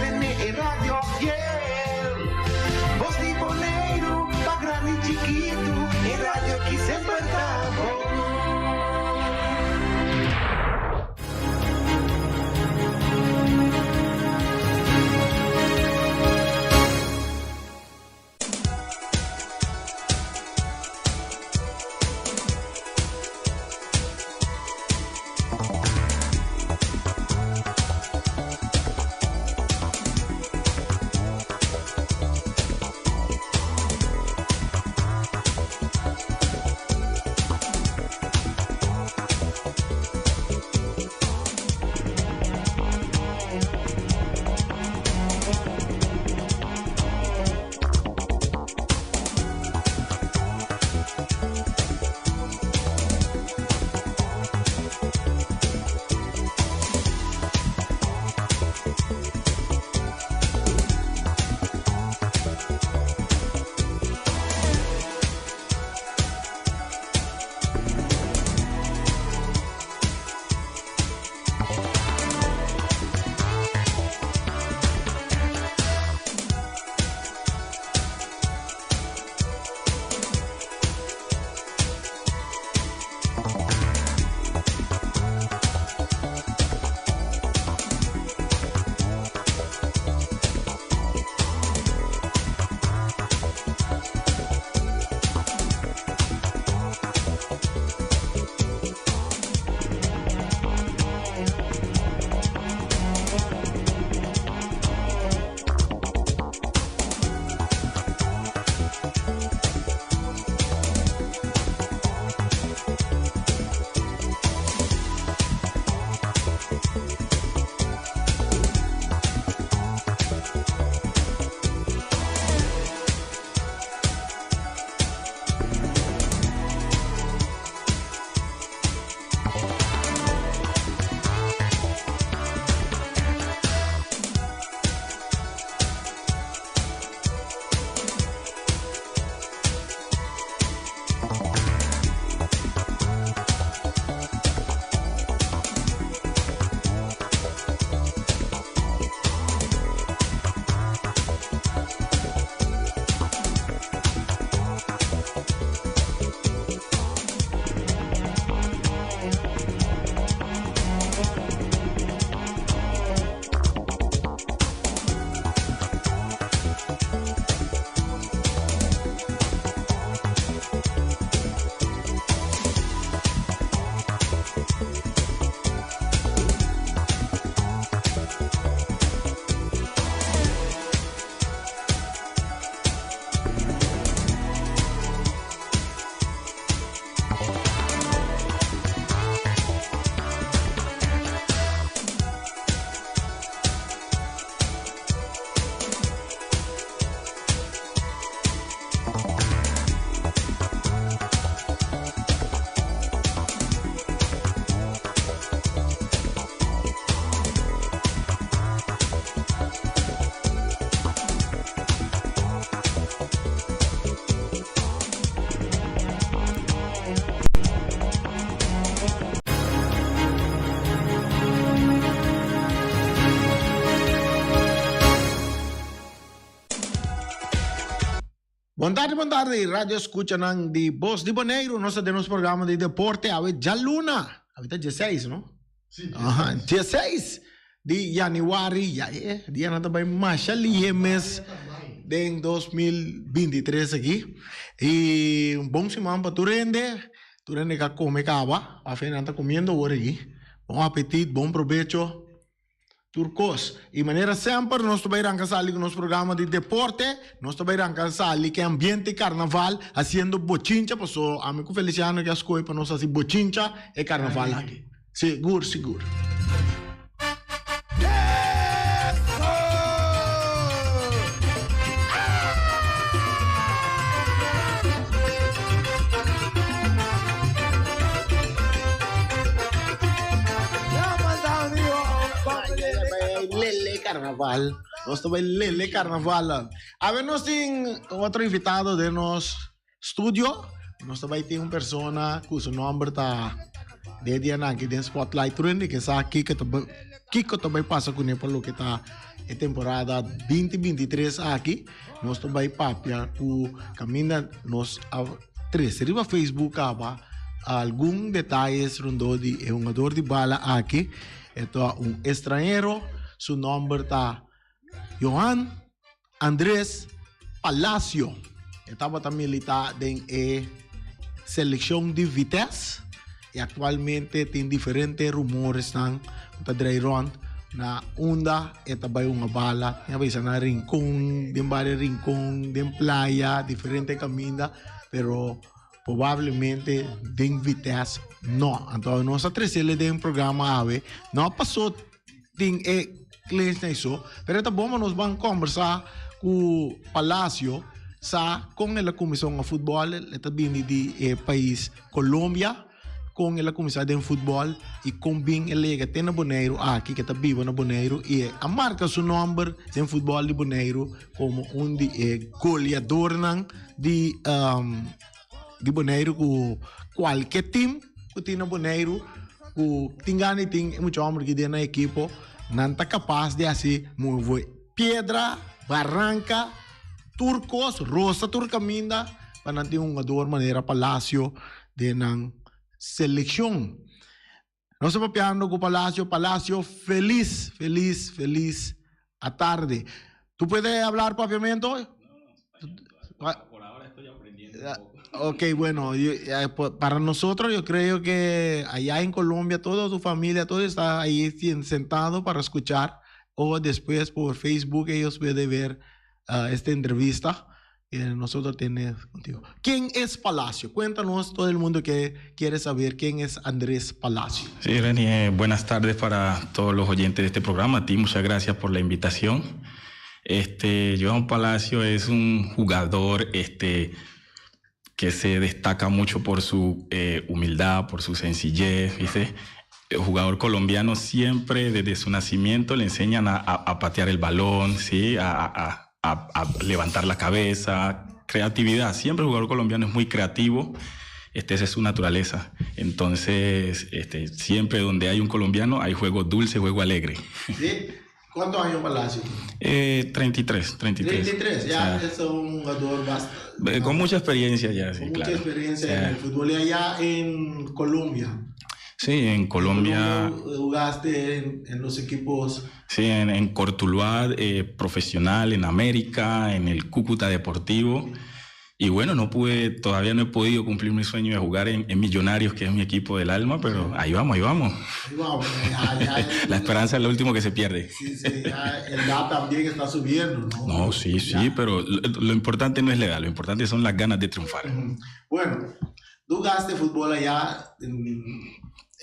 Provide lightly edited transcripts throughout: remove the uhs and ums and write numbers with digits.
Sostené e radio fiel. Bos di Boneiru, pa grandi i chikitu, e radio ki semper ta bon. Bon tardi, bon tardi, radio escuchanan di Bos di Boneiru. Nos ta den nos programa di deporte awe djaluna. Awe ta dieseis, no? Sí, Aha, dieseis di januari. Ya, eh, dianan ta bai masha lihe mes den 2023 aki. I un bon siman pa tur hende. Tur hende ka kome kaba. Afe nan ta komiendo awor aki. Bon apetit, bon probecho. Tur kos. I manera semper nos ta bai ranka sali ku nos programa di deporte, nos ta bai ranka sali ku e ambiente karnaval hasiendo bochincha paso ami ku Feliciano ke a skohe pa nos hasi bochincha e karnaval aki. Sigur sigur. Lele carnaval. Nos ta bai lele carnaval. Awe nos tin otro invitado den nos studio. Nos ta bai tin un persona ku su nomber ta den dia nan aki den spotlight. Tur hende ke sa kiko ta kiko ta bai pasa kuné pa loke ta. e temporada 2023 aki. Nos ta bai papia ku kaminda nos a trese riba Facebook kaba algun detayes rondó di e hungador di bala aki. E ta un estranhero, su nòmber ta Johan Andrés Palacio. E tabata militá den e selekshon di Vitesse i aktualmente tin diferente rumoresnan ku ta drei rònt na unda e ta bai hunga bala. Tin a bisa na Rincon, den bario Rincon, den playa, diferente kaminda, pero probablemente den Vitesse no. Anto nos a tresele den programa awe, no pasó tin e clients na iso, pero ta bon pa nos ban conversa cu Palacio sa con el a cuminsa hunga futbol, el ta bini di e pais Colombia, con el a cuminsa den futbol y con bin el a yega te na Boneiru aki, ke ta biba na Boneiru y a marca su nomber den futbol di Boneiru como un di e goleadornan di di Boneiru ku kualke team ku tin na Boneiru ku tin gana di tin e mucha homber ki den nan ekipo nan ta kapas di hasi move piedra, baranka, tur kos, rosa tur kaminda pa nan tin un hungador manera Palacio den nan selekshon. Nos ta papiando ku Palacio, Palacio felis, felis, felis atarde. Tu puede hablar papiamento? Por ahora estoy aprendiendo un poco. Ok, bueno, yo, eh, para nosotros yo creo que allá en Colombia toda tu familia, todo está ahí sentado para escuchar o después por Facebook ellos pueden ver uh, esta entrevista que nosotros tenemos contigo. ¿Quién es Palacio? Cuéntanos todo el mundo que quiere saber quién es Andrés Palacio. Sí, Reni, buenas tardes para todos los oyentes de este programa. A ti muchas gracias por la invitación. Este, Joan Palacio es un jugador este, que se destaca mucho por su eh, humildad, por su sencillez, ¿viste? El jugador colombiano siempre desde su nacimiento le enseñan a, a, patear el balón, ¿sí? a, a, levantar la cabeza, creatividad. Siempre el jugador colombiano es muy creativo. Este, esa es su naturaleza. Entonces, este, siempre donde hay un colombiano hay juego dulce, juego alegre. ¿Sí? ¿Cuántos años Palacio? Eh, 33, 33. 33, ya o sea, es un jugador bastante. Eh, con mucha experiencia ya, sí, con claro. Mucha experiencia en el fútbol y allá en Colombia. Sí, en Colombia. Jugaste en, en los equipos. Sí, en, en Cortuluá, eh, profesional, en América, en el Cúcuta Deportivo. Y bueno, no pude, todavía no he podido cumplir mi sueño de jugar en, en Millonarios, que es mi equipo del alma, pero ahí vamos, ahí vamos. Ahí vamos ya, ya, la esperanza es lo último que se pierde. Sí, sí, ya el edad también está subiendo, ¿no? No, sí, sí, pero lo, lo, importante no es la edad, lo importante son las ganas de triunfar. Bueno, tú jugaste fútbol allá en,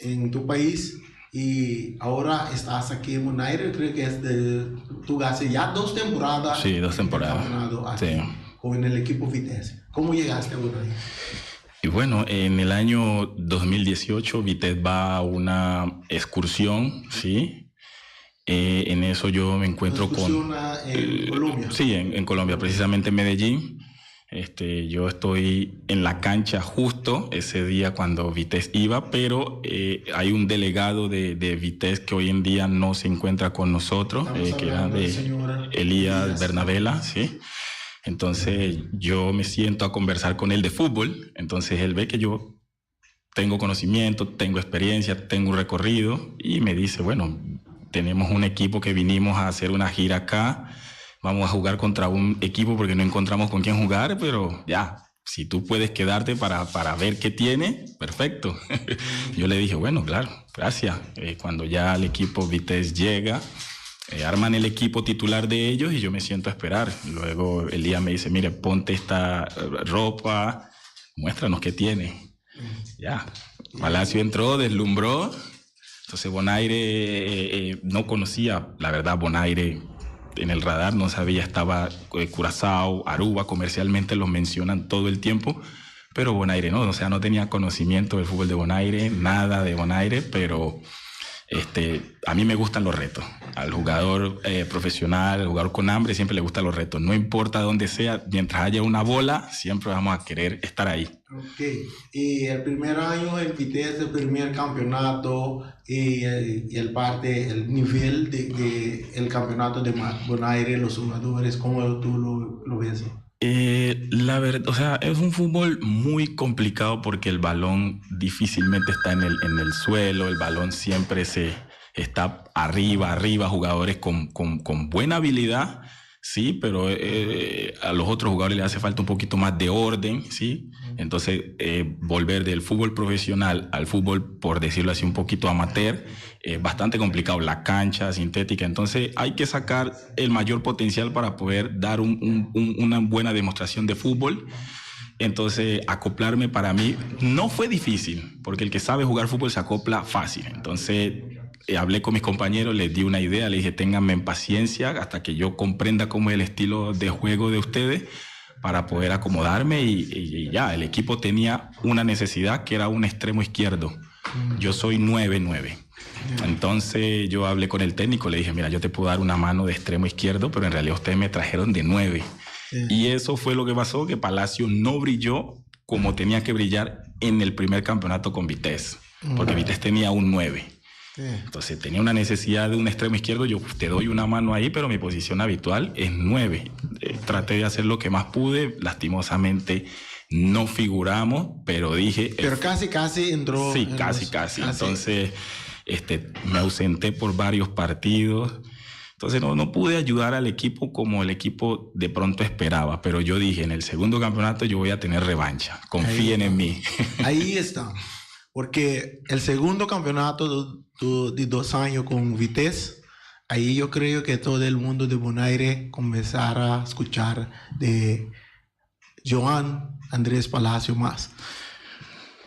en tu país y ahora estás aquí en Bonaire, creo que es de, tú jugaste ya dos temporadas. Sí, dos temporadas. Aquí. Sí con el equipo Vitesse. ¿Cómo llegaste a Bonaire? Y bueno, en el año 2018 Vitesse va a una excursión, ¿sí? Eh, en eso yo me encuentro con... en Colombia? Sí, en, en Colombia, precisamente en Medellín. Este, yo estoy en la cancha justo ese día cuando Vitesse iba, pero eh, hay un delegado de, de Vitesse que hoy en día no se encuentra con nosotros, eh, que era de Elías Bernabela, ¿sí? Entonces yo me siento a conversar con él de fútbol, entonces él ve que yo tengo conocimiento, tengo experiencia, tengo un recorrido y me dice, bueno, tenemos un equipo que vinimos a hacer una gira acá, vamos a jugar contra un equipo porque no encontramos con quién jugar, pero ya, si tú puedes quedarte para, para ver qué tiene, perfecto. Yo le dije, bueno, claro, gracias. Eh, cuando ya el equipo Vitesse llega, eh, arman el equipo titular de ellos y yo me siento a esperar. Luego el día me dice, mire, ponte esta ropa, muéstranos qué tiene. Ya, Palacio entró, deslumbró. Entonces Bonaire eh, eh, no conocía, la verdad, Bonaire en el radar, no sabía, estaba eh, Curazao, Aruba, comercialmente los mencionan todo el tiempo, pero Bonaire no, o sea, no tenía conocimiento del fútbol de Bonaire, nada de Bonaire, pero A mí me gustan los retos. Al jugador profesional, al jugador con hambre, siempre le gustan los retos. No importa dónde sea, mientras haya una bola, siempre vamos a querer estar ahí. Ok. Y el primer año, el Vitesse, el primer campeonato y el parte, el nivel de el campeonato de Bonaire, los jugadores, ¿cómo tú lo ves? La verdad, o sea, es un fútbol muy complicado porque el balón difícilmente está en el suelo, el balón siempre se está arriba, arriba, jugadores con buena habilidad, sí, pero a los otros jugadores les hace falta un poquito más de orden, sí. Entonces, volver del fútbol profesional al fútbol, por decirlo así, un poquito amateur, es bastante complicado. La cancha sintética. Entonces, hay que sacar el mayor potencial para poder dar una buena demostración de fútbol. Entonces, acoplarme para mí no fue difícil, porque el que sabe jugar fútbol se acopla fácil. Entonces, hablé con mis compañeros, les di una idea, les dije: "Ténganme en paciencia hasta que yo comprenda cómo es el estilo de juego de ustedes para poder acomodarme" y ya, el equipo tenía una necesidad que era un extremo izquierdo. Yo soy 9-9. Entonces yo hablé con el técnico, le dije: "Mira, yo te puedo dar una mano de extremo izquierdo, pero en realidad ustedes me trajeron de 9". Y eso fue lo que pasó, que Palacio no brilló como tenía que brillar en el primer campeonato con Vitesse, porque Vitesse tenía un 9. Entonces tenía una necesidad de un extremo izquierdo, yo te doy una mano ahí, pero mi posición habitual es 9. Traté de hacer lo que más pude, lastimosamente no figuramos, pero dije. Pero casi, casi entró. Sí, casi, casi. Entonces, me ausenté por varios partidos. Entonces no, no pude ayudar al equipo como el equipo de pronto esperaba, pero yo dije: "En el segundo campeonato yo voy a tener revancha, confíen en mí". Ahí está, porque el segundo campeonato de 2 años con Vitesse, ahí yo creo que todo el mundo de Bonaire comenzara a escuchar de Joan Andrés Palacio más.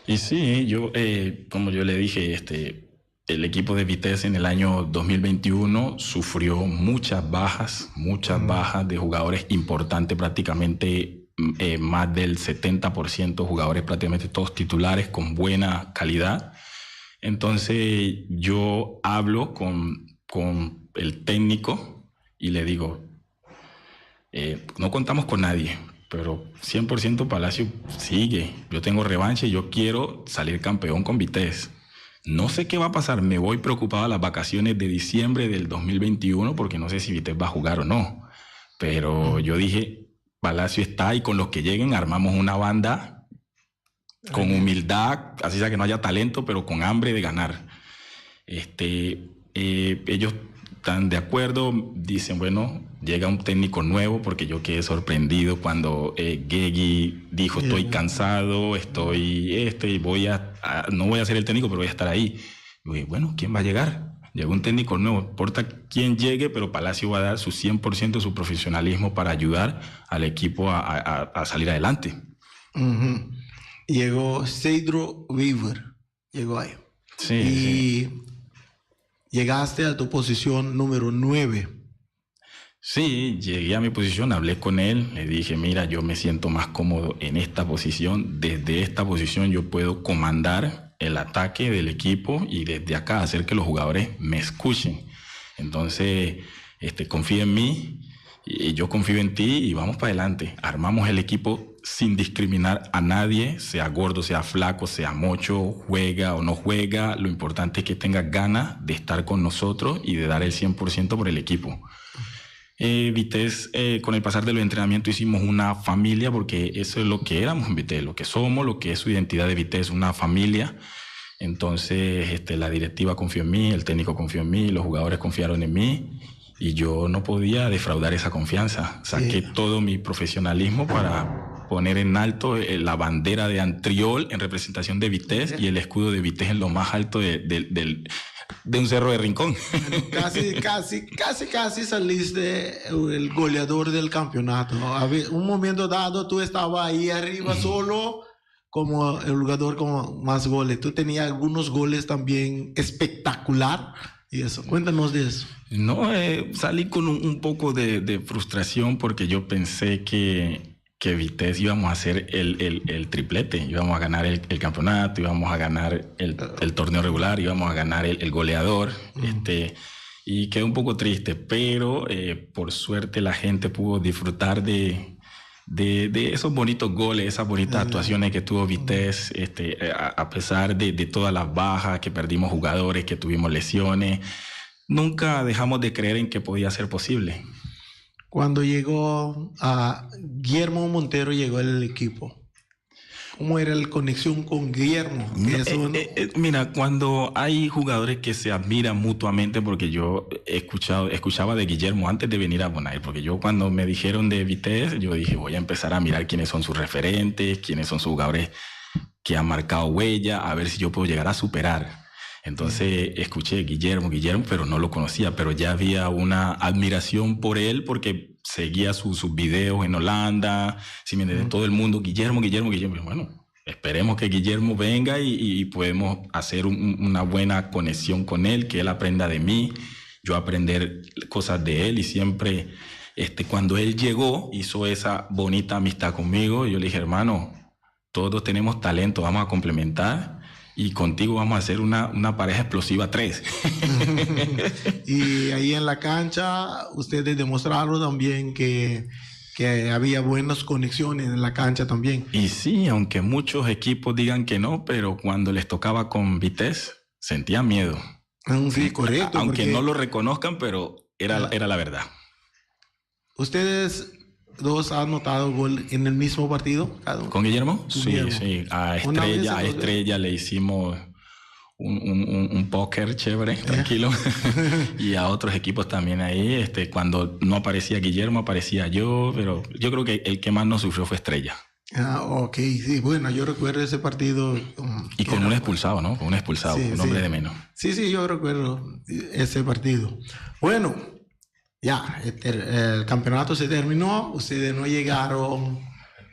Y sí, yo, como yo le dije, el equipo de Vitesse en el año 2021 sufrió muchas bajas de jugadores importantes, prácticamente más del 70% jugadores, prácticamente todos titulares con buena calidad. Entonces yo hablo con el técnico y le digo: "No contamos con nadie, pero 100% Palacio sigue. Yo tengo revancha y yo quiero salir campeón con Vitesse. No sé qué va a pasar, me voy preocupado a las vacaciones de diciembre del 2021 porque no sé si Vitesse va a jugar o no. Pero yo dije, Palacio está y con los que lleguen armamos una banda con humildad, así sea que no haya talento, pero con hambre de ganar". Ellos están de acuerdo, dicen, bueno, llega un técnico nuevo, porque yo quedé sorprendido cuando Gegui dijo: "Estoy cansado, estoy y no voy a ser el técnico, pero voy a estar ahí". Y bueno, ¿quién va a llegar? Llegó un técnico nuevo, importa quién llegue, pero Palacio va a dar su 100% de su profesionalismo para ayudar al equipo a salir adelante. Llegó Cedro Weaver, llegó ahí. Sí. Y llegaste a tu posición número 9. Sí, llegué a mi posición, hablé con él, le dije: "Mira, yo me siento más cómodo en esta posición, desde esta posición yo puedo comandar el ataque del equipo y desde acá hacer que los jugadores me escuchen. Entonces, confía en mí, y yo confío en ti y vamos para adelante". Armamos el equipo sin discriminar a nadie, sea gordo, sea flaco, sea mocho, juega o no juega. Lo importante es que tenga ganas de estar con nosotros y de dar el 100% por el equipo. Vitesse, con el pasar de los entrenamientos hicimos una familia, porque eso es lo que éramos en Vitesse, lo que somos, lo que es su identidad de Vitesse, una familia. Entonces, la directiva confió en mí, el técnico confió en mí, los jugadores confiaron en mí y yo no podía defraudar esa confianza. Saqué todo mi profesionalismo para poner en alto la bandera de Antriol en representación de Vitesse y el escudo de Vitesse en lo más alto de un cerro de Rincón. Casi, casi, casi, casi saliste el goleador del campeonato. A ver, un momento dado tú estabas ahí arriba solo como el jugador con más goles. Tú tenías algunos goles también espectacular. Y eso, cuéntanos de eso. No, salí con un poco de frustración porque yo pensé que, que Vitesse íbamos a hacer el, el, el triplete, íbamos a ganar el, el campeonato, íbamos a ganar el, el torneo regular, íbamos a ganar el, goleador. Y quedé un poco triste, pero por suerte la gente pudo disfrutar de esos bonitos goles, esas bonitas actuaciones que tuvo Vitesse, a pesar de todas las bajas, que perdimos jugadores, que tuvimos lesiones, nunca dejamos de creer en que podía ser posible. Cuando llegó a Guillermo Montero, llegó el equipo. ¿Cómo era la conexión con Guillermo? Mira, cuando hay jugadores que se admiran mutuamente, porque yo he escuchado, escuchaba de Guillermo antes de venir a Bonaire, porque yo cuando me dijeron de Vitesse, yo dije, voy a empezar a mirar quiénes son sus referentes, quiénes son sus jugadores que han marcado huella, a ver si yo puedo llegar a superar. Entonces escuché Guillermo, Guillermo, pero no lo conocía, pero ya había una admiración por él porque seguía sus videos en Holanda, si me de todo el mundo, Guillermo, Guillermo, Guillermo. Bueno, esperemos que Guillermo venga y podemos hacer una buena conexión con él, que él aprenda de mí, yo aprender cosas de él y siempre, cuando él llegó, hizo esa bonita amistad conmigo. Yo le dije, hermano, todos tenemos talento, vamos a complementar y contigo vamos a hacer una pareja explosiva tres. Y ahí en la cancha ustedes demostraron también que había buenas conexiones en la cancha también. Y sí, aunque muchos equipos digan que no, pero cuando les tocaba con Vitesse, sentían miedo. Ah, sí, correcto. Aunque no lo reconozcan, pero era la verdad. ¿Ustedes dos han anotado gol en el mismo partido? ¿Con Guillermo? Sí. A Estrella le hicimos un póker chévere, tranquilo. Y a otros equipos también ahí. Cuando no aparecía Guillermo, aparecía yo, pero yo creo que el que más nos sufrió fue Estrella. Ah, ok, sí, bueno, yo recuerdo ese partido. Y con un expulsado, ¿no? Con un expulsado, un hombre de menos. Sí, yo recuerdo ese partido. Bueno, ya, el campeonato se terminó, ustedes no llegaron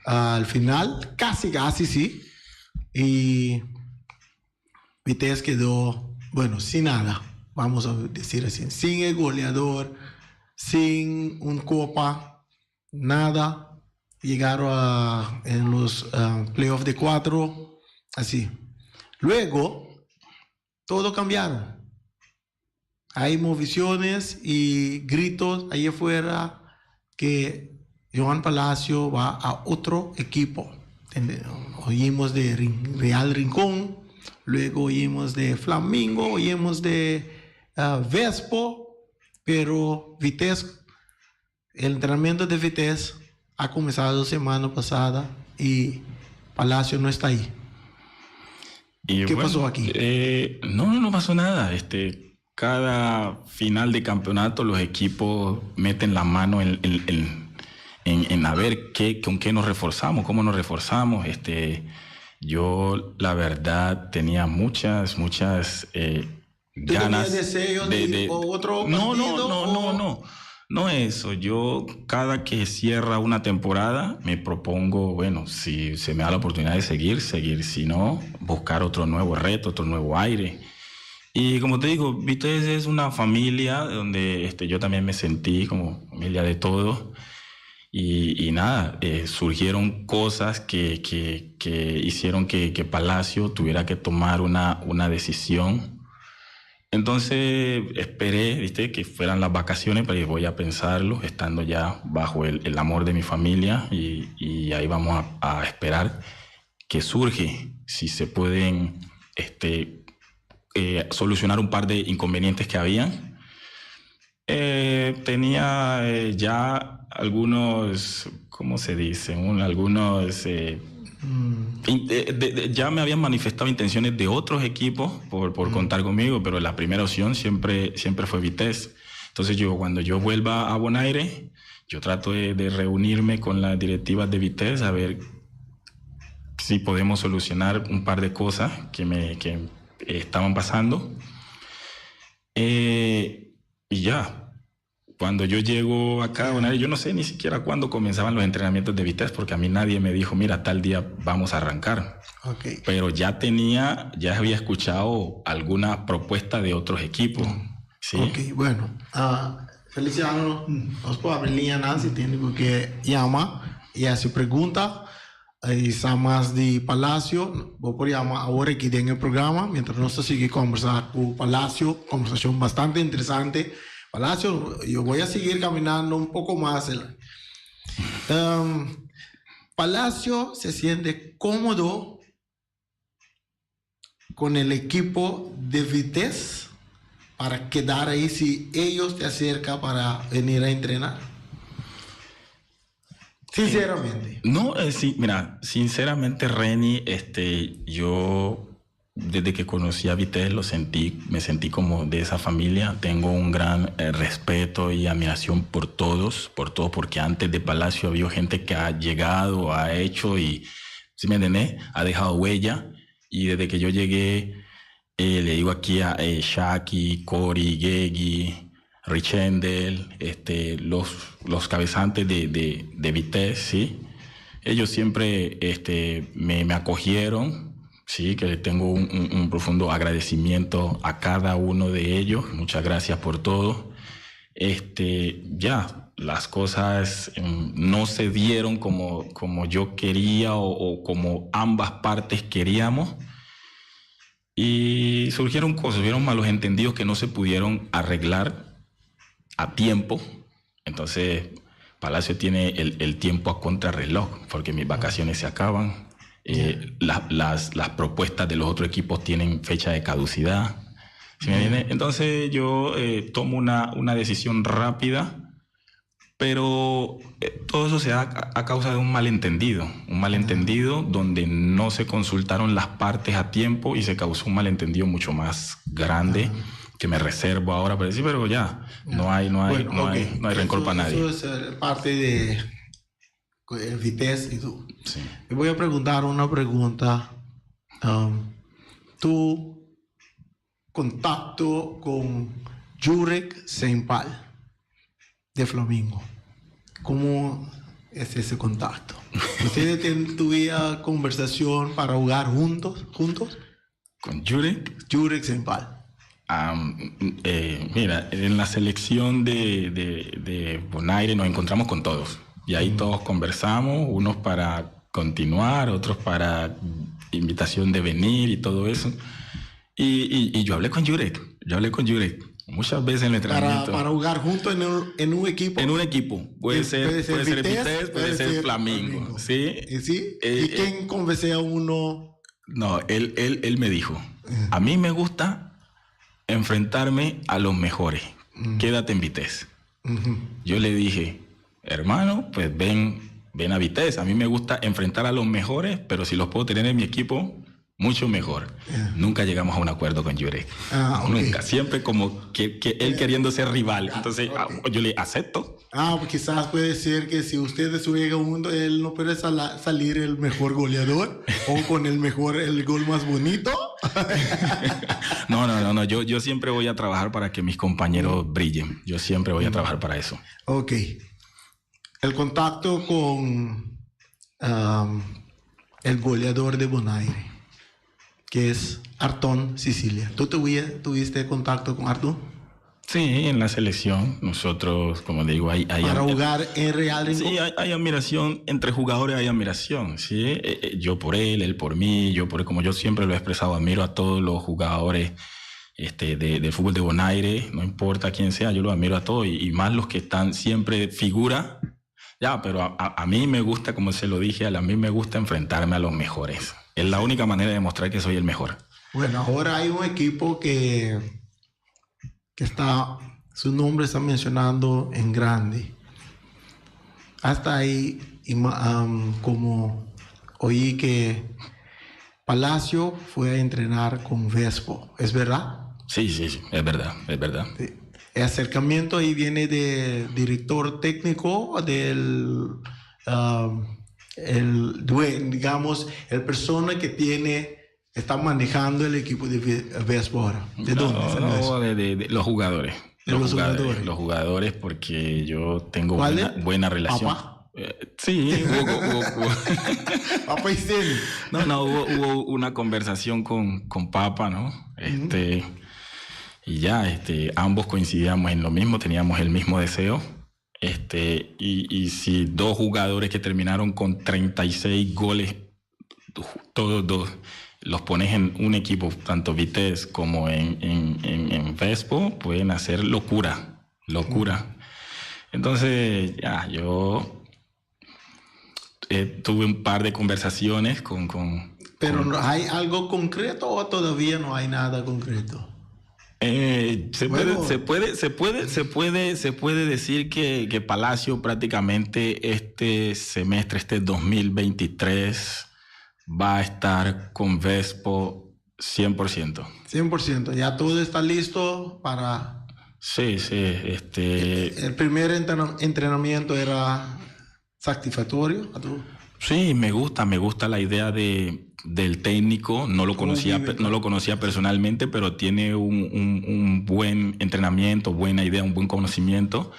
al final, casi, casi sí. Y Vitesse quedó, bueno, sin nada, vamos a decir así, sin el goleador, sin un copa, nada. Llegaron en los playoffs de cuatro, así. Luego, todo cambiaron. Hay moviciones y gritos ahí afuera que Joan Palacio va a otro equipo. Oímos de Real Rincón, luego oímos de Flamingo, oímos de Vespo, pero Vitesse, el entrenamiento de Vitesse ha comenzado semana pasada y Palacio no está ahí. Y ¿Qué bueno, pasó aquí? No, no pasó nada. Cada final de campeonato los equipos meten la mano en a ver con qué nos reforzamos, cómo nos reforzamos. Yo, la verdad, tenía muchas, muchas ¿Tú ganas tenías deseos de ir a otro No, no, partido no, no, no. No eso. Yo cada que cierra una temporada me propongo, bueno, si se me da la oportunidad de seguir, seguir. Si no, buscar otro nuevo reto, otro nuevo aire. Y como te digo, Vitesse es una familia donde yo también me sentí como familia de todos. Y nada, surgieron cosas que hicieron que Palacio tuviera que tomar una decisión. Entonces esperé, viste, que fueran las vacaciones, pero voy a pensarlo, estando ya bajo el amor de mi familia y ahí vamos a esperar que surge, si se pueden solucionar un par de inconvenientes que habían. Tenía ya algunos, ¿cómo se dice? Algunos ya me habían manifestado intenciones de otros equipos por contar conmigo, pero la primera opción siempre, siempre fue Vitesse. Entonces yo, cuando yo vuelva a Bonaire, yo trato de reunirme con las directivas de Vitesse a ver si podemos solucionar un par de cosas que estaban pasando. Y ya, cuando yo llego acá a Bonaire, yo no sé ni siquiera cuándo comenzaban los entrenamientos de Vitesse, porque a mí nadie me dijo, mira, tal día vamos a arrancar. Pero ya había escuchado alguna propuesta de otros equipos. ¿Sí? Ok, bueno. Feliciano, nos por hablar Nancy, tiene que llama. y haci pregunta y sa mas di Palacio, bo por yama awor aki den e programa mientras nos ta sigui combersa cu Palacio, conversacion bastante interesante. Palacio, yo voy a seguir caminando un poco mas. Palacio se siente cómodo con el equipo de Vitesse para quedar ahí si ellos te acercan para venir a entrenar? Sinceramente. No, sí, mira, sinceramente, Reni, yo desde que conocí a Vitesse lo sentí, me sentí como de esa familia. Tengo un gran respeto y admiración por todos, porque antes de Palacio había gente que ha llegado, ha hecho y, ¿sí me entiendes? Ha dejado huella. Y desde que yo llegué, le digo aquí a Shaki, Cory, Geggy, Richendel, los cabezantes de Vitesse, ¿sí? Ellos siempre me acogieron, sí, que le tengo un profundo agradecimiento a cada uno de ellos. Muchas gracias por todo. Ya, las cosas no se dieron como yo quería o como ambas partes queríamos. Y surgieron cosas, hubieron malos entendidos que no se pudieron arreglar a tiempo. Entonces, Palacio tiene el tiempo a contrarreloj, porque mis vacaciones se acaban. Las propuestas de los otros equipos tienen fecha de caducidad. ¿Sí me entiendes? Entonces yo tomo una decisión rápida, pero todo eso se da a causa de un malentendido donde no se consultaron las partes a tiempo y se causó un malentendido mucho más grande que me reservo ahora para decir, pero ya, no hay rencor para nadie. Eso es parte de Vitesse y tú. Sí. Te voy a preguntar una pregunta. Tu contacto con Jurek Sempal de Flamingo. ¿Cómo es ese contacto? ¿Ustedes tuvieron conversación para jugar juntos? ¿Juntos? ¿Con Jurek? Jurek Sempal. Mira, en la selección de Bonaire nos encontramos con todos. Y ahí todos conversamos, unos para continuar, otros para invitación de venir y todo eso. Y yo hablé con Jurek, yo hablé con Jurek muchas veces en el entrenamiento. Para jugar juntos en un equipo. En un equipo. Puede ser Vitesse, puede ser Flamingo. ¿Sí? ¿Y sí? ¿Y quién convence a uno? No, él me dijo, a mí me gusta enfrentarme a los mejores. Quédate en Vitesse. Yo le dije, hermano, pues ven, ven a Vitesse. A mí me gusta enfrentar a los mejores, pero si los puedo tener en mi equipo, mucho mejor. Nunca llegamos a un acuerdo con Jurek. Nunca. Siempre como que él queriendo ser rival. Entonces, yo le acepto. Ah, pues quizás puede ser que si ustedes juegan juntos, él no puede salir el mejor goleador o con el gol más bonito. No, no, no, no. Yo siempre voy a trabajar para que mis compañeros brillen. Yo siempre voy a trabajar para eso. Ok. El contacto con el goleador de Bonaire, que es Artón Sicilia. ¿Tú tuviste contacto con Artón? Sí, en la selección. Nosotros, como digo, hay Para jugar en Real Rincón. Sí, hay admiración. Entre jugadores hay admiración, ¿sí? Yo por él, él por mí, yo por él, como yo siempre lo he expresado, admiro a todos los jugadores de fútbol de Bonaire, no importa quién sea, yo lo admiro a todos y más los que están siempre figura. Ya, pero a mí me gusta, como se lo dije, a mí me gusta enfrentarme a los mejores. Es la única manera de demostrar que soy el mejor. Bueno, ahora hay un equipo que está, su nombre está mencionando en grande. Hasta ahí, como oí que Palacio fue a entrenar con Vespo, ¿es verdad? Sí, es verdad, es verdad. Sí. El acercamiento ahí viene de director técnico del, el digamos, el persona que está manejando el equipo de Vespo ahora. ¿De No, dónde salió no, eso? de los jugadores. De Los los jugadores, jugadores. los jugadores, porque yo tengo ¿Cuál es? buena relación. ¿Papá? Sí, hubo. Papá y Celi. No, no, hubo una conversación con Papa, ¿no? Y ya, ambos coincidíamos en lo mismo, teníamos el mismo deseo. Este, y, y si dos jugadores que terminaron con 36 goles, todos dos, los pones en un equipo, tanto Vitesse como en, en, en, en Vespo, pueden hacer locura, locura. Entonces, ya, yo tuve un par de conversaciones con... con ¿Pero con, hay algo concreto o todavía no hay nada concreto? Se, bueno. puede, se puede, se puede, se puede, se puede decir que Palacio prácticamente este semestre, este 2023, va a estar con Vespo 100%. 100%, ya todo está listo para... Sí, sí, este... El primer entrenamiento era satisfactorio a tu... Sí, me gusta la idea del técnico, no lo conocía, no lo conocía personalmente, pero tiene un buen entrenamiento, buena idea, un buen conocimiento,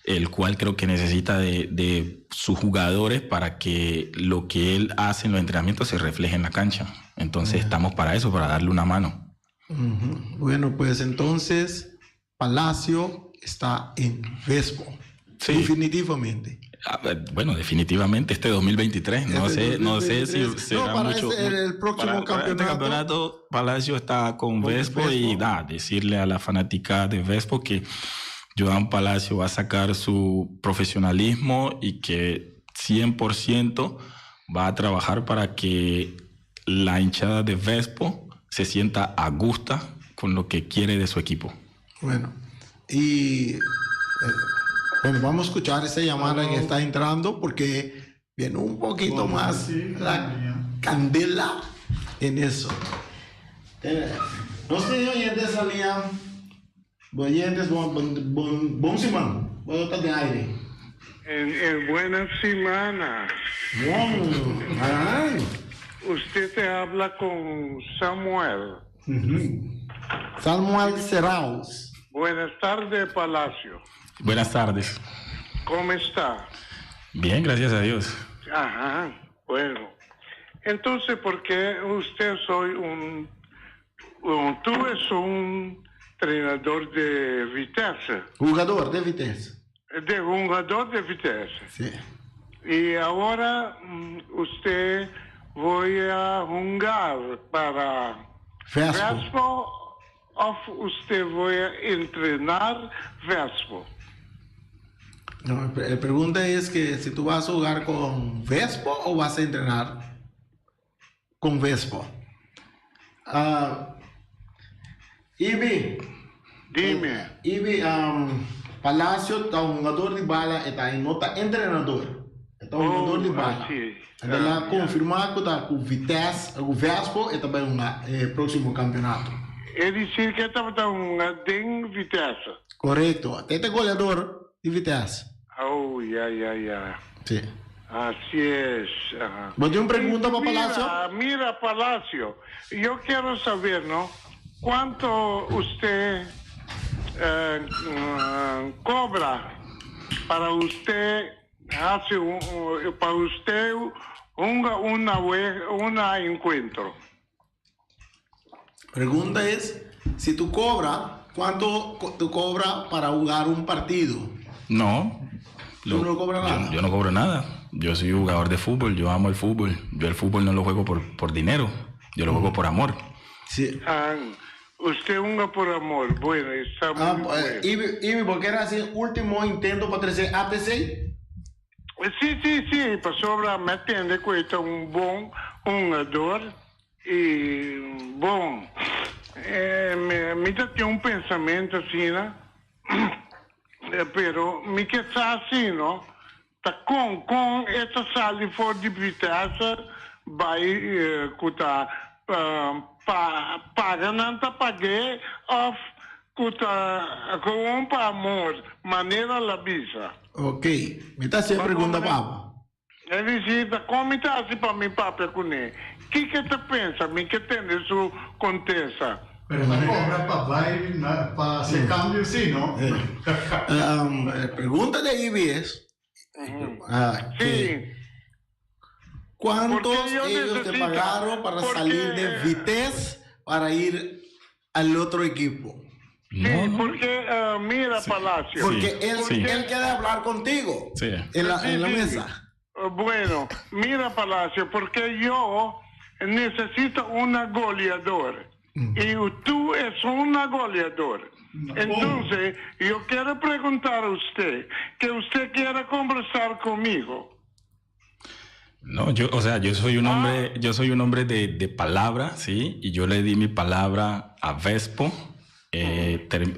el cual creo que necesita de sus jugadores para que lo que él hace en los entrenamientos se refleje en la cancha. Entonces estamos para eso, para darle una mano. Uh-huh. Bueno, pues entonces Palacio está en Vespo. Sí. Definitivamente. Bueno, definitivamente este 2023, no sé, 2023. No sé si será no, para mucho. El próximo para campeonato. Este campeonato, Palacio está con Vespo y decirle a la fanática de Vespo que Joan Palacio va a sacar su profesionalismo y que 100% va a trabajar para que la hinchada de Vespo se sienta a gusto con lo que quiere de su equipo. Bueno, y... Bueno, vamos a escuchar esa llamada que está entrando porque viene un poquito más la candela en eso. No sé, oyentes salían. Oyentes, buen semana. Voy a estar de aire. En buena semana. Ay. Usted te habla con Samuel. Uh-huh. Samuel Serraos. Buenas tardes, Palacio. Buenas tardes. ¿Cómo está? Bien, gracias a Dios. Ajá, bueno. Entonces, ¿por qué usted soy tú eres un entrenador de Vitesse? Jugador de Vitesse. De jugador de Vitesse. Sí. Y ahora usted voy a jugar para Vespo. O usted voy a entrenar Vespo. No, la pregunta es que si tú vas a jugar con Vespo o vas a entrenar con Vespo. Ibi. Dime. Ibi, Palacio está un jugador de bala, está en nota entrenador. Está un jugador de bala. Sí. Ela confirmar que está con Vitesse, con Vespo e também no próximo campeonato. Es decir, que está un en Vitesse. Correcto. Até goleador de Vitesse. Oh, ya, ya, ya. Sí. Así es. Ajá. ¿Vos tienes una pregunta para Palacio? Mira, Palacio, yo quiero saber, ¿no? ¿Cuánto usted cobra para usted hace para usted una encuentro? Pregunta es, si tú cobras, ¿cuánto tú cobras para jugar un partido? No. ¿Tú no cobras nada? Yo no cobro nada. Yo soy jugador de fútbol, yo amo el fútbol. Yo el fútbol no lo juego por dinero, yo lo juego por amor. Sí. Usted juega por amor, bueno, está muy bueno. Ibi, ¿por qué era así último intento para crecer ATC? Sí, pasó a me atiende que es un buen jugador y bom, me tiene un pensamiento así, ¿no? Pero me que está así, ¿no? Tá com essa sali for de Vitesse vai kuta paga não tá pague of kuta com um amor maneira la bisa. Ok, me tá sem pergunta papo. É visita, como tá assim para mim papo com ele? Que que tu pensa? Me que tem isso contesta. Pero no cobra para para hacer cambio, sí, ¿no? Pregunta de Ibi es sí. ¿Cuántos ellos te pagaron para salir de Vitesse para ir al otro equipo? No, Sí, no. porque mira, Palacio. Porque él, Sí. él quiere hablar contigo. Sí. En la Sí, sí. mesa. Bueno, mira, Palacio, porque yo necesito una goleador. Y tú es una goleador. Entonces, yo quiero preguntar a usted que usted quiera conversar conmigo. No, yo, o sea, yo soy un hombre, yo soy un hombre de palabra, sí, y yo le di mi palabra a Vespo,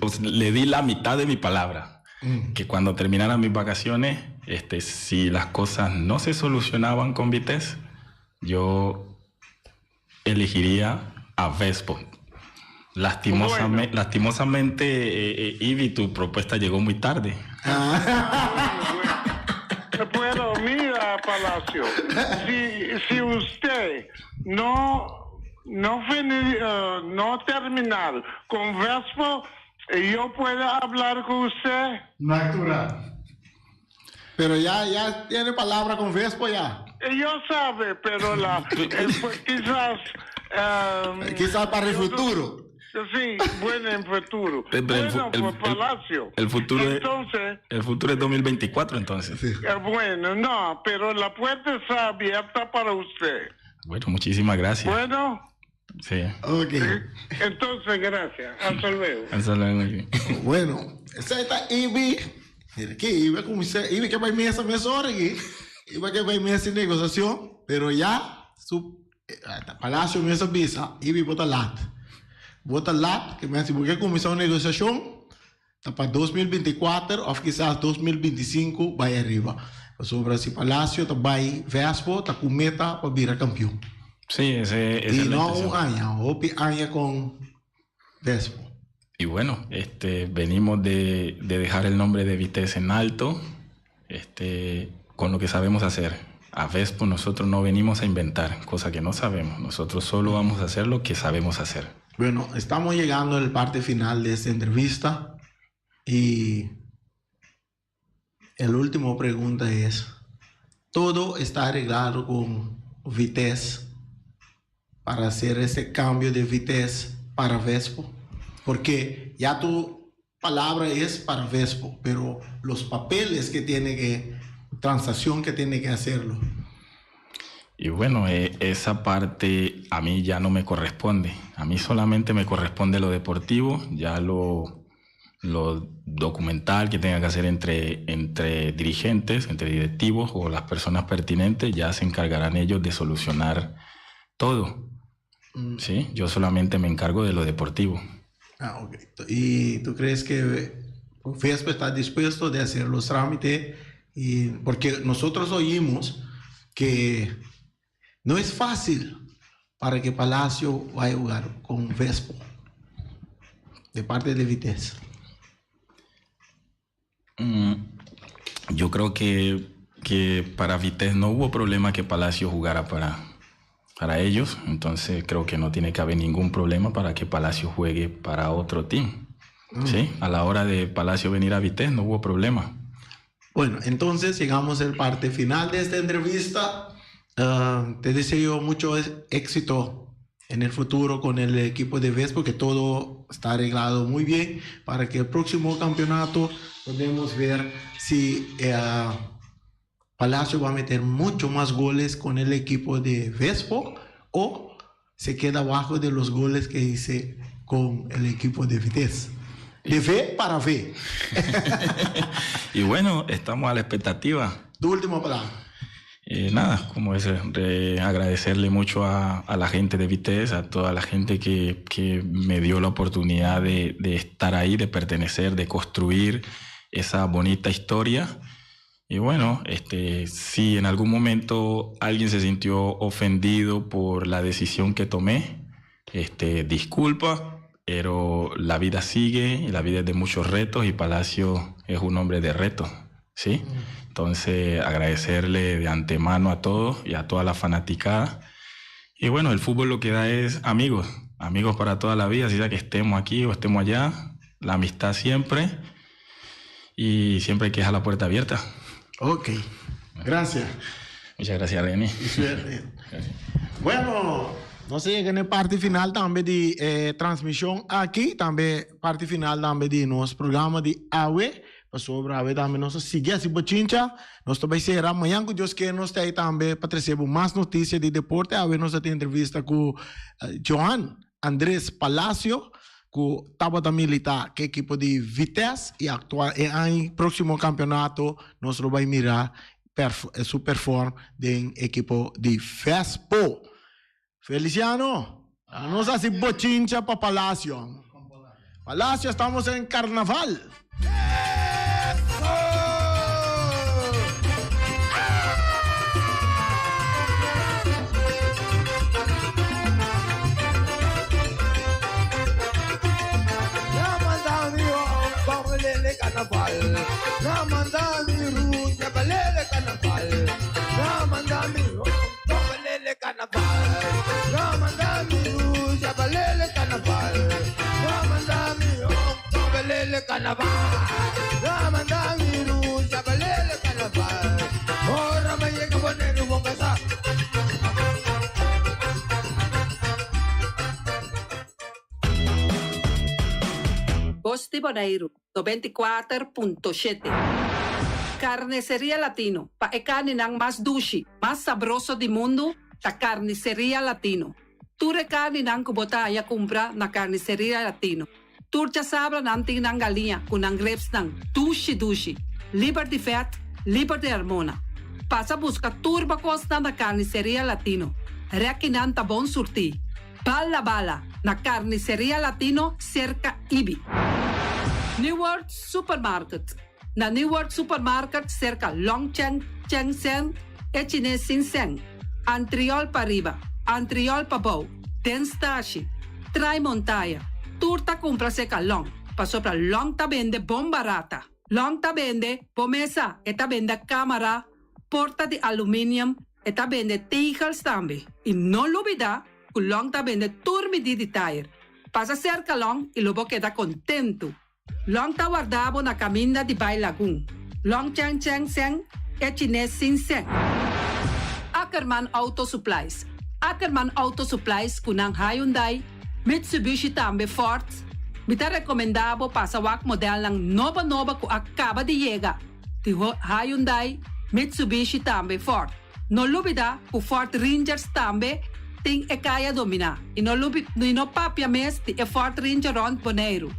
o sea, le di la mitad de mi palabra, que cuando terminaran mis vacaciones, si las cosas no se solucionaban con Vitesse, yo elegiría a Vespo. Bueno. Lastimosamente, Ivy, tu propuesta llegó muy tarde. Pero mira, Palacio, si usted no terminar con Vespo, yo puedo hablar con usted. Natural. Pero ya tiene palabra con Vespo ya. Yo sabe, pero pues, quizás... Quizás para el yo no- futuro. Sí, bueno, en futuro. Pero el Bueno, pues, Palacio. el futuro es- Entonces, El futuro es 2024, entonces. Sí. bueno, no, pero la puerta está abierta para usted. Bueno, muchísimas gracias. Bueno, Sí. Ok. entonces gracias. Hasta luego. Hasta luego. Ivy. Bueno, esa está Ivy. Mira aquí, Ivy, como dice, Ivy que va a mesa, mesa ahora aquí. Ivy que va a mesa en negociación, pero ya su Palacio mesa visa, Ivy bota lat. Bota lat, que me hace, porque comenzó una negociación, está para 2024 o quizás 2025 vai arriba. Sobre si Palacio, está vai Vespo, está con meta para virar campeón. Sí, esa Y es la no intención. un año, hopi año con Vespo. Y bueno, venimos de dejar el nombre de Vitesse en alto, con lo que sabemos hacer. A Vespo nosotros no venimos a inventar, cosa que no sabemos. Nosotros solo vamos a hacer lo que sabemos hacer. Bueno, estamos llegando a la parte final de esta entrevista y la última pregunta es, ¿todo está arreglado con Vitesse para hacer ese cambio de Vitesse para Vespo? Porque ya tu palabra es para Vespo, pero los papeles que tiene que, transacción que tiene que hacerlo. Y bueno, esa parte a mí ya no me corresponde. A mí solamente me corresponde lo deportivo, ya lo documental que tenga que hacer entre dirigentes, entre directivos o las personas pertinentes, ya se encargarán ellos de solucionar todo. Sí, yo solamente me encargo de lo deportivo. Ah, ok. ¿Y tú crees que Vespo está dispuesto de hacer los trámites? Y, porque nosotros oímos que no es fácil para que Palacio vaya a jugar con Vespo de parte de Vitesse. Yo creo que para Vitesse no hubo problema que Palacio jugara para ellos, entonces creo que no tiene que haber ningún problema para que Palacio juegue para otro team. Sí, a la hora de Palacio venir a Vitesse no hubo problema. Bueno, entonces llegamos a la parte final de esta entrevista. Te deseo mucho éxito en el futuro con el equipo de Vespo, que todo está arreglado muy bien para que el próximo campeonato podemos ver si Palacio va a meter mucho más goles con el equipo de Vespo o se queda abajo de los goles que hice con el equipo de Vitesse. De V para V. Y bueno, estamos a la expectativa. Tu última palabra. Nada, como es, agradecerle mucho a la gente de Vitesse, a toda la gente que me dio la oportunidad de estar ahí, de pertenecer, de construir esa bonita historia. Y bueno, si en algún momento alguien se sintió ofendido por la decisión que tomé, disculpa, pero la vida sigue y la vida es de muchos retos y Palacio es un hombre de retos, ¿sí? Entonces, agradecerle de antemano a todos y a toda la fanaticada. Y bueno, el fútbol lo que da es amigos, amigos para toda la vida, así sea que estemos aquí o estemos allá, la amistad siempre y siempre hay que dejar la puerta abierta. Ok, gracias. Muchas gracias, Reni. Y suerte. Gracias. Bueno, Nos a yega na e parti final tambe di e transmishon aki, tambe parti final tambe di nos programa di awe, pasobra awe tambe nos a sigui hasi bochincha. Nos ta bai sera mañan ku Dios kier nos ta ei tambe pa trese bo mas notisia di deporte. Awe nos a tin entrevista ku Johan Andres Palacio ku tabata milita ku ekipo di Vitesse i aktual e aña próksimo kampeonato nos lo bai mira su perform den ekipo di Vespo. Feliciano, nos hasi bochincha pa Palacio. Palacio, estamos en carnaval. Bos di Boneiru, 94.7. Carniceria Latino, pa e carninan mas dushi, mas sabroso di mundu, ta Carniceria Latino. Tur e carninan cu bo ta haya cumpra na Carniceria Latino. Tur djasabra nan tin nan galiña cu nan ribsnan dushi dushi, liber di vet, liber di hormona. Pasa busca tur bo cosnan na Carniceria Latino. Rekinan ta bon surti. Bala bala na Carniceria Latino cerca Ibi. New World Supermarket Na New World Supermarket cerca Long Cheng Cheng Seng e Chines Sin Seng, Antriol pariba, Antriol pabou, den stashi, Trai Montaya, tur ta cumpra cerca Long, pasobra Long ta bende bon barata. Long ta bende bo mesa, e ta bende camara, porta di aluminium, e ta bende tegels tambe. Y no lubida cu Long ta bende tur midi di tayer. Pasa cerca Long y lo bo keda contento. Long ta warda bo na kaminda di bai Lagun. Long Cheng Cheng Seng e chines sin seng. Ackerman Auto Supplies Ackerman Auto Supplies ku nan Hyundai, Mitsubishi tambe Ford. Mi ta rekomendá bo pasa wak modelnan nobo nobo ku a kaba di yega di Hyundai, Mitsubishi tambe Ford. No lubida ku Ford Rangers tambe tin e kaya dominá i no lubi i no papia mes di e Ford Ranger rònt Boneiru.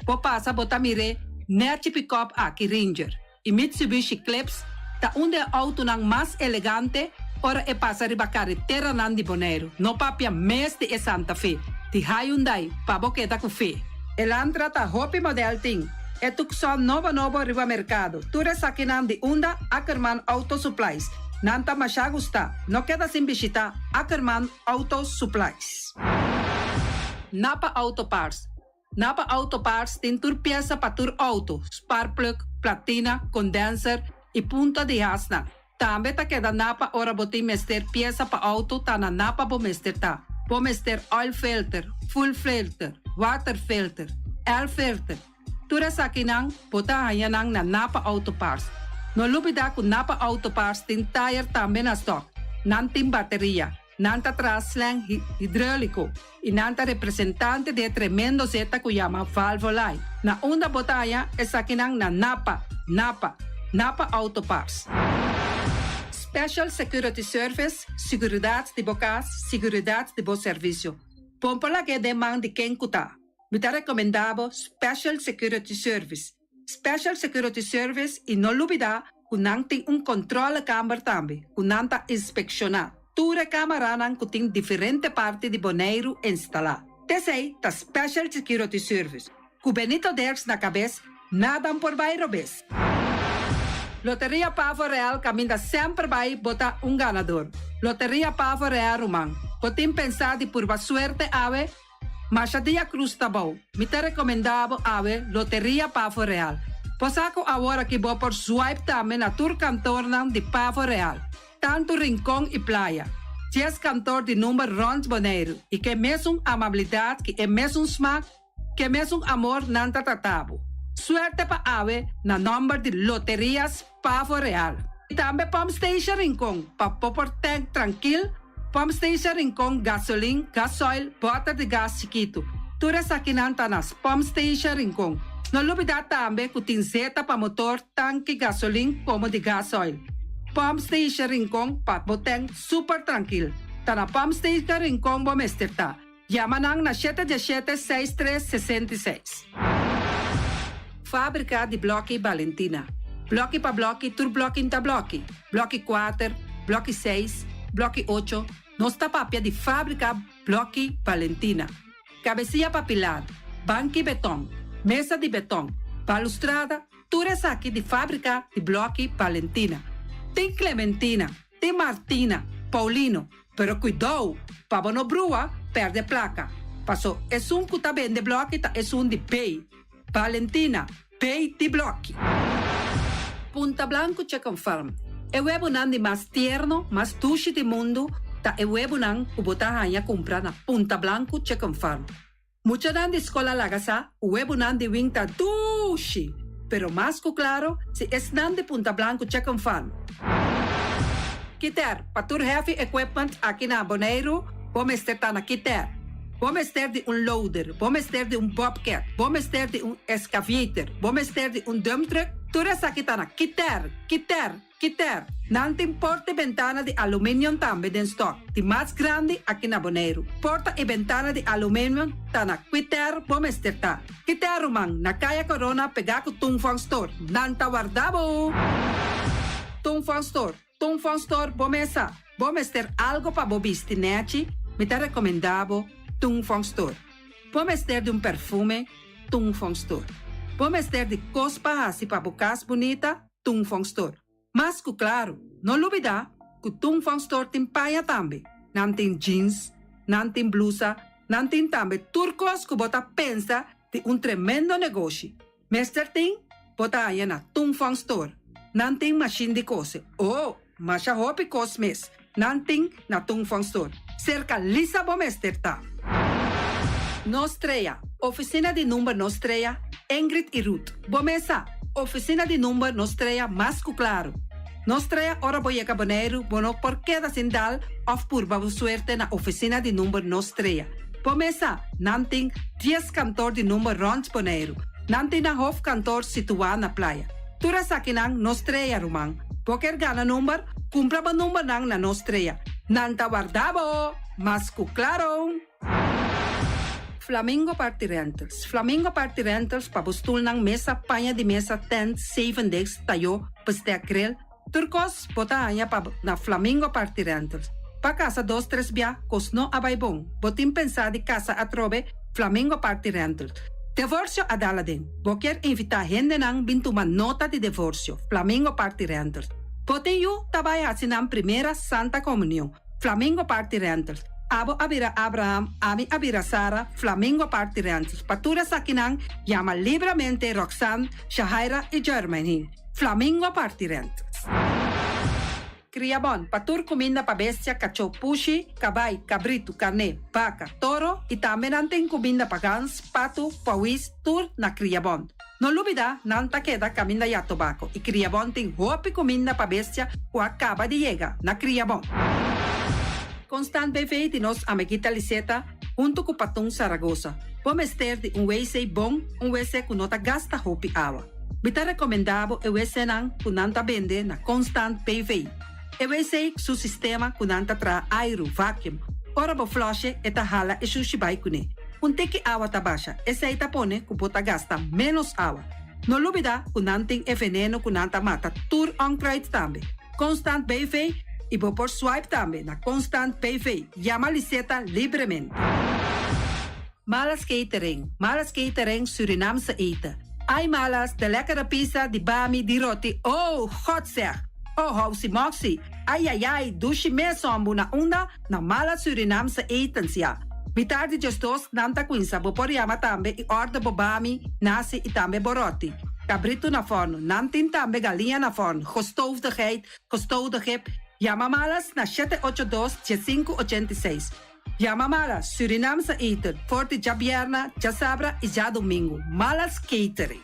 Bo pasa bo ta mir'é nèchi pikòp aki Ranger i Mitsubishi Eclipse ta un di e outonan mas elegante ora e pasa riba kareteranan di Boneiru. No papia mes di e Santa Fe di Hyundai pa bo keda ku fe. Elantra ta hopi modèl tin. E Tucson nobo nobo riba merkado. Tur esakinan di unda Ackerman Auto Supplies. Nan ta masha gusta. No keda sin bishita Ackerman Auto Supplies. Napa Auto Parts Napa Auto Parts tin tur piesa pa tur auto, sparkplug, platina, condenser y punta di hasnan. Tambe ta keda Napa ora bo tin mester piesa pa auto ta na Napa bo mester ta. Bo mester oil filter, fuel filter, water filter, air filter. Tur esakinan bo ta haña nan na Napa Auto Parts. No lubida ku Napa Auto Parts tin tayer tambe na stock. Nan tin bateria, nan ta traha slang hidroliko i nan ta representante di e tremendo zeta ku yama Valvoline. Na unda bo ta haña esakinan na Napa, Napa, Napa Auto Parts. Special Security Service, Siguridat di bo kas, siguridat di bo servisio. Bon por lag'é den man di ken ku ta. Mi ta recomenda bo Special Security Service. Special Security Service y no lubida cu nan tin un controlekamer tambe cu nan ta inspecciona tur e camaranan cu tin diferente parti di Boneiru instala. T'esey ta Special Security Service. Cu Benito Derks na cabes, nada por bay robes. Loteria Pavo Real caminda semper bay bo ta un ganador. Loteria Pavo Real ruman, bo tin pensa di purba suerte awe? Masha dia Cruz ta bou. Mi ta recomenda bo awe Loteria Pavo Real. Bo sa cu awor aki bo por swipe tambe na tur kantornan di Pavo Real, tantu Rincon y Playa. Dies kantor di number rond Boneiru y ke mesun amabilidad ki e mesun smaak, ke mesun amor nan ta trata bo. Suerte pa awe na nomber di Loterias Pavo Real. Y tambe Pump Station Rincon pa bo por tank trankil. Pump Station Rincon gasolin, gasoil, bòter di gas chikitu. Tur esakinan ta na Pump Station Rincon. No lubidá tambe ku tin zeta pa motor, tanki gasolin komo di gasoil. Pump Station Rincon pa bo tèn super trankil. Ta na Pump Station Rincon bo mester ta. Yama nan na shete diesshete seis tres 66. Fábrika di Blòki Balentina. Blòki pa blòki tur blòki n'ta blòki. Blòki kuater, blòki seis, blòki ocho, nos ta papia di Fábrika Blòki Balentina. Kabesia pa pilar, banki betòn, mesa di betòn, balustrada, tur esaki di Fábrika di Blòki Balentina. Tin Clementina, tin Martina, Paulino, Pero kuidou, pa bo no brua, pèrdè plaka. Paso esun ku ta bende blòki ta esun di B. Valentina, B di blòki. Punta Blanco Chicken Farm, E webunan di mas tierno, mas dushi di mundu ta e webunan ku bo ta haña kumpra na Punta Blanco Chicken Farm. Muchanan di skol a laga sa ku webunan di wing ta dushi, pero mas ku klaro si esnan di Punta Blanco Chicken Farm. Kiter, pa tur heavy equipment aki na Boneiru, bo mester ta na Kiter. Bo mester di un loader, bo mester di un bobcat, bo mester di un excavator, bo mester di un dump truck, tur esaki ta na Kiter, Kiter, Kiter, nan tin porta i bentana di aluminium tambe den stock, di mas grandi aki na Boneiru. Porta i bentana di aluminium ta na Kiter bo mester ta. Kiter ruman, na Kaya Corona pegá ku Tung Fong Store. Nan ta warda bo! Tung Fong Store, Tung Fong Store bo mesa. Bo mester algo pa bo bisti nèchi? Mi ta rekomendá bo Tung Fong Store. Bo mester di un perfume? Tung Fong Store. Bo mester di kos pa hasi pa bo kas bunita? Tung Fong Store. Mas ku klaru, no lubidá ku Tung Fong Store tin paña tambe. Nan tin jeans, nan tin blusa, nan tin tambe tur kos ku bo ta pensa di un tremendo negoshi. Mester tin, bo ta haña na Tung Fong Store. Nan tin mashin di kose. Oh, masha hopi kos mes nan tin na Tung Fong Store. Serka Lisa bo mester ta. Nostrea, Ofisina di number Nostrea, Ingrid i Ruth. Bo mesa, Ofisina di number Nostrea mas ku klaru. Nostrea ora bo yega Boneiru bo no por keda sin dal òf purba bo suerte na ofisina di number Nostrea. Bo mesa, nan tin dies kantor di number rònt Boneiru. Nan tin nan hofkantor situá na Playa. Tur esakinan Nostrea, ruman. Bo kier gana number? Kumpra bo numbernan na Nostrea. Nan ta warda bo! Mas ku klaro! Flamingo Party Rentals Flamingo Party Rentals pa bo stulnan, mesa, paña di mesa, tent, zevendegs, tayó, bestek, grill, tur kos bo ta haña pa na Flamingo Party Rentals. Pa kasa dos tres bia, kos no a bai bon. Bo tin pensá di kasa atrobe? Flamingo Party Rentals. Devorsio a dal aden. Bo kier invitá hendenan bin tuma nota di devorsio? Flamingo Party Rentals. Bo tin yu ta bai hasi nan primera Santa Komunion? Flamingo Party Rentals. Abo a bira Abraham, ami a bira Sara, Flamingo Party Rentals. Pa tur esakinan, yama libramente Roxanne, Shahaira i Jermaine. Flamingo Party Rentals. Kriabon, pa tur kuminda pa bestia, kachó, pushi, kabai, kabritu, karné, baka, toro i tambe nan tin kuminda pa gans, patu, pawis, tur na Kriabon. No lubida, nan ta keda kaminda ya tobako i Kriabon tin hopi kuminda pa bestia ku a kaba di yega na Kriabon. Constant BV di nos amiguita Liseta huntu ku Patun Saragosa. Bo mester di un wc bon, un wc ku no ta gasta hopi awa. Mi ta rekomendá bo e wcnan ku nan ta bende na Constant BV. E wc su sistema ku nan ta traha airu, vacuum. Ora bo flush'e e ta hala e shushi bai kuné. Un tiki awa ta basha, esei ta pone ku bo ta gasta ménos awa. No lubidá ku nan tin e veneno ku nan ta mata tur onkruid tambe. Constant BV i bo por swipe tambe na Constant BV. Yama Liseta libremente. Malas Catering, Malas Catering Surinaamse eten. Ai Malas, de lekkere pizza, di bami, di roti, oh, God zeg! Oh, housie moxie, ai ai ai, dushi mes hombu na unda? Na Malas Surinaamse etens, ya. Mitar di 12 nan ta cuinsa, bo por yama tambe y order bo bami, nasi y tambe bo roti. Cabrito na forno, nan tin tambe galiña na forno, gestoofde geit, gestoofde kip. Yama Malas na 782 1586. Yama Malas, Surinaamse eten, for di djabierna, djasabra y djadomingo. Malas Catering.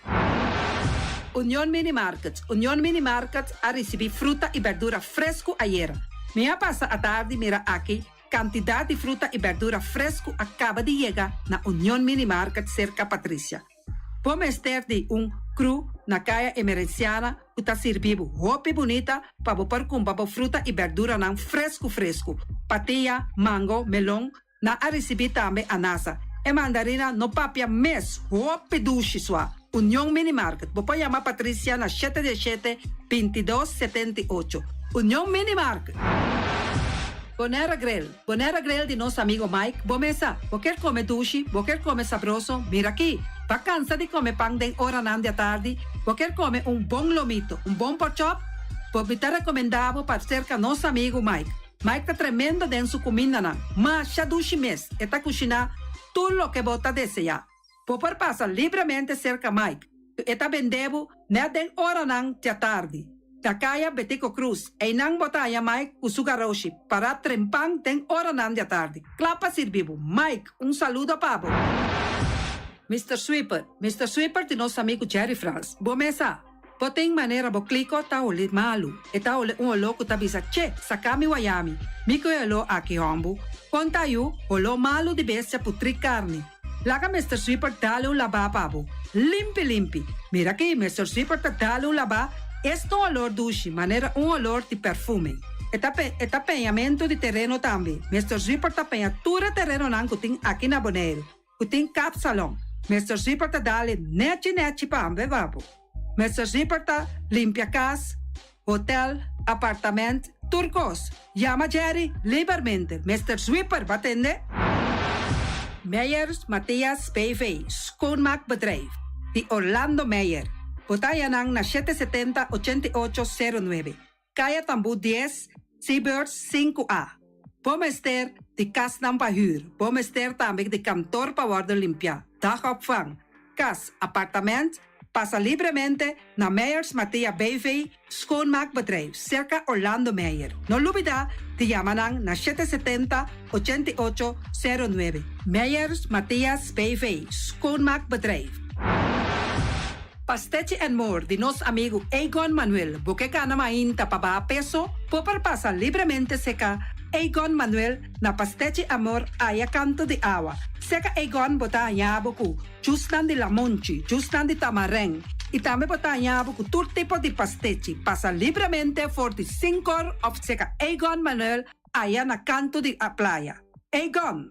Union Mini Market, Union Mini Market a ricibi fruta y berdura fresco ayera. Mi a pasa atardi mira aki. Kantidat di fruta i bèrdura fresku a kaba di yega na Union Mini Market serka Patricia. Bo mester di un kru na Kaya Emerenciana ku ta sirbi bo hopi bunita pa bo por kumpra bo fruta i bèrduranan fresku fresku, patia, mango, melon, nan a risibí tambe anasa. E mandarina no papia mes, hopi dushi sua. Union Mini Market, bo por yama Patricia na shete diesshete, bintidos, 78. Union Mini Market! Bonaire Grill, Bonaire Grill di nos amigo Mike, bo mesa, bo kier come dushi, bo kier come sabroso, mira aki! Ba cansa di come pan den oranan di atardi, bo kier come un bon lomito, un bon porkchop? Bo mi ta recomenda bo pa cerca nos amigo Mike. Mike ta tremendo den su cumindanan, masha dushi mes, e ta cushina tur loke bo ta desea. Bo por pasa libremente cerca Mike, cu e ta bende bo net den oranan di atardi. Na Caya Betico Cruz, eynan bo ta haña Mike cu su garoshi para trempan den oranan di atardi, cla pa sirbi bo. Mike, un saludo pa bo. Mister Sweeper, Mister Sweeper di nos amigo Jerry Frans. Bo mesa, bo tin manera bo clico ta holi malu. E ta holi un oló cu ta bisa, Che, saca mi wayami. Mi cu e oló aki hombu. Con ta yu, oló malu di bestia putri carni. Laga Mister Sweeper dale un labá pa bo. Limpi limpi. Mira aki, Mister Sweeper ta dale un labá, esta un olor dushi, manera un olor di perfume. E ta e ta peñamentu di tereno tambe. Mister Sweeper ta peña tur e terenonan ku tin aki na Boneiru, ku tin kapsalon. Mister Sweeper ta dale nechi nechi pa pa bo. Mister Sweeper ta limpia kas, hotel, apartament, tur kos. Yama Jerry libermente. Mister Sweeper, bo a tende? Meyers Mathias BV, Schoonmaakbedrijf, di Orlando Meyer. Bo ta haña nan na 770 88 09, Kaya Tambú 10, Seabirds 5A. Bo mester di kasnan pa hür, bo mester tambe di kantor pa wòrdu limpiá, dagopvang, kas, apartament, pasa libremente na Meyers Mathia BV, Schoonmaakbedrijf, serka Orlando Meyer. No lubidá di yama nan na 770 88 09. Meyers Mathias BV, Schoonmaakbedrijf. Pastechi and More di nos amigo Egon Manuel. Bo ke kana mainta pa baha peso, bo por pasa libremente serka Egon Manuel na Pastechi Amor aya kantu di awa. Serka Egon bo ta haña bo ku jusnan di lamonchi, jusnan di tamarijn. I tambe bo ta haña bo ku tur tipo di pastechi. Pasa libremente for di 5 òf serka Egon Manuel aya na kantu di a playa. Egon!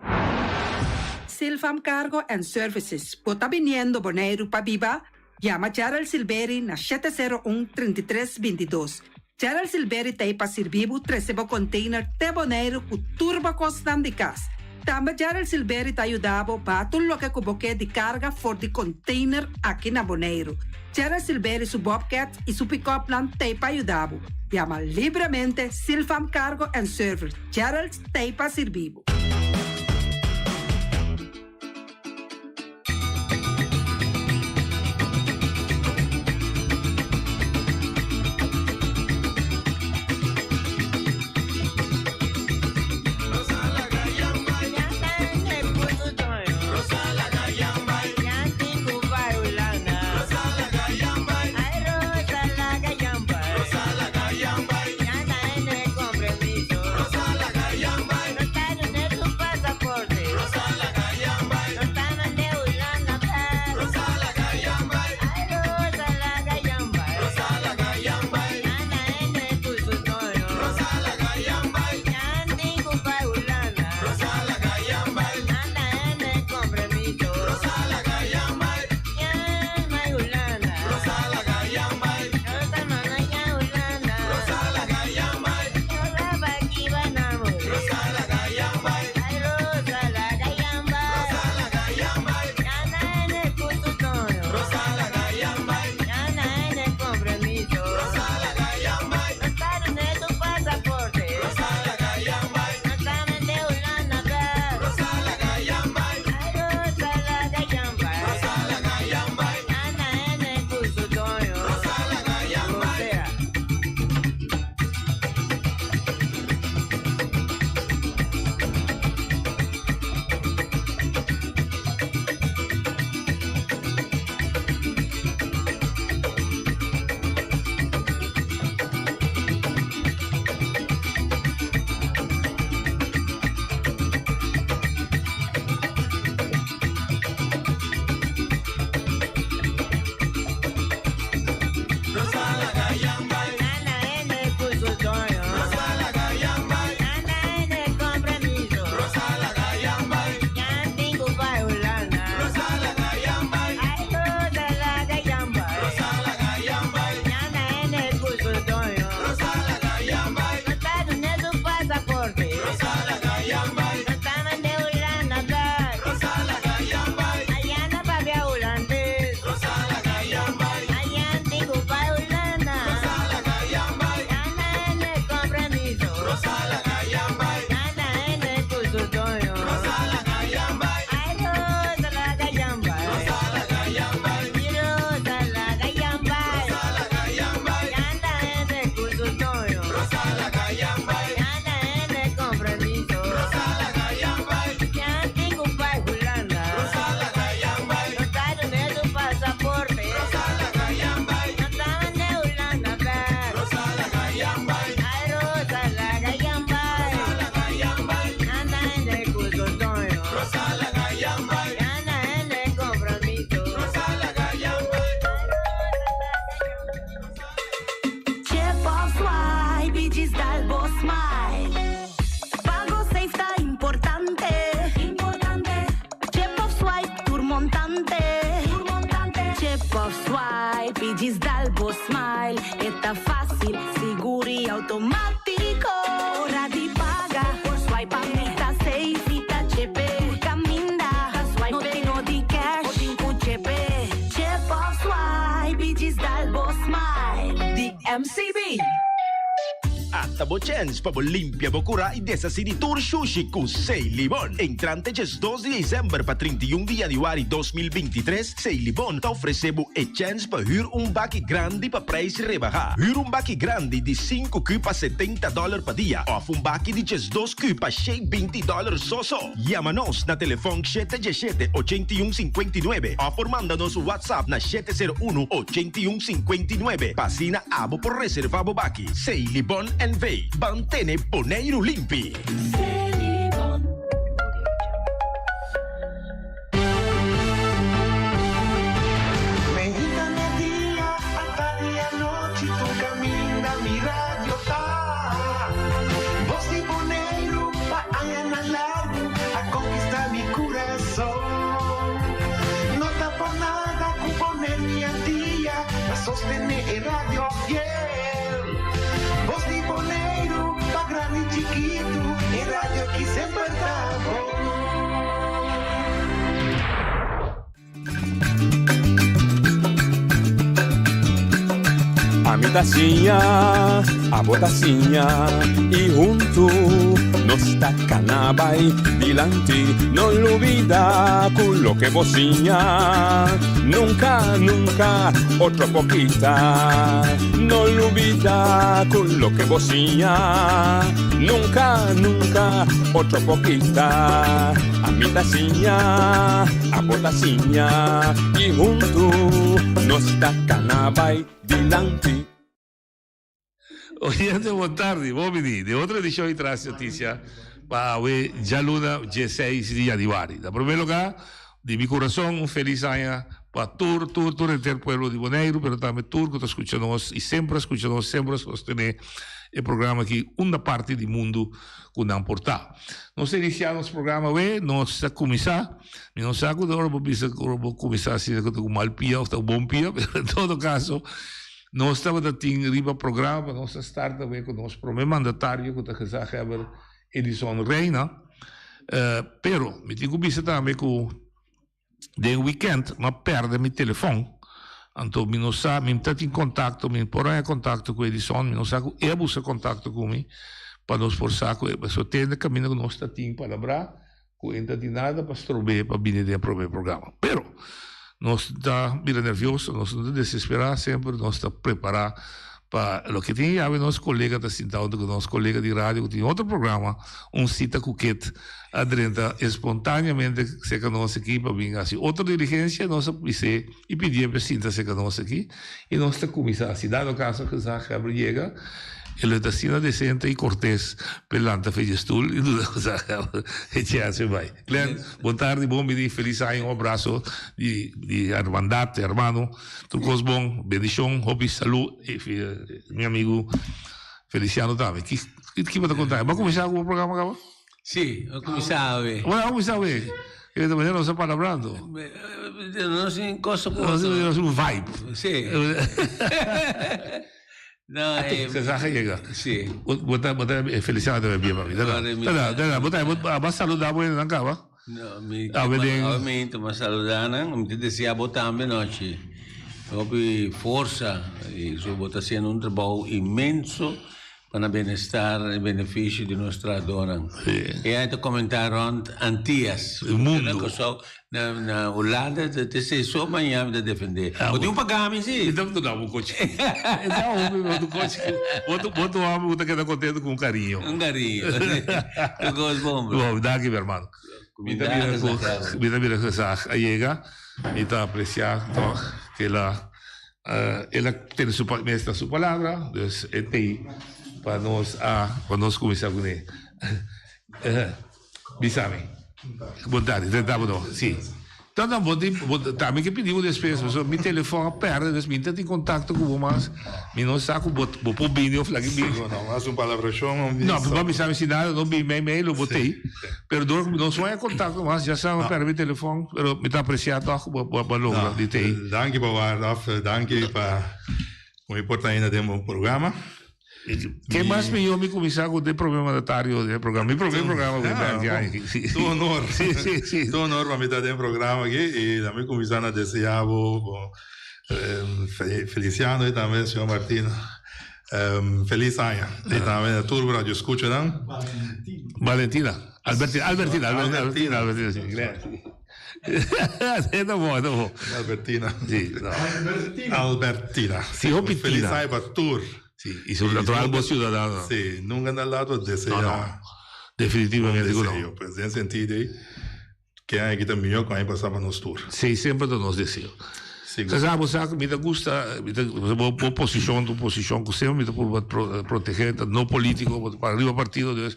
Silvam Cargo and Services. Bo ta biniendo Boneiru pa biba? Yama Gerald Silveri na 701 3322. Gerald Silveri t'ei pa sirbi bo trese bo container te Boneiru ku tur bo kosnan di kas. Tambe Gerald Silveri ta yuda bo baha tur loke ku bo ke di karga for di container aki na Boneiru. Gerald Silveri su Bobcat i su pick-up nan t'ei pa yuda bo. Yama libremente Silvam Cargo and Service. Gerald t'ei pa sirbi bo. Automátiko. Ora di paga, por swipe pa mi ta safe, mi ta chepe. Tur kaminda, ta swipe, no tin no di cash, bo tin ku chepe. Chip of swipe i djis dal bo smile. Di MCB. Ata bo chèns pa bo limpia bo kurá i deshasí di tur shushi ku Seilibon. Entrante djesdos di desèmber pa 31 di yanüari 2023, Seilibon ta ofresé bo e chèns pa hür un baki grandi pa preis rebahá. Hür un baki grandi di sinku kü pa setenta dòler pa dia òf un baki di djesdos kü pa shei binti dòler so so. Yama nos na telefòn shete djeshete ochenta i un sinkuenta i nuebe òf por manda nos un WhatsApp na shete sero unu ochenta i un sinkuenta i nuebe pa asina abo por reservá bo baki. Seilibon NV. Ban tene Boneiru limpi! Selibon. Meinta media, atardi anochi, tur kaminda mi radio ta. Bos di Boneiru pa añanan largu a konkistá mi kurason. No ta por nada ku Boneiru i Antia ta sostené e radio fiel. Bos di Boneiru pa grandi i chikitu, e radio ki semper ta bon. Ami ta siña, abo ta siña i huntu nos ta kana bai dilanti. No lubida ku loke bo siña nunka, nunka otro por kita. No lubida ku loke bo siña nunka, nunka otro por kita. Ami ta siña, abo ta siña i huntu nos ta kana bai dilanti. Oyente bon tardi, bon bini den otro edicion di Tras Noticia pa awe djaluna dieseis di januari. Na primer lugar, di mi curason un feliz aña pa tur tur tur henter pueblo di Boneiru pero tambe tur cu ta scucha nos y semper a scucha nos, semper a sostene e programa aki unda parti di mundu cu nan por ta. Nos ta inicia nos programa awe, nos ta cuminsa, mi no sa cu ora bo bisa cu ora bo cuminsa asina cu ta cu mal pia of ta cu bon pia, pero en todo caso nos tabata tin riba programa pa nos ta start awe cu nos prome mandatario cu ta gezaghebber Edison Reina, pero mi tin cu bisa tambe cu Den weekend m'a perde mi telefon, anto mi no sa, mi ta tin contacto, mi por haña contacto cu Edison, mi no sa cu e a busca contacto cu mi pa nos por sa cu e, pasobra tende caminda cu nos ta tin palabrá cu e no ta tin nada pa strob'é pa bini den e prome programa. Pero nos ta bira nervioso, nos no ta desesperá, semper nos ta prepará Pa loke tin yawe nos kolega ta sinta huntu ku nos kolega di radio ku tin otro programa, un sita ku ket a drenta espontaneamente serka nos aki pa bin hasi otro diligensia, nos a bis'é i pidié pa e sinta serka nos aki i nos ta kuminsá. Si dado kaso gezaghebber yega, e lo ta asina desente i kortes pa e lanta fe dje stul i duna gezaghebber e chèns pa e bai. Glenn, bon tardi, bon bini, felis aña, un abraso di di hermandad, hermano. Tur kos bon, bendishon, hopi salú i mi amigu Feliciano tambe. Ki ki bo ta konta? Bo a kuminsá ku bo programa kaba? Sí, a kuminsá awe. Bo a kuminsá awe? E ta manera nos a palabrando. Nos tin cosa ku otro. Nos tin un vibe. Sí. No, eh. Gezaga yega. Sí. Bo ta bo ta Feliciano ta bien papi. Ta ta ta bo ta bo a saluda bo hendenan kaba? No, mi awe mi tuma saluda nan, mi ta desea bo tambe nochi hopi forsa y so bo ta haciendo un trabou inmenso pa na bienestar y beneficio di nos trahadornan. E ai ta comenta rond Antillas. Mundo. Na na Hulanda te se so maña mi ta defende. Bo tin un paga mi si. Mi ta duna bo un cochi. Ta hopi mi un cochi. Bo tu homber bo ta keda contento cu un cariño. Un cariño. Tu cos bon bro. Bon, danki mi hermano. Mi ta mira cu mi ta mira gezag a yega. Mi ta aprecia toch cu el a el a tene su mes na su palabra. Dus e tey pa nos a pa nos cuminsa cune. Bisa mi. Bon tardi, drenta bo no. Si. No, no, bo tin, bo, tambe ke pidi bo despues, pasobra mi telefon a perde, dus mi no ta tin kontakto ku bo mas. Mi no sa ku bo, bo por bini of laki bini. No, no, mas un palabrashon. No, bo bisa mi si nada, no bini mei mei, lo bo tei. Pero dor ku mi no haña kontakto mas, ya sa mi a perde mi telefon, pero mi ta apresia tòg ku bo, bo a logra di tei. Danki pa warda, of danki pa ku mi por ta ainda den bo programa. Ke mas mihó mi kuminsá ku den promé mandatario den e programa. Mi promé programa ku e bèk ya aki. Si. Tur honor. Si, si, si. Tur honor pa mi ta den programa aki i ta mi kuminsá na deseá bo bo Feliciano i tambe señor Martina felis aña i tambe na tur bo radioskuchanan. Valentina. Albertina, Albertina, Albertina, Albertina, si. E ta bon, e ta bon. Albertina. Si, no. Albertina. Si, hopi tina. Feliz aña pa tur. Si, y su natural bo ciudadano. Si, nunca na laat pa desea. No, no. Definitivamente cu no. Deseo, pues den sentido ey, ke aña aki ta mihor cu aña pasa pa nos tur. Si, semper ta nos deseo. Sigur. Sa bo sa cu mi ta gusta, mi ta, bo, bo posicion ta un posicion cu semper mi ta purba protege, ta no politico, bo ta para riba partido, dus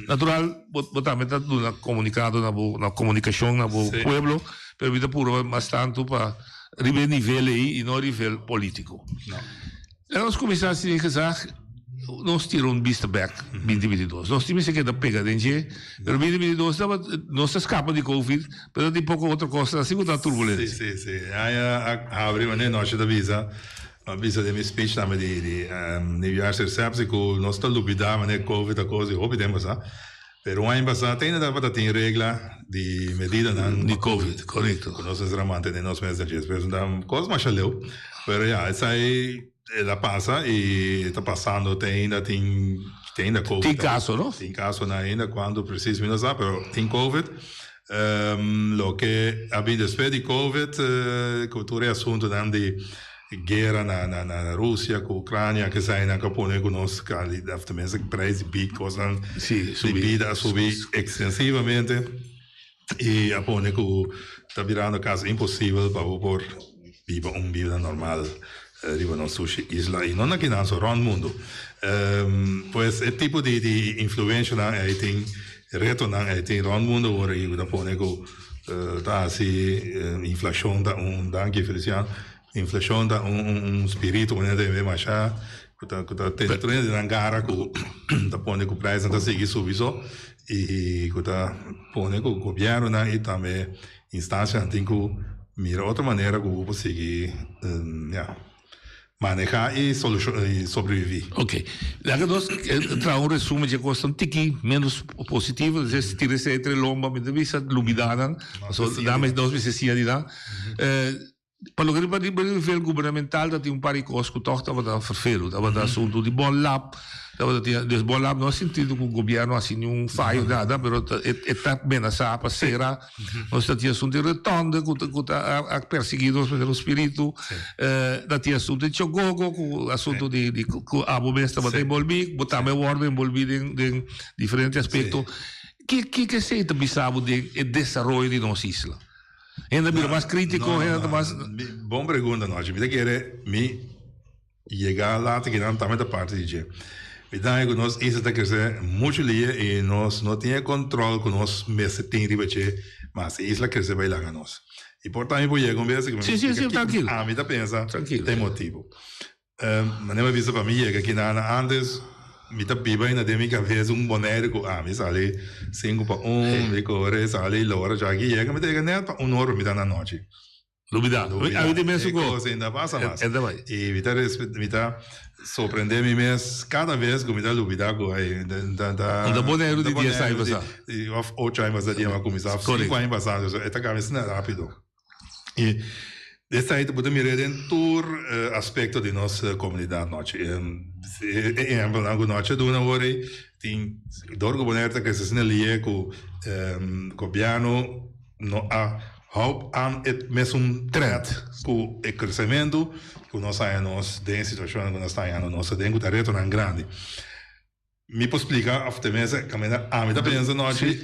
natural bo, bo tambe ta duna comunicado na bo, na comunicacion na bo pueblo, pero mi ta purba mas tanto pa riba e nivel ey y no riba politico. No. Laga nos kuminsá asina e gezag, nos tira un bista bèk binti binti dos. Nos tin mester keda pega den dje, pero binti binti dos tabata, nos ta skapa di covid, pero tin poko otro kosnan asina ku ta turbulensia. Sí, sí, sí. Aña a habri manera nochi ta bisa, a bisa den mi speech tambe di di nieuwjaarsreceptie ku nos ta lubidá manera covid a kos di hopi tempu pasá. Pero un aña pasá te ainda tabata tin regla di medidanan di covid, korekto. Ku nos mester a mantené nos mes den dje. Pues ta un kos masha leu. Pero ya, esei el a pasa i ta pasando te ainda tin te ainda covid. Tin kaso, no? Tin kasonan ainda, kuantu presis mi no sa, pero tin covid. Loke a bin despues di covid ku tur e asuntunan di Guera na na Rusia ku Ucrania kesainan ku a pone ku nos calidad of tenminste prijs di bid kosnan di bida a subi extensivamente y a pone ku ta birando casi imposibel pa bo por biba un bida normal riba nos sushi isla y no na kinan so rond mundo. Pues e tipo di di influencianan ey tin retonan ey tin rond mundo awor aki ku ta pone ku ta hasi inflacion ta un danki Feliciano. Inflacion ta un spiritu ku nan ta tene masha ku ta ku ta tene tur hende nan gara ku ta pone ku prijsnan ta sigui subi so i ku ta pone ku gobiernonan i tambe instancianan tin ku mira otro manera ku bo por sigui ya maneha i i sobrevivi. Ok, laga nos traha un resumen dje kosnan tiki menos positivo, tira esei entre lomba mi ta bisa lubida nan, pasobra nan nos mester siña di nan. Pa loke riba riba nivel gubernamental ta tin un par di kos ku tòg tabata ferfelu. Tabata asuntu di bon lab, tabata tin, dus bon lab no a sintido ku gobièrnu a hasi niun fayo nada, pero ta e e ta menasá pa sera. Nos ta tin asuntu di rotonde ku ta ku ta a persiguí nos manera un spiritu. Ta tin asuntu di Chogogo ku asuntu di di ku abo mes tabata enbolbí, bo tambe a wòrdu enbolbí den den diferente aspekto. Ke ke esei ta bisa bo den e desaroyo di nos isla? Hende a bira mas krítiko, hende ta mas. Bon pregunta, Nochi. Mi ta kere mi yega later kinan tambe ta parti di dje. Mi ta haña ku nos isla ta krese muchu lia i nos no tin e kòntròl ku nos mester tin riba dje, mas e isla krese bai laga nos. I por ta mi por yega un bes ku mi splika kiko ami ta pensa ta e motibu. Manera mi a bisa pa mi yega aki na antes mi ta biba ainda den mi cabeza un Bonaire cu ami sali cinco pa un mi core sali lora djaki yega mi ta yega net pa un ora mi ta na nochi. Lubida. Lubida. E cos ainda pasa mas. Y mi ta mi ta sorprende mi mes cada vez cu mi ta lubida cu ay ta ta. Un ta Bonaire di dies aña pasa. Of ocho aña pasa dia mi a cuminsa of cinco aña pasa e ta cambia asina rapido. I esei ta bo ta mira den tur aspekto di nos komunidat nochi. E ehèmpelnan ku nochi a duna awor ei tin dor ku Bonaire ta krese asina lié ku gobièrnu no a hou aan e mesun trèt ku e kresementu ku nos haña nos den e situashonnan ku nos ta hañando nos aden ku ta retonan grandi. Mi por splika òf tenminste kaminda ami ta pensa nochi.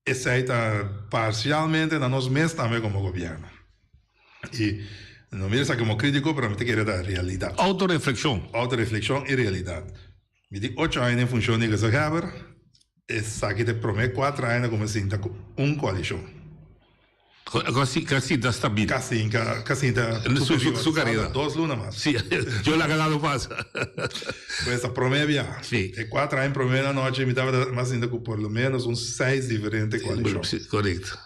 Esei ta parcialmente na nos mes tambe como gobierno. Y no mira esaki como critico, pero mi ta kere ta realidad. Autoreflexion. Autoreflexion y realidad. Mi tin ocho aña den funcion di gezaghebber, esaki ta e prome cuatro aña cu mi sinta cu un coalicion. Ka sinta stabil. Ka sinta, ka sinta superior. Su carera. Falta dos luna mas. Si, yo laga dado pasa. Pues ta prome bia. Si. E cuatro aña prome na nochi mi tabata mas sinta cu por lo menos un seis diferente coalicion. Si, correcto.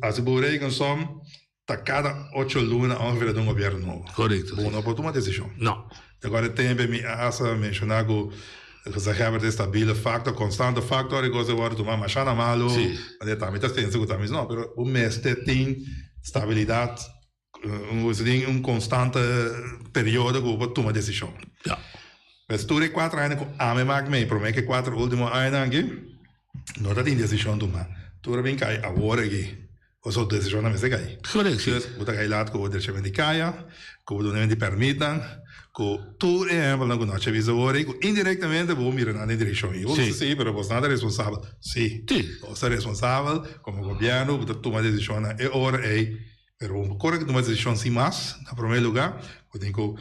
Asi bo reken som, ta cada ocho luna ongeveer ta un gobierno nobo. Correcto. Bo no por tuma decision. No. Te acuerdo e tempo mi a hasta menciona cu gezaghebber ta e stabile factor, constante factor, e cos a wordo tuma masha na malo, wanneer tambe ta pensa cu tambe no, pero bo mester tin stabilidad, bo mester tin un constante periodo cu bo por tuma decision. Pues tur e cuatro aña cu ami mak mey, prome cu e cuatro ultimo añanan aki, no ta tin decision tuma, tur a bin cay awor aki. Pasobra desishonnan mester kai. Correct, sí. Dus bo ta kai laat ku bo derechament di kaya, ku bo dunament di pèrmitnan, ku tur e ehèmpelnan ku nos a bisa awor ei, ku indirektamente bo mira nan den direkshon. I bo bisa sí, pero bosnan ta responsabel. Sí. Sí. Nos ta responsabel komo gobièrnu, bo ta tuma desishonnan e ora ei, pero bo kore tuma desishon sin mas, na promé lugá, bo tin ku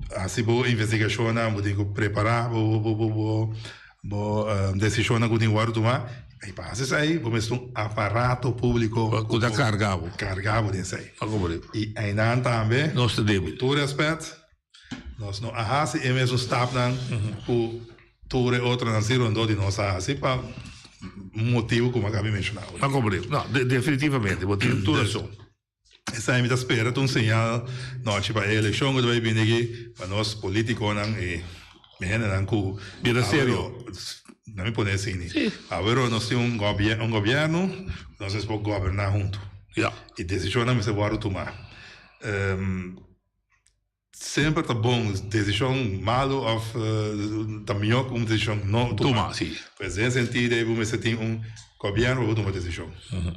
Hasi bo investigashonnan, bo tin ku prepará bo bo bo bo bo desishonnan ku tin wòrdu tumá. I pa hasi esei bo mester un aparato públiko ku ta karga bo. Karga bo den esei. A komprendé. I einan tambe, Nos ta débil. ku tur rèspèt, nos no a hasi e mesun stapnan ku tur e otronan si rondó di nos a hasi pa motibu ku mi a kaba di menshoná. A komprendé. No, definitivamente bo tin tur rason. Esei mi ta spera ta un señal nochi pa e elekshon ku ta bai bini aki pa nos politikonan i hendenan ku Bira serio. Na mi pone asini. Awero nos tin un un gobièrnu ku nos mester por goberná huntu. I desishonnan mester wòrdu tumá. Semper ta bon desishon malu òf ta mihó ku un desishon no tuma. Si. Pues den sentido ei bo mester tin un gobièrnu pa bo tuma desishon.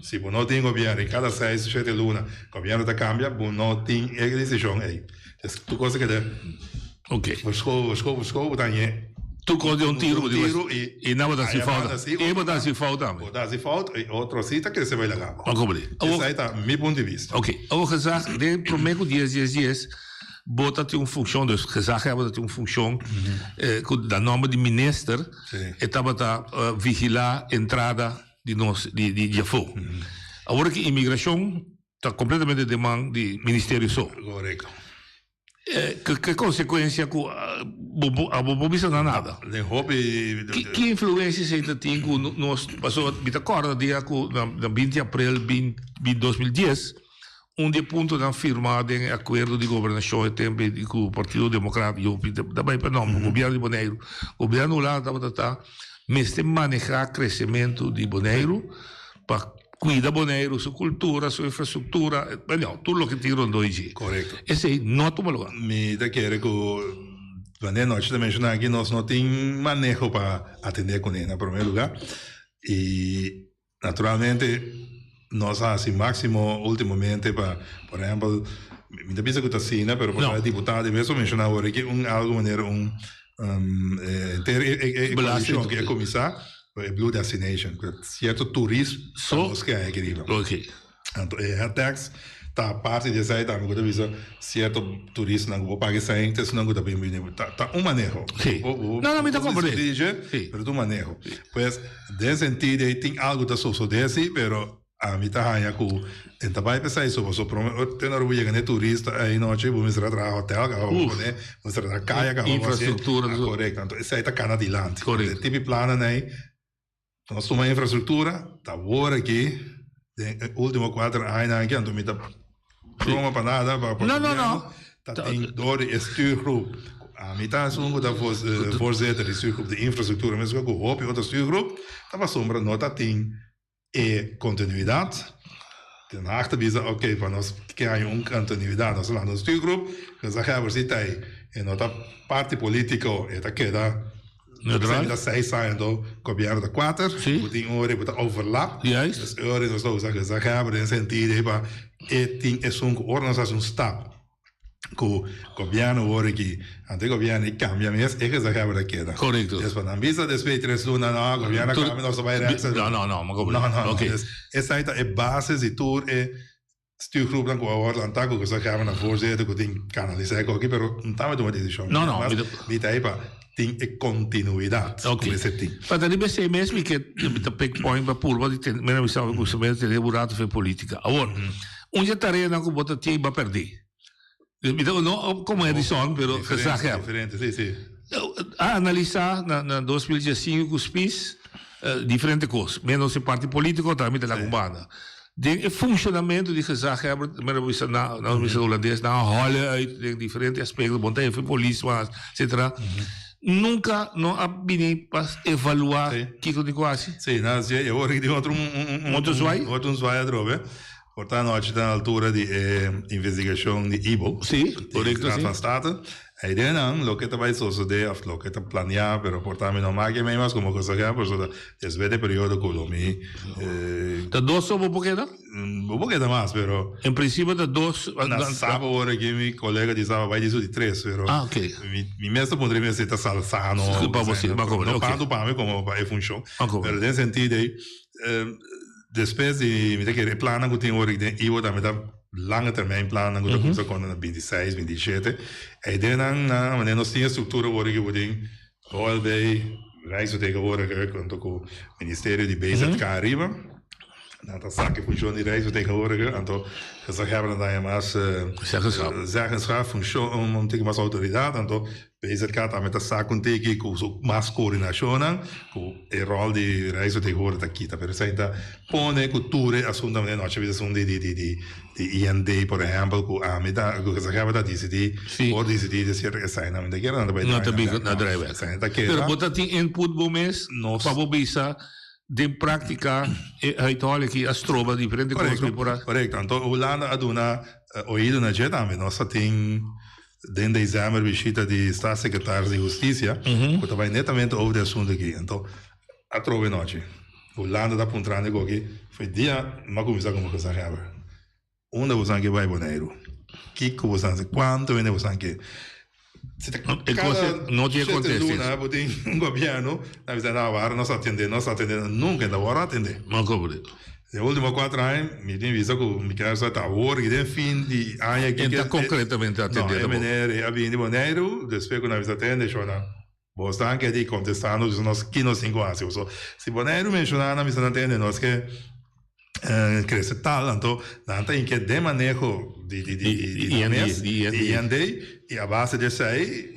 Si bo no tin gobièrnu i kada seis o shete luna gobièrnu ta kambia, bo no tin e desishon ei. Des tur kos ta keda verschoven, verschoven, verschoven, bo ta hañ'é. Tur kos den un tiru bo tin i nan bo ta hasi fout. E bo ta hasi fout tambe. Bo ta hasi fout i otro si ta krese bai laga bo. A komprendé. Esei ta mi punto di bista. Ok. Awor gezag den promé ku dies dies dies bo ta tin un funkshon, dus gezaghebber ta tin un funkshon ku na nòmber di minister e tabata vigilá entrada di nos di di afó. Awor ki imigrashon ta kompletamente den man di ministerio so. Korekto. Ke konsekuensia ku bo abo bo bisa na nada? Den hopi. Ki influensia esei ta tin ku nos pasobra mi ta kòrda dia ku na binti aprel 2010 un di e puntonan firmá den e akuerdo di gobernashon e tempu ei ku Partido Demokrat yo ta bai pa nòmber gobièrnu di Boneiru gobièrnu Hulanda tabata ta mester manehá kresementu di Boneiru pa Cuida Boneiru, su cultura, su infrastructura, bueno, tur loke tin rondó di dje. Correcto. Esey no a tuma lugar. Mi ta kere cu wanneer nochi ta menciona aki nos no tin maneho pa atende cune na prome lugar y naturalmente nos a haci maximo ultimamente pa por ehempel mi ta bisa cu ta asina pero por e diputado y mes a menciona awor aki un algo manera un Henter e coalicion cu a cuminsa cu e Blue Destination, cu cierto turismo ta nos ke aki riba. Anto e headtax ta parti di esey tambe cu ta bisa cierto turistanan cu por paga esey, ta esunnan cu ta bin bini. Ta un maneho. No, no, mi ta comprende. Pero ta un maneho. Pues, den sentido ey tin algo ta sosode si, pero Ami ta haña ku e ta bai p'esei so paso prome te ora bo yega n'e turista ei nochi bo mester a traha hotel kaba bo pone bo mester a traha kaya kaba bo hasi Infrastruktura ah korekto anto esei ta kana dilanti Korekto. e tipi plannan ei nos tuma infrastruktura ta wor aki den e ultimo kuater añanan aki anto mi ta broma pa nada pa No no no ta tin dor di e stuurgroep ku ami ta esun ku ta voorzitter di stuurgroep di infrastruktura meskos ku hopi otro stuurgroep ta pasobra no ta tin E kontinuidat, Den Haag ta bisa ok pa nos ke haña un kontinuidat nos ta lanta un stuurgroep, gezaghebber si ta ei, e no ta parti politiko, e ta keda Neutral. Ta seis aña anto gobièrnu ta kuater, bo tin un ora ku ta overlap, Juist. dus e ora nos ta usa gezaghebber den sentido ei pa e tin esun ku ora nos hasi un stap. Ku gobièrnu wor aki, anto e gobièrnu i kambia mes, e gezaghebber ta keda. Korekto. Des pa nan bisa despues di tres luna, no, gobièrnu a kambia, nos ta bai rechts. No, no, no, no, no, no. Des, esei ta e basis di tur e stuurgroepnan ku a wòrdu lantá ku gezaghebber na voorzitter ku tin kanalisá e koki, pero no ta tuma desishon. No, no. Mas mi ta ei pa tin e kontinuidat ku mester tin. Pa ta riba esei mes mi ke mi ta pick point pa purba di tene, mi a bisa ku mi tene un rato fe politika. Awor, un dje tareanan ku bo ta tin bo a pèrdí. Mi ta no komo Edison, pero gezaghebber. Diferente, si, si. A analisá na na 2015 ku Spies diferente kos. Menos e parti politiko tambe ta laga un banda. Den e funshonamentu di gezaghebber, manera bo bisa na nos bisa hulandes, nan a hòle uit den diferente aspekto, bon ta hefe polis mas, etcetera. Nunka no a bini pa evaluá kiko tin ku hasi? Sí, nan hasié i awor aki tin otro un Otro zwaai? Otro un zwaai atrobe. Por ta anochi ta na altura di e investigashon di Ibo. Sí, korekto, Raad sí. van State. Ei nan loke ta bai sosodé òf loke ta planeá, pero por ta mi no make mei mas komo konsehero, pasobra ta despues di e periodo ku lo mi. Ta dos so bo por keda? Bo por keda mas, pero. En prinsipio ta dos. Na Saba ora aki mi kolega di Saba bai di su di tres, pero. Ah, ok. Mi mes ta puntra mi si ta sano. Pa bo si, pa komo, No ok. tantu pa mi komo pa e funshon. Ok. Pero den sentido ei, despues di mi ta kere e plannan ku tin ora aki den Iwo tambe ta. Lange termijn plannan ku ta kumsa konta na bintiseis, bintishete. E ideanan na manera nos tin e struktura awor aki bo tin OLB, Rijksvertegenwoordiger hunto ku Ministerio di BZK ariba. Nan ta saka e funshon di Rijksvertegenwoordiger anto gezaghebber nan ta haña mas zeggenschap, funshon, un tiki mas outoridat anto BZK tambe ta sa con tiki cu su mas coordinacionnan cu e rol di Rijksvertegenwoordiger ta kita. Pero esaki ta pone cu tur e asuntonan den nochi bisa esun di di di di di IND por ehempel cu ami ta cu gezaghebber ta dicidi por dicidi di cierto esainan mi ta kere nan ta bay No ta draai bin nan na draai bek. Esai ta keda. Pero bo ta tin input bo mes pa bo bisa den practica e huishouding aki a stroba diferente cos Correcto, mi por a. correcto. Anto Hulanda a duna oido na dje tambe. Nos ta tin. Den december bishita di staatssecretaris di Husticia cu ta bay netamente over di asunto aki. Anto atrobe nochi Hulanda ta puntrando e koki foi dia mi a cuminsa como gezaghebber. Unda bosan ke bay Boneiru? Kico bosan haci? Cuanto hende bosan ke? Si ta E cada cosa no tin e shete conteste. luna bo tin un gobierno ta bisa no awor nos atende nos atende nunca e ta wor atende. No comprendo. E ultimo cuatro aña mi tin bisa cu mi kier sa ta awor ki den fin di aña aki. E ta concretamente atende No, e ta bo. meneer e a bini di Boneiru, despues cu nan a bisa atende shona bo stan ke di contestando bisa nos ki nos tin cu haci. So si Boneiru menciona nan bisa nan atende nos ke crece tal anto nan ta inke den maneho di di di di di nan mes di IND. di IND y a base di esey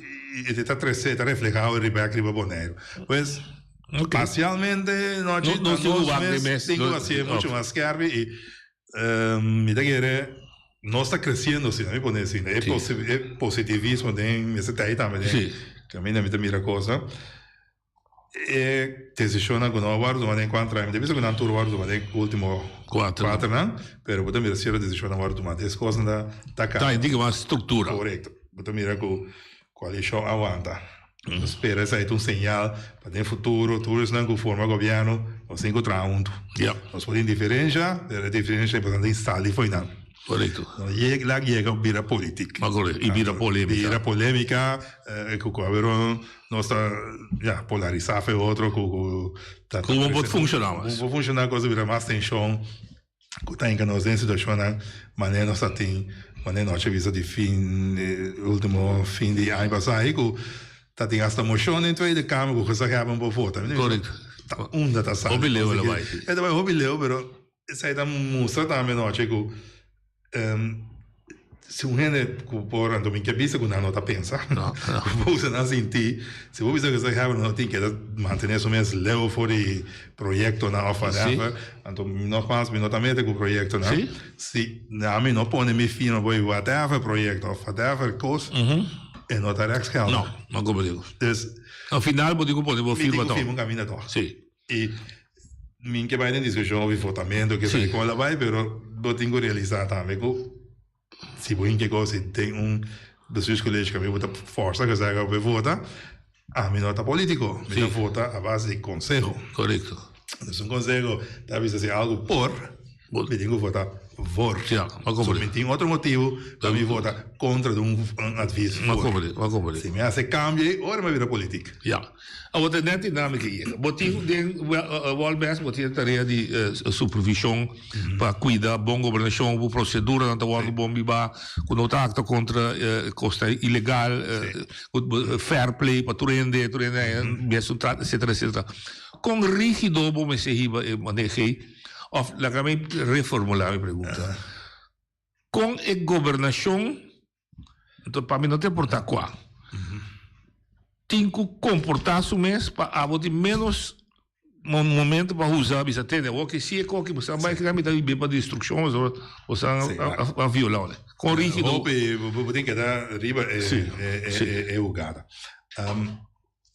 e ta trece ta refleha riba riba Boneiru. Pues. Parcialmente nochi No, no nos mes tin cu hacié mucho mas skerpi y mi ta kere nos ta creciendo asina, mi pone asina, e e positivismo den mester ta ahi tambe den caminda mi ta mira cosa. E decisionnan cu no a wordo tuma den cuantra aña, mi ta bisa cu nan tur a wordo tuma den ultimo cuaternan, pero bo ta mira cierto decisionnan a wordo tuma, des cosnan ta ta cambia. Ta indica mas structura. Correcto. Bo ta mira cu Coalicion a wanta. Nos spera esai ta un señal pa den futuro tur esnan cu forma gobierno nos tin cu traha hunto. Nos por tin diferencia, pero e diferencia importante tin sali fo'i nan. Correcto. No yega, laat yega bira politic. Ma correcto. Y bira polemica. Bira polemica, cu cu haber un, nos ta, ya, polarisa fe otro cu cu ta. Cu bo por funciona mas. Cu bo por funciona, cosa bira mas tension. Ku ta hinka nos den situashonnan manera nos ta tin manera nochi a bisa di fin ultimo fin di aña pasá ei ku ta tin hasta moshon den Tweede Kamer ku gezaghebber por vota. Korekto. Ta unda ta sali. Hopi leu el a bai. E ta bai hopi leu pero esei ta mustra tambe nochi ku Si un hende ku por, anto mi ke bisa ku nan no ta pensa, ku por usa nan sinti, si bo bisa ku esaki haber no tin keda mantene su mes leu for di proyektonan òf whatever, anto nogmaals mi no ta mete ku proyektonan, si ami no pone mi firma bo whatever proyekto òf whatever kos, e no ta rechtsgeldig. No, no komo digo. Dus, Al final bo tin ku pone bo mi firma tin ku tòg. firma un kaminda tòg. Si. I mi ke bai den diskushon over votamentu ke esaki kon la bai, pero bo tin ku realisá tambe ku si bo hinka e kos den un bestuurscollege ku ami bo ta forsa ku esaki pa vota, ami no ta politiko, mi ta vota a base di konseho. Korekto. Dus un konseho ta bisa si algu por, mi tin ku vota voor. Ja, ma So mi tin otro motibu pa mi vota kontra di un advis Ma voor. komprendé, ma komprendé. Si mi hasi kambio ei, ora mi a bira politik. Ja. Awor ta net dinamika yega. Bo tin den Walbes bo tin e tarea di supervishon pa kuida bon gobernashon, bo proseduranan ta wòrdu bon bibá, ku no ta aktua kontra kosnan ilegal, fair play pa tur hende, tur hende haña mesun trato, etcetera, etcetera. Kon rígido bo mester hiba e maneho ei? Òf laga mi reformulá mi pregunta. Kon e gobernashon, anto pa mi no ta importá kua, tin ku komportá su mes pa abo tin ménos momento pa usa bisa tende awor ke si e koki boso a bai keda mita biba pa destrukshon pasobra boso a viola ora kon rigido. Hopi bo tin keda riba e e hugada.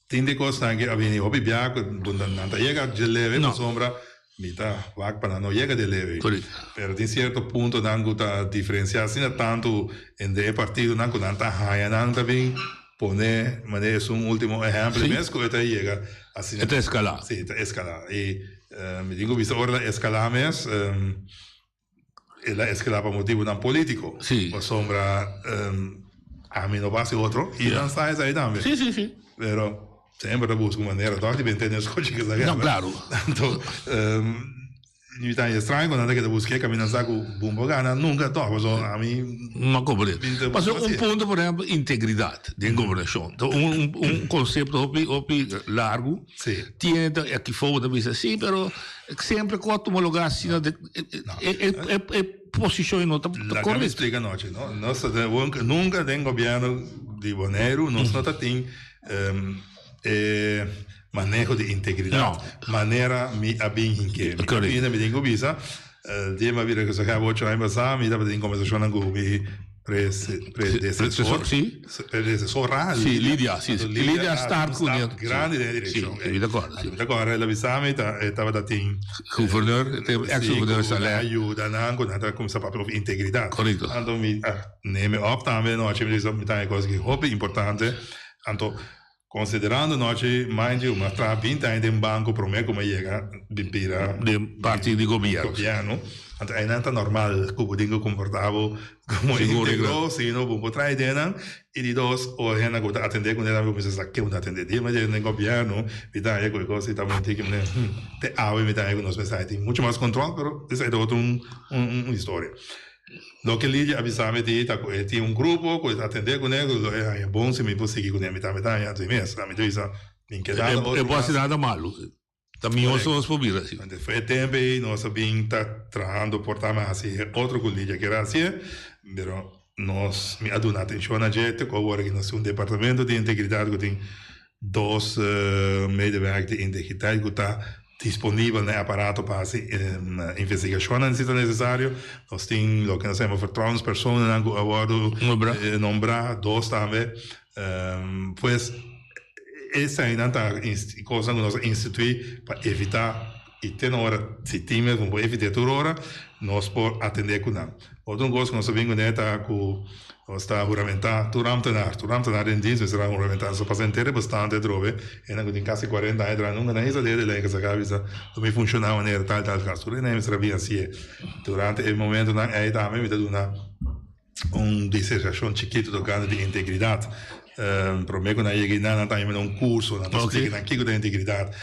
Tin di kosnan ke a bini hopi bia ku nan ta yega dje leve pasobra mi ta wak pa nan no yega dje leve. Pero tin sierto puntonan ku ta diferensia asina tantu entre e partidonan ku nan ta haña nan ta bin Pone manera esun ultimo ehempel mes ku e ta yega asina. E ta eskalá. Si, e ta eskalá. I mi tin ku bisa ora el a eskalá mes, el a eskalá pa motibunan polítiko. Si. Pasobra ami no por hasi otro i nan sa esei tambe. Si, si, si. Pero semper ta buska un manera tòg di bent'e den skochi ku esaki. No, klaro. Anto Mi ta extraño cu nan ta keda busque caminda sa cu bun por gana nunca toch pasobra ami No comprende. Pasobra un punto por ehempel integridad den gobernacion ta un un concepto hopi hopi largo. Si. Tiene ta aki for bo ta bisa si pero semper cu a tuma lugar asina de e e e posicion no ta Laga mi correcto. splica anochi no nos ta nunca den gobierno di Boneiru nos no ta tin E maneho di integridat. Manera mi a bin hink'é. Mi a bin, mi tin ku bisa, dia mi a bira konsehero ocho aña pasá, mi tabata tin kombersashonnan ku mi predesesor, predesesora, Lidia. Lidia a start ku un stap grandi den e direkshon. Mi ta kòrda. Mi ta kòrda, el a bisa mi, e tabata tin. Guvernor, ex guvernor Saleh. Si, ku nan a yuda nan, ku nan ta kuminsá papia over integridat. Korekto. Anto mi a neme òp tambe anochi, mi bisa mi ta haña kos ki hopi importante. Anto. Considerando nochi mind you, m'a traha binti aña den banco prome cu m'a yega di bira Den parti di gobierno. gobierno. Anto einan ta normal cu bo tin cu comporta bo como integro, si no bo por traha ideanan. Y di dos, ora hende cu bo ta atende cu nan bo mester sa ken bo ta atende. Di m'a yega den gobierno, mi ta haña cu e cos ta un tiki manera, hm, te awe mi ta haña cu nos mester tin mucho mas control, pero esai ta otro un un historia. Loke Lidia a bisa mi di ta ku e tin un grupo ku e ta atendé kuné ku lo e haña bon si mi por sigui kuné. Mi tambe ta haña así mes. Mi ta bisa mi ke nada otro E por hasi mas. nada malu. Ta mihó si nos por bira así. Antes for e tempu ei nos a bin ta trahando por ta mi hasi e otro ku Lidia kier hasié, pero nos mi a duna atenshon na dje te ku awor aki nos tin un departamento di integridat ku tin dos medewerker di integridat ku ta disponibel na e aparato pa hasi investigashonnan si ta nesesario. Nos tin loke nos ta yama vertrouwenspersonennan ku a wòrdu nombrá, dos tambe. Pues eseinan ta kosnan ku nos a instituí pa evitá i te na ora si tin mes ku por evit'é tur ora nos por atendé ku nan. Otro kos ku nos a bin kuné ta ku nos ta huramentá tur ámtenar, tur ámtenar den dienst mester a huramentá. Nos a pasa henter e bastante atrobe, hende ku tin kasi kuarenta aña atrás nunka nan hisa dede lei ku sa ka bisa lo mi funshoná manera tal tal tal. Tur hende mester a bin hasié. Durante e momentonan ei tambe mi ta duna un disertashon chikitu tokante di integridat. Promé ku nan yega einan nan ta yama un kurso, nan ta splika nan kiko ta integridat.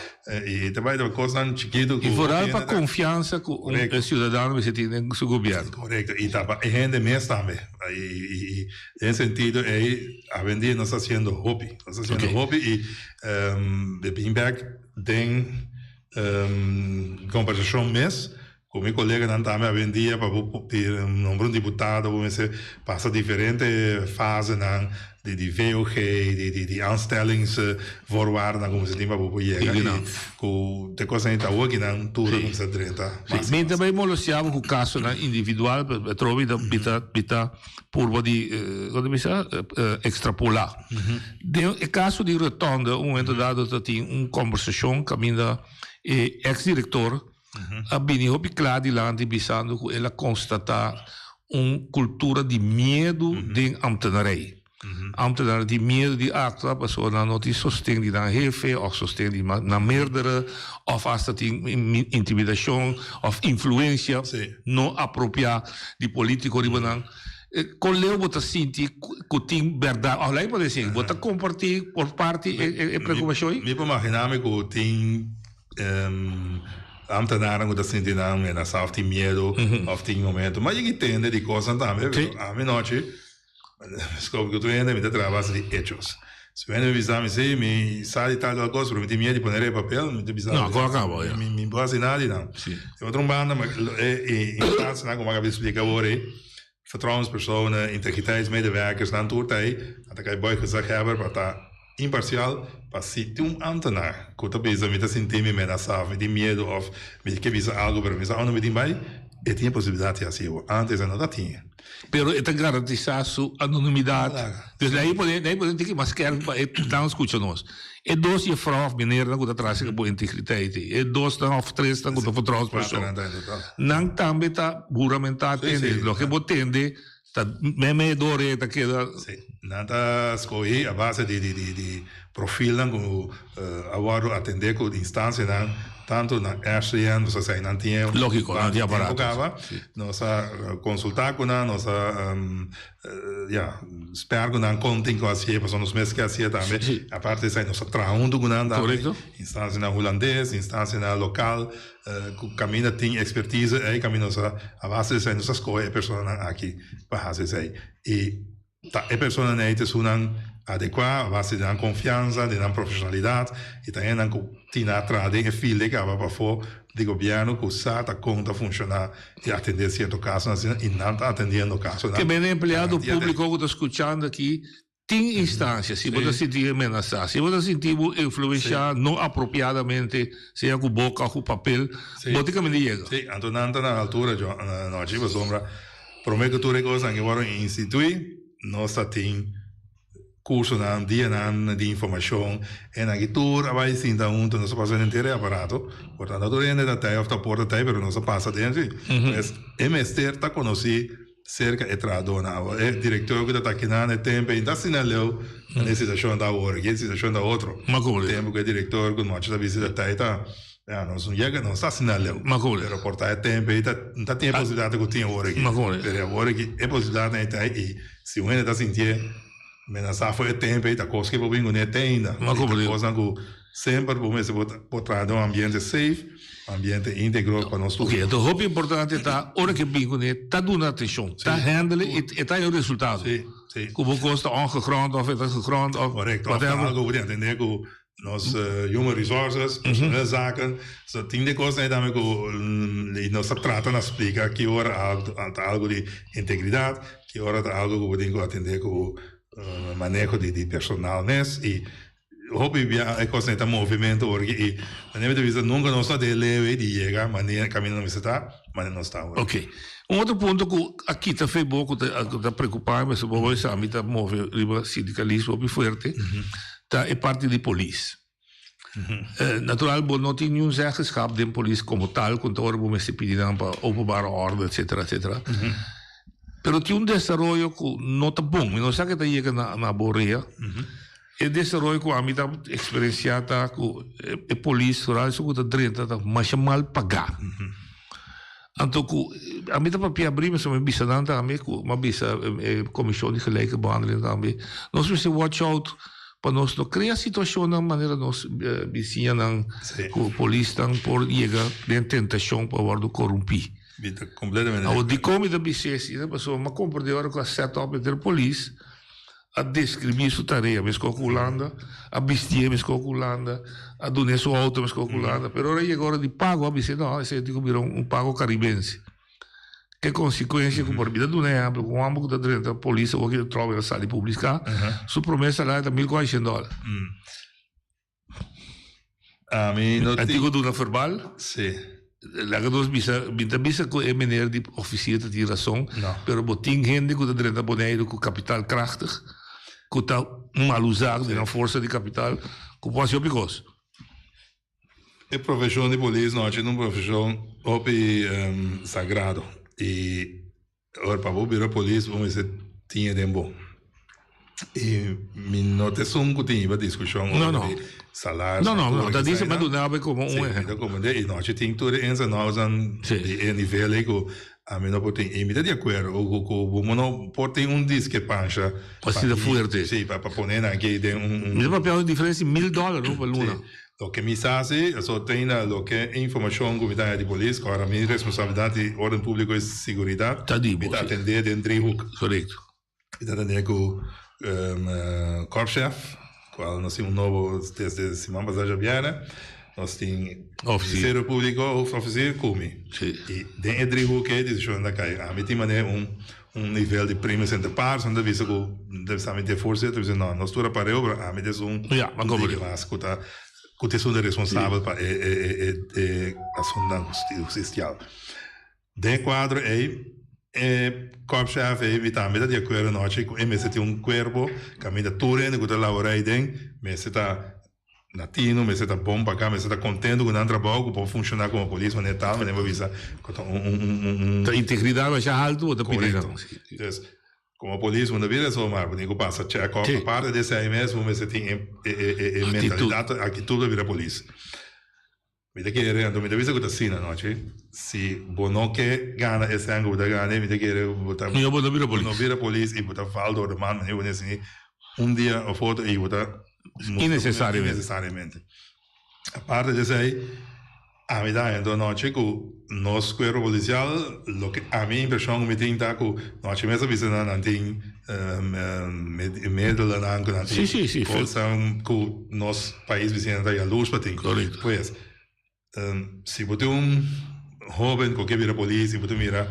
I ta bai ta kosnan chikitu ku. I foral pa konfiansa ku un siudadano mester tin den su gobièrnu. Korekto. I ta pa e hende mes tambe. I den sentido ei awendia nos ta hasiendo hopi. Nos ta hasiendo hopi i de bin bèk den kombersashon mes. Ku mi koleganan tambe awendia pa bo nombra un diputado bo mester pasa diferente fasenan di di VOG, di di di aanstellingsvoorwaarden ku mester tin pa bo por yega i ku te kosnan ei ta awor kinan tur a kuminsá drenta mas. Mi ta bai molestia bo ku kasonan individual pero atrobe mi ta mi ta mi ta purba di kon ta bisa ekstrapolá. Den e kaso di Rotonde un momento dado ta tin un kombersashon kaminda e eks direktor a bini hopi kla dilanti bisando ku el a konstatá un kultura di miedu den ambtenarij. Ambtenaren tin miedu di aktua pasobra nan no tin sosten di nan hefe òf sosten di nan meerdere òf asta tin intimidashon òf influensia no apropiá di polítiko riba nan. Kon leu bo ta sinti ku tin bèrdat? Òf laga mi por desi, bo ta kompartí por parti e preokupashon ei? Mi por imaginá mi ku tin Ambtenaren ku ta sinti nan menasá òf tin miedu òf tin momento. Ma yega i tende di kosnan tambe, pero ami nochi skop ku tur hende mi ta traha a base di hechos. Si un hende mi bisa mi si mi sa di tal tal kos pero mi tin miedu di pone riba papel, mi ta bisa mi mi por hasi nada di nan. Di otro banda e instancianan ku mi a kaba di splika awor ei, vertrouwenspersonen, integriteitsmedewerkers, nan tur ta ei, nan ta kai bòi gezaghebber pa ta. Imparcial pa si tin un ambtenaar cu ta bisa mi ta sinti mi menasa of mi tin miedo of mi ke bisa algo pero mi sa unda mi tin bay, e tin e posibilidad di haci bo. Antes e no ta tin. Pero e ta garantisa su anonimidad. Dus de ahí pone, de ahí pone tiki mas skerp pa e nan scucha nos. E dos juffrouw of meneernan cu ta tras e bo integriteit ei, e dosnan of tresnan cu ta vertrouwenspersoon, nan tambe ta huramenta tende. Loke bo tende Ta meme e dor e ta keda. Sí, nan ta skohí a base di di di di profilnan ku a wòrdu atendé ku instansianan tantu na RCN, nos a sa nan tin e Lógiko, nan tin aparato. Tempu kaba, nos a konsultá ku nan, nos a ya, spera ku nan kon tin ku hasié pasobra nos mes ke hasié tambe. Aparte esei nos a traha huntu ku nan tambe, instansianan hulandes, instansianan lokal. Ku kaminda tin ekspertise ei kaminda nos a a base di esei nos a skohe e personanan aki pa hasi esei. I ta e personanan ei ta esunnan adekuá a base di nan konfiansa, di nan profeshonalidat i ta hendenan ku tin a traha den e field ei kaba pafó di gobièrnu ku sa ta kon ta funshoná i atendé sierto kasonan asina i nan ta atendiendo kasonan. Ke mene empleado públiko ku ta skuchando aki Tin instancia, si bo ta sinti menasá, si bo ta sinti bo influenciá no apropiadamente, sea cu boca of cu papel, bo tin caminda yega. Sí, anto nan ta na altura djo anochi pasobra prome cu tur e cosnan aki worde institui, nos ta tin cursonan, dianan di informacion, en aki tur a bay sinta hunto, nos a pasa henter e aparato, por tanto tur hende ta tey of ta por ta tey, pero nos a pasa den si. Pues e mester ta conoci. Serka e trahadónan awor. E direktor ku ta ta kinan e tempu ei no ta asina leu na e situashon ta awor aki, e situashon ta otro. Tempu ku e direktor ku nochi ta bisita ta ei ta, ya, nos no yega, nos ta asina leu. Pero por ta e tempu ei ta, no ta tin e posibilidat ku tin awor aki. Pero awor aki e posibilidatnan ei ta ei i si un hende ta sintié menasá for e tempu ei ta kos ke por bin kuné te ainda. Ta kosnan ku Semper bo mester por traha den un ambiente safe, un ambiente íntegro pa nos tur. Ok, enton hopi importante ta ora ke bin kuné ta duna atenshon, ta handle i e ta haña un resultado. Sí, sí. Ku bo kos ta ongegrond òf e ta gegrond òf Korekto, òf ta algu ku bo tin atendé ku nos human resources, personeel zaken. So tin di kosnan ei tambe ku nos ta trata na splika ki ora ta algu di integridat, ki ora ta algu ku bo tin ku atendé ku maneho di personal mes i Hopi bia e kosnan ta movimento ora ki i manera mi ta bisa nunka nos ta den lewe di yega manera kaminda nos mester ta manera nos ta awor. Ok. Un otro punto ku a kita fe bo ku ta ku ta preokupa mi pasobra bo sa mi ta move riba sindikalismo hopi fuerte ta e parti di polis. Natural bo no tin niun zeggenschap den polis komo tal ku ta ora bo mester pidi nan pa openbare orde etcetera etcetera. Pero tin un desaroyo ku no ta bon mi no sa ke ta yega na na bo rea. E desaroyo ku ami ta eksperensiá ta ku e polis foral esun ku ta drenta ta masha mal pagá. Anto ku ami ta papia abrí pasobra mi bisa nan tambe ku mi a bisa e komishon di gelijke behandeling tambe nos mester watch out pa nos no krea situashonnan manera nos bisiñanan ku polisnan por yega den tentashon pa wòrdu korumpí. Mi ta kompletamente de akuerdo. Dikon mi ta bisa esei? Pasobra mi a komprendé ora ku a set up entre polis. A describí su tarea meskor ku Hulanda, a bistié meskor ku Hulanda, a dun'é su outo meskor ku Hulanda, pero ora yega ora di pago a bis'é no, esei tin ku bira un pago karibense. Ke konsekuensia ku por bira? Duna ehèmpel, ku un hòmber ku ta drenta polis awor ki ta tròba el a sali publiká, su promé salario ta mil kuatrocientos dòler. Ami no tin. Antigo duna verbal. Sí. Laga nos bisa, mi ta bisa ku e meneer di ofisier ta tin rason, No. pero bo tin hende ku ta drenta Boneiru ku kapital krachtig, ku ta mal usá di nan forsa di kapital, ku por hasi hopi kos. E profeshon di polis no ta un profeshon hopi sagrado i Ora pa bo bira polis bo mester tin e den bo. I mi no ta esun ku tin hiba diskushon No, no. over di salaris. No, no, no. Ta dice pa duna bo komo un Sí, mi ta ehempel. komprende. I nochi tin tur e ins en outsnan Sí. di e nivel ei ku ami no por tin. I mi ta di akuerdo ku ku bo no por tin un diskrepansha pa Asina fuerte. Sí, pa pone nan aki den un un Mi ta papia un diferensia di mil dòler no pa luna. Sí. Loke mi sa si, so tin na loke e informacion cu mi ta haya di polis, cu ora mi responsabilidad di orden publico y siguridad, Ta di bo, mi ta si. atende den driehoek. Correcto. Mi ta atende cu korpschef, cual nos tin un nobo desde siman pasa djabierne. Nos tin Ministerio Públiko, hoofdofficier ku mi. I den e driehoek ei desishonnan ta kai. Ami tin manera un un nivel di primus inter pares, nan ta bisa ku ta mi den voorzitter, ta bisa no, nos tur a pareu, pero ami ta esun un tiki mas ku ta ku ta esun ta responsabel pa e e e e asuntunan hustisial. Den e kuadro ei, e korpschef ei mi tambe ta di akuerdo nochi ku e mester tin un kuerpo kaminda tur hende ku ta laborá eiden mester ta latino, mester ta bon paga, mester ta kontento ku nan trabou ku por funshoná komo polis manera tal, manera bo bisa ku ta un un un un. Ta integridat masha haltu bo ta pidi nan. Korekto. Dus, komo polis bo no bira zomaar, bo tin ku pasa check up. Aparte di esei mes bo mester tin e e e e mentalidat, aktitut pa bira polis. Mi ta kere, anto mi ta bisa ku ta asina nochi. Si bo no ke gana e sèn ku bo ta gana, mi ta kere bo ta. Mihó bo no bira polis. Bo no bira polis i bo ta val door de man, manera bo nesini un dia òf otro i bo ta. Innesesariamente. Innesesariamente. Aparte di esei, ami ta haña anto nochi ku nos kuerpo polisial, loke ami impreshon ku mi tin ta ku nochi mes a bisa nan nan tin Middelenan ku nan tin kosnan ku nos pais bisiña ta yalurs pa tin. Pues, si bo tin un hoben ku ke bira polis i bo ta mira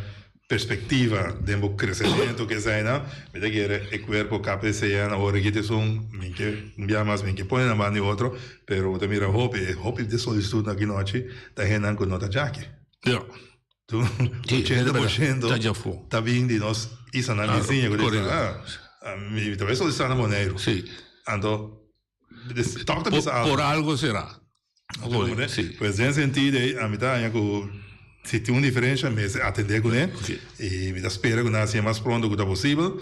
perspektiva den bo kresementu ke eseinan, mi ta kere e kuerpo KPCN awor aki ta esun, mi ke un bia mas mi ke pone nan banda di otro, pero bo ta mira hopi, hopi di solisitut aki nochi ta hendenan ku no ta djaki. 80% ta bin di nos islanan bisiña ku ta bisa, mi ta bai solisitá na Boneiru. Anto, tòg ta bisa algu. Por algo será. Pues den sentido ei, ami ta haña ku si tin un diferensha mester atendé kuné i mi ta spera ku nan hasié mas pronto ku ta posibel.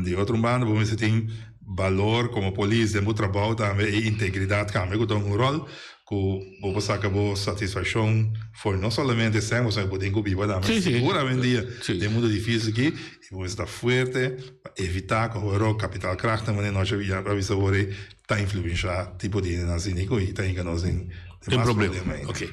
Di otro banda bo mester tin balor komo polis den bo trabou tambe i integridat tambe ku ta un ròl. Ku bo por saka bo satisfakshon for no solamente sèn, pasobra bo tin ku biba tambe sigur awendia den mundu difisil aki i bo mester ta fuerte pa evitá ku awor kapitalkrachten manera nos a bisa awor ei ta influensha tipo di hendenan asina ku ta hinka nos den mas problema ainda.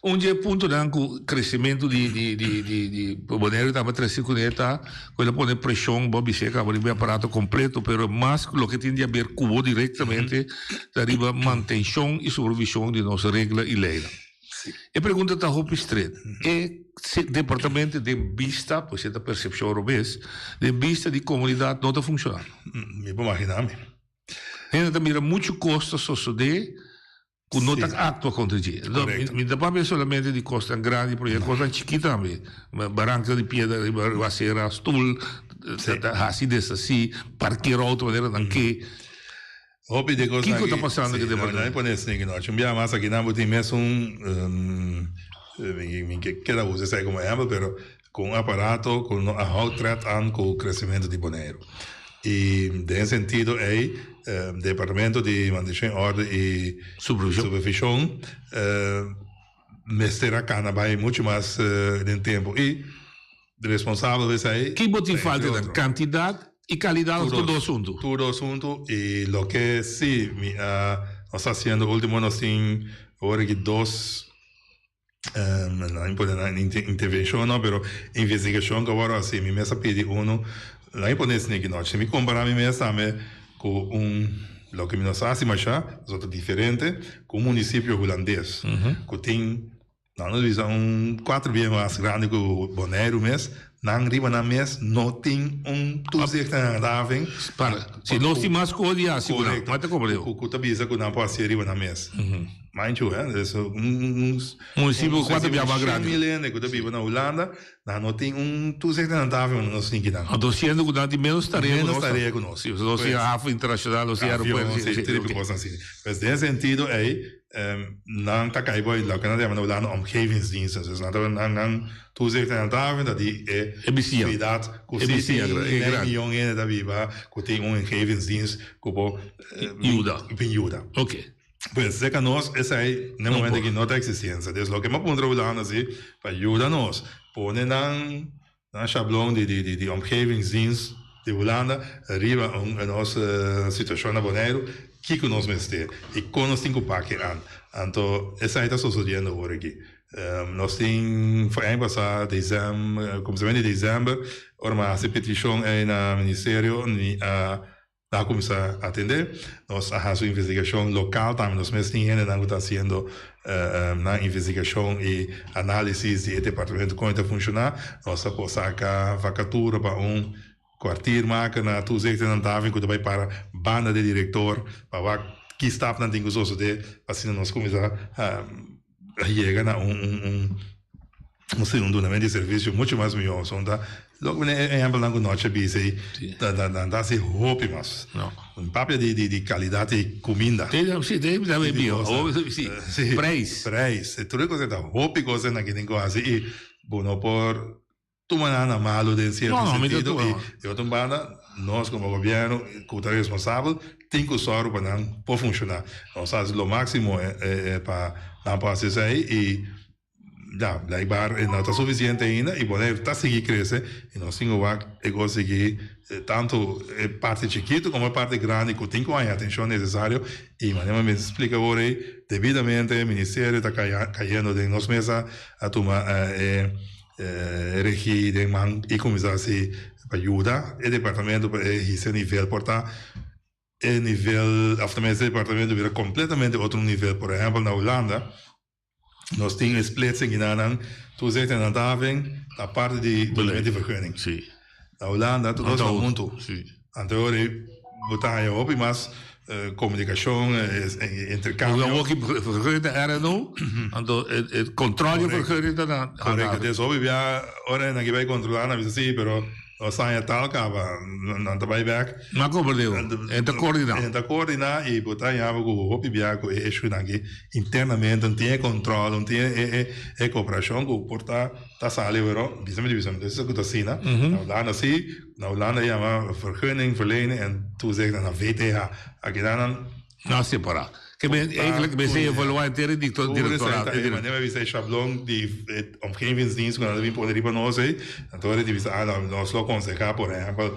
Un di e puntonan ku kresementu di di di di di Boneiru tabata trese kuné ta ku el a pone preshon bo bis'é kaba riba e aparato kompleto pero mas loke tin di haber ku bo direktamente ta riba mantenshon i supervishon di nos regla i leinan. E pregunta ta hopi stret. E departamento den bista, pues e ta persepshon robes, den bista di komunidat no ta funshonando. Mi por magina mi. Hende ta mira muchu kos ta sosodé. Ku no ta aktua kontra dje. Mi ta papia solamente di kosnan grandi, pero e kosnan chikí tambe. Baranka di piedra riba asera, stul, ta hasi deshasí, parker outo manera nan ke. Hopi di e kosnan aki. Kiko ta pasando ku departamento? Nan pone esei aki nochi. Un bia mas aki nan bo tin mes un, mi ke keda usa esei komo ehèmpel, pero ku un aparato ku no a hou tret an ku kresementu di Boneiru. I den e sentido ei Departamento di Mantenshon i Orde i Supervishon mester a kana bai muchu mas den tempu i responsabel di esei. Ki bo tin falta nan? Kantidat i kalidat òf tur dos huntu? Tur dos huntu i loke si mi a nos ta hasiendo ultimo nos tin awor aki dos No impone nan intervencion no, pero investigacion cu a worde haci, mi mes a pidi uno, no impone esaki no. Si mi compara mi mes tambe cu un, loke mi no sa haci masha, pasobra ta diferente, cu un municipio Hulandes, cu tin, nan nos bisa un cuatro biaha mas grandi cu Boneiru mes, nan riba nan mes no tin un toezicht en handhaving. Para, si nos tin mas cos di haci cu nan, mata comprende. Cu ta bisa cu nan por haci riba nan mes. Mind you, hè, dus un Municipio cu cuatro bia mas grandi. 100 mil hende cu ta biba na Hulanda, nan no tin un toezicht en handhaving unda nos tin kinan. Anto siendo cu nan tin menos tarea cu nos. Menos tarea cu nos. Si, nos tin haven internacional, nos tin aeropuerto. Avion, si, tur tipo cosnan asina. Pues den e sentido ey, nan ta cay boy loke nan ta yama na Hulanda omgevingsdiensten. Dus nan ta nan nan toezicht en handhaving ta di e cuidad cu si tin mei miyon hende ta biba cu tin un omgevingsdienst cu por Yuda. Bin yuda. Ok. Pues cerca nos esai na e momento aki no ta existiensa. Des loke mi a puntra Hulanda si pa yuda nos pone nan nan shablon di di di omgevingsdienst di Hulanda riba un nos situacion na Boneiru kiko nos mester y con nos tin cu pake an. Anto esai ta sosodiendo awor aki. Nos tin for aña pasa december cuminsamentu di december ora mi a haci peticion ei na ministerio mi a. Nan a kuminsá atendé. Nos a hasi un investigashon lokal tambe. Nos mes tin hendenan ku ta hasiendo nan investigashon i análisis di e departamento kon e ta funshoná. Nos a por saka vakatura pa un kwartiermaker na toezicht en handhaving ku ta bai para banda di e direktor pa wak ki stapnan tin ku sosodé pa asina nos kuminsá yega na un un un dunamento di servisio mucho mas mihó. So ta loke mi e ehempelnan ku nochi a bisa ei ta nan ta hasi hopi mas. Un papia di di kalidat di kuminda. Si, te bisa mi mihó. Si, preis. Preis. Tur e kos ei ta hopi kos nan ke tin ku hasi i bo no por Tuma nan na malu den sierto sentido i di otro banda nos komo gobièrnu ku ta responsabel tin ku sòru pa nan por funshoná. Nos a hasi lo máksimo pa nan por hasi esei i ya blijkbaar e no ta sufisiente ainda i Bonaire ta sigui krese i nos tin ku wak e kos sigui tantu e parti chikitu komo e parti grandi ku tin ku haña atenshon nesesario i manera mi mester splika awor ei debidamente ministerio ta kayendo den nos mesa a tuma e Regi den man i kuminsá hasi pa yuda e departamento pa e hisa nivel por ta e nivel òf tambe e departamento bira kompletamente otro nivel. Por ehèmpel na Hulanda nos tin e splitsing i nan toezicht en handhaving ta parti di dunamento di vergunning. Na Hulanda tur dos ta huntu. Anto ora bo ta haña hopi mas komunikashon, interkambio. Bo woki vergunning ta RNO, anto e kontrol di vergunning ta na Korekto. Des hopi bia ora nan ke bai kontrolá nan bisa si, pero nos haña tal kaba, nan ta bai bèk. No a komprendé bo. E ta koordiná. E ta koordiná i bo ta haña bo ku hopi bia ku e issuenan aki internamente no tin e kontrol, no tin e kooperashon ku por ta ta sali pero bisa mi di bisa mi ta ku ta asina. Na Hulanda si. Na Hulanda e yama vergunning verlenen en toezicht na VTH. Aki nan nan. Nan separa. Ke men eigenlijk mester evalua henter e directoraat. E manera mi bisa e shablon di e omgevingsdienst ku nan ta bin pone riba nos ei, anto ora di bisa ah no nos lo akonseha por ehempel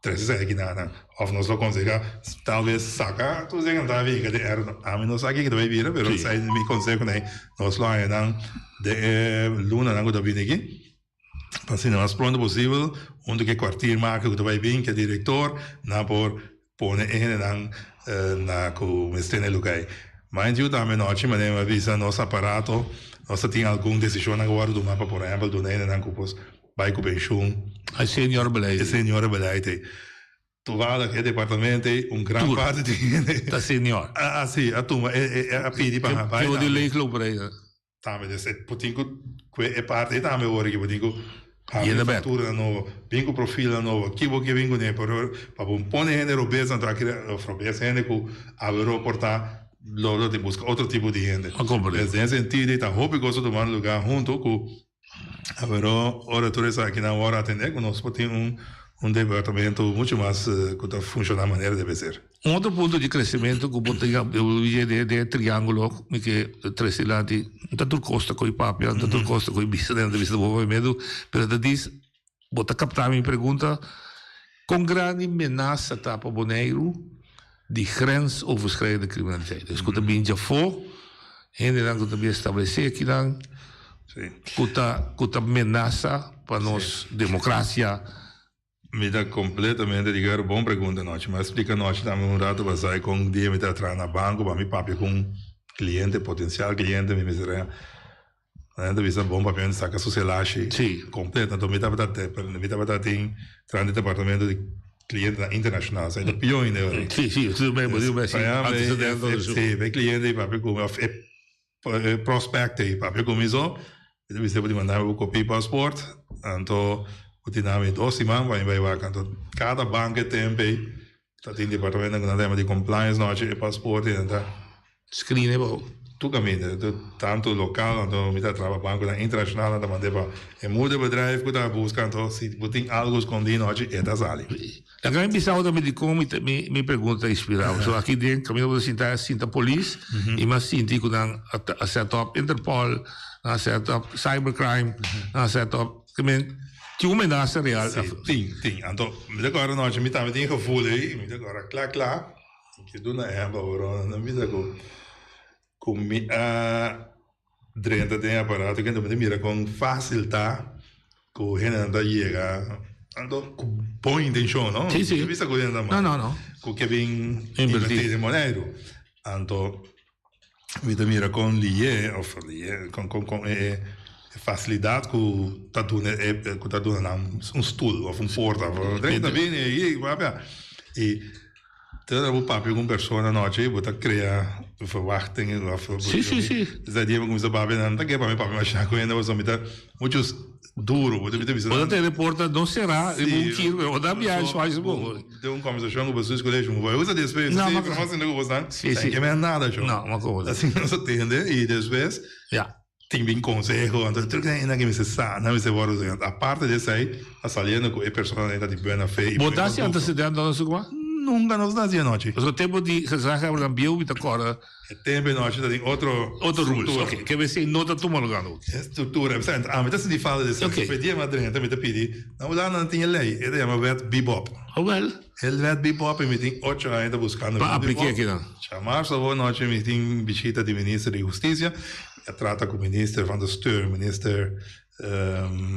trese esaki aki nan nan of nos lo akonseha talbes saka toezicht en ta hinka den R. Ami no sa kiko ta bai bira pero esei mi konseho nan nos lo haña nan den e lunanan ku ta bini aki. Pa asina mas pronto posibel hunto ku e kwartiermaker ku ta bai bin, ku e direktor, nan por pone e hendenan na ku mester na e lugá ei. Mind you tambe nochi manera mi a bisa nos aparato nos ta tin algun desishonnan ku wòrdu tuma pa por ehèmpel duna hendenan ku por bai ku penshun. E senior beleid. E senior beleid ei. Toevallig e departamento ei un gran parti di hende. Ta senior. A si, a tuma e a pidi pa bai. Ke di leegloper ei. Tambe des e por tin ku kue e parti ei tambe ora ki bo tin ku habri faktura nobo, bin ku profilnan nobo, ki bo ke bin kuné pero pa bo pone hende robes nan ta kere of robes hende ku awe por ta lo lo tin buska otro tipo di hende. Des den e sentido ei ta hopi kos ta tumando luga hunto ku Pero ora tur esakinan wòrdu atendé ku nos por tin un un departamento muchu mas ku ta funshoná manera debe ser. Un otro punto di kresementu ku bo tin den e triángulo mi ke trese dilanti, no ta tur kos ta ko'i papia, no ta tur kos ta ko'i bisa den entrevista bo papiamentu, pero ta dis, bo ta kapta mi pregunta, kon grandi menasa ta pa Boneiru di grensoverschrijdende criminaliteit? Dus ku ta bin djafó, hendenan ku ta bin establesé akinan, ku ta ku ta menasa pa nos demokrasia. Mi ta kompletamente di acuerdo. Bon pregunta nochi. Mi a splika nochi tambe un rato pasá kon dia mi ta traha na banko pa mi papia ku un kliente, potensial kliente, mi mester a nan ta bisa bon papia mi ta saka su selashi kompleto. Anto mi tabata mi tabata tin traha den departamento di klientenan internashonal. Esei ta pió ainda. Sí, sí, Sí, e kliente papia ku mi òf e E prospect ei papia ku mi so, mi ta bisa bo di manda mi bo kopia di paspoort, anto bo tin dami dos siman pa mi bai wak. Anto kada bank e temp ei ta tin departamento ku nan ta yama di compliance nochi e paspoort ei nan ta Screen e bo. Tur kaminda, tantu lokal anto mi ta traha pa bankonan internashonal nan ta mand'e pa e moederbedrijf ku ta buska anto si bo tin algu skondí nochi e ta sali. Laga mi bisa bo tambe dikon mi mi pregunta ta inspirá bo. So aki den kaminda bo ta sinta a sinta polis i mi a sinti ku nan a set up Interpol, nan a set up cybercrime, nan a set up ke men tin un menasa real. Si, tin, tin. Anto mi ta kòrda nochi mi tambe tin e gevoel ei, mi ta kòrda kla kla, mi ke duna ehèmpel awor, nan bisa ku ku mi a Drenta den e aparato kende bo ta mira kon fásil ta ku hendenan ta yega anto ku. Bon intenshon, no? Sí, sí. Ke bisa ku den ta No, mal. no, no. Ku ke bin Invertí. invertí den Boneiru. Anto mi ta mira kon lié of lié kon kon kon e e fasilidat ku ta duna e ku ta duna nan un stul of un porta of drenta bini i papia. I te ora bo papia ku un persona anochi bo ta krea verwachting of Sí, sí, sí. Esei dia mi kuminsá papia nan ta ke pa mi papia masha ku hende pasobra mi ta muchu duro bo ta bisa Bo ta tene porta no será riba un kir pero bo ta biaha swash bo. Den un conversacion cu boso escoge un voy usa despues No, si ma pero mas tende cu bos nan Sí, sa sí. ke men nada cho No, ma como asina nos a tende y despues Ja. tin bin conseho anto tur kende nan ke mester sa nan mester worde usa aparte de esey ta saliendo cu e persona nan ta di buena fe y Bo buen ta haci conducto. antecedente nan su kuma? Nunca nos ta haci anochi. Pasobra tempo di gezaghebber nan bieu mi ta corda. E tempo anochi ta tin otro Otro rules, structura. ok. Ke bes no ta tuma lugar no. E structura, sa, ami ta sinti falta di esaki. Ok. Pe dia mi a drenta mi ta pidi, na Hulanda nan tin e ley, e ta yama wet Bibob. Oh wel. E wet Bibob e mi tin ocho aña ta buscando Pa wet apliké Bibob. aki nan. Djamarzo awor anochi mi tin bishita di minister di Husticia, mi a trata cu minister van der Steur, minister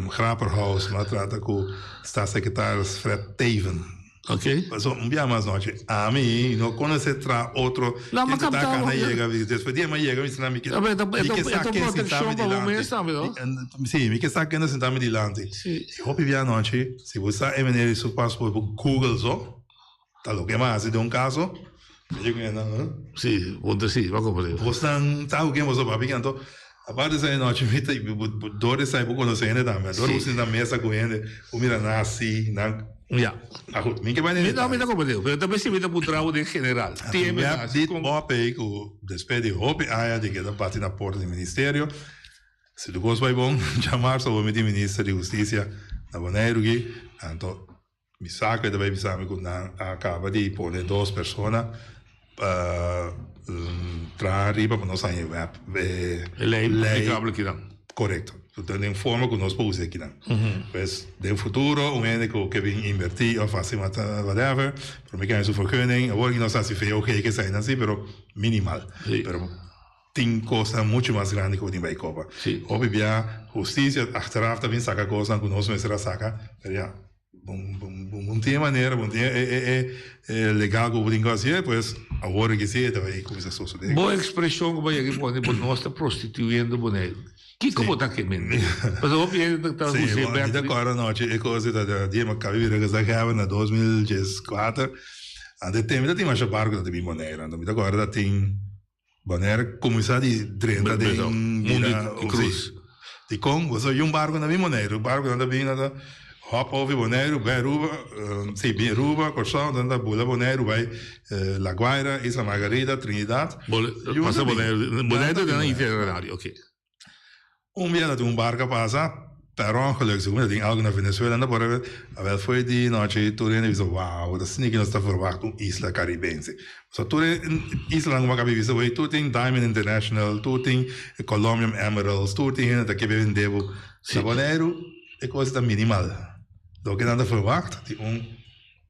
Grapperhaus, mi a trata cu staatssecretaris Fred Teeven. Ok. Paso un bia mas nochi ami no conoce tra otro No, ma ken ku ta kapta kana yega despues di mi yega mi sinta mi ke No, pero e ta mi ke e sa ta ken sinta proteccion mi pa bo dilanti. mes tambe, no? Si, mi ke sa ken ta sinta mi dilanti. Si. I hopi bia nochi si bo sa e meneer di su paspoort bo google so ta loke mi a hasi den un caso mi di ku hende huh? Si, bo ta si, bo a comprende. Bosnan sa ku ken bo so papia anto aparte esei nochi mi ta dor di esei bo conoce hende tambe dor bo sinta mesa ku hende bo mira nan hasi nan Ja. Maar goed, mi ke bai den Mi no, mi detaye. ta comprende. Pero ta besi mi ta puntra bo den general. Tin Mi a mi dit op ei ku despues di hopi aña di keda bati na porta di ministerio, si tur kos bai bon, djamarzo bo mi tin minister di hustisia na Boneiru aki, anto mi sa ku e ta bai bisa mi ku nan a kaba di pone dos persona pa traha riba pa nos haña e web, e Lei lei aplikabel akinan. Korekto. Ta den forma ku nos por usa akinan. Pues den futuro un hende ku ke bin invertí òf hasi whatever, promé ke haña su vergunning, awor ki nos hasi VOG ke esainan si, pero minimal. Pero tin kosnan muchu mas grandi ku bo tin bai kopa. Hopi bia hustisia achteraf ta bin saka kosnan ku nos mester a saka, pero ya. Bon tin e manera, bon tin e e legal ku bo tin ku hasié, pues awor ke si e ta bai kuminsá sosodé. Bo ekspreshon ku bo yega pone bo nos ta prostituyendo Boneiru. Kiko bo ta ke mende? Pasobra hopi hende ta Sí, hus'é bo, mi bèk. ta kòrda anochi e kos ei ta dia mi a kabi bira gezaghebber na 2014. Anto e tempu ta tin masha barku ta bin Boneiru. Anto mi ta kòrda ta tin Boneiru kuminsá di drenta den Mundu bira di krus. Sí. Dikon? Pasobra yu un barku na bin Boneiru. Barkunan ta bin nan ta hop over Boneiru bai Aruba, sí, bin Aruba, Kòrsou, nan ta bula Boneiru bai La Guaira, Isla Margarita, Trinidad. Yu Pasa ta bin. Boneiru. Nan Boneiru ta ta bin den Boneiru. itinerario, oké. Un bia ta tin un barco a pasa, per ongeluk, segun ta tin algo na Venezuela, nan ta por a awel foi di nochi tur hende bisa wow, ta asina ki nos ta verwacht un isla Caribense. So tur e islanan ku bo a kaba bisa wey, tur tin Diamond International, tur tin Colombian Emeralds, tur tin hende ta ke bende bo. Na Boneiru e kos ta minimal. Loke nan ta verwacht di un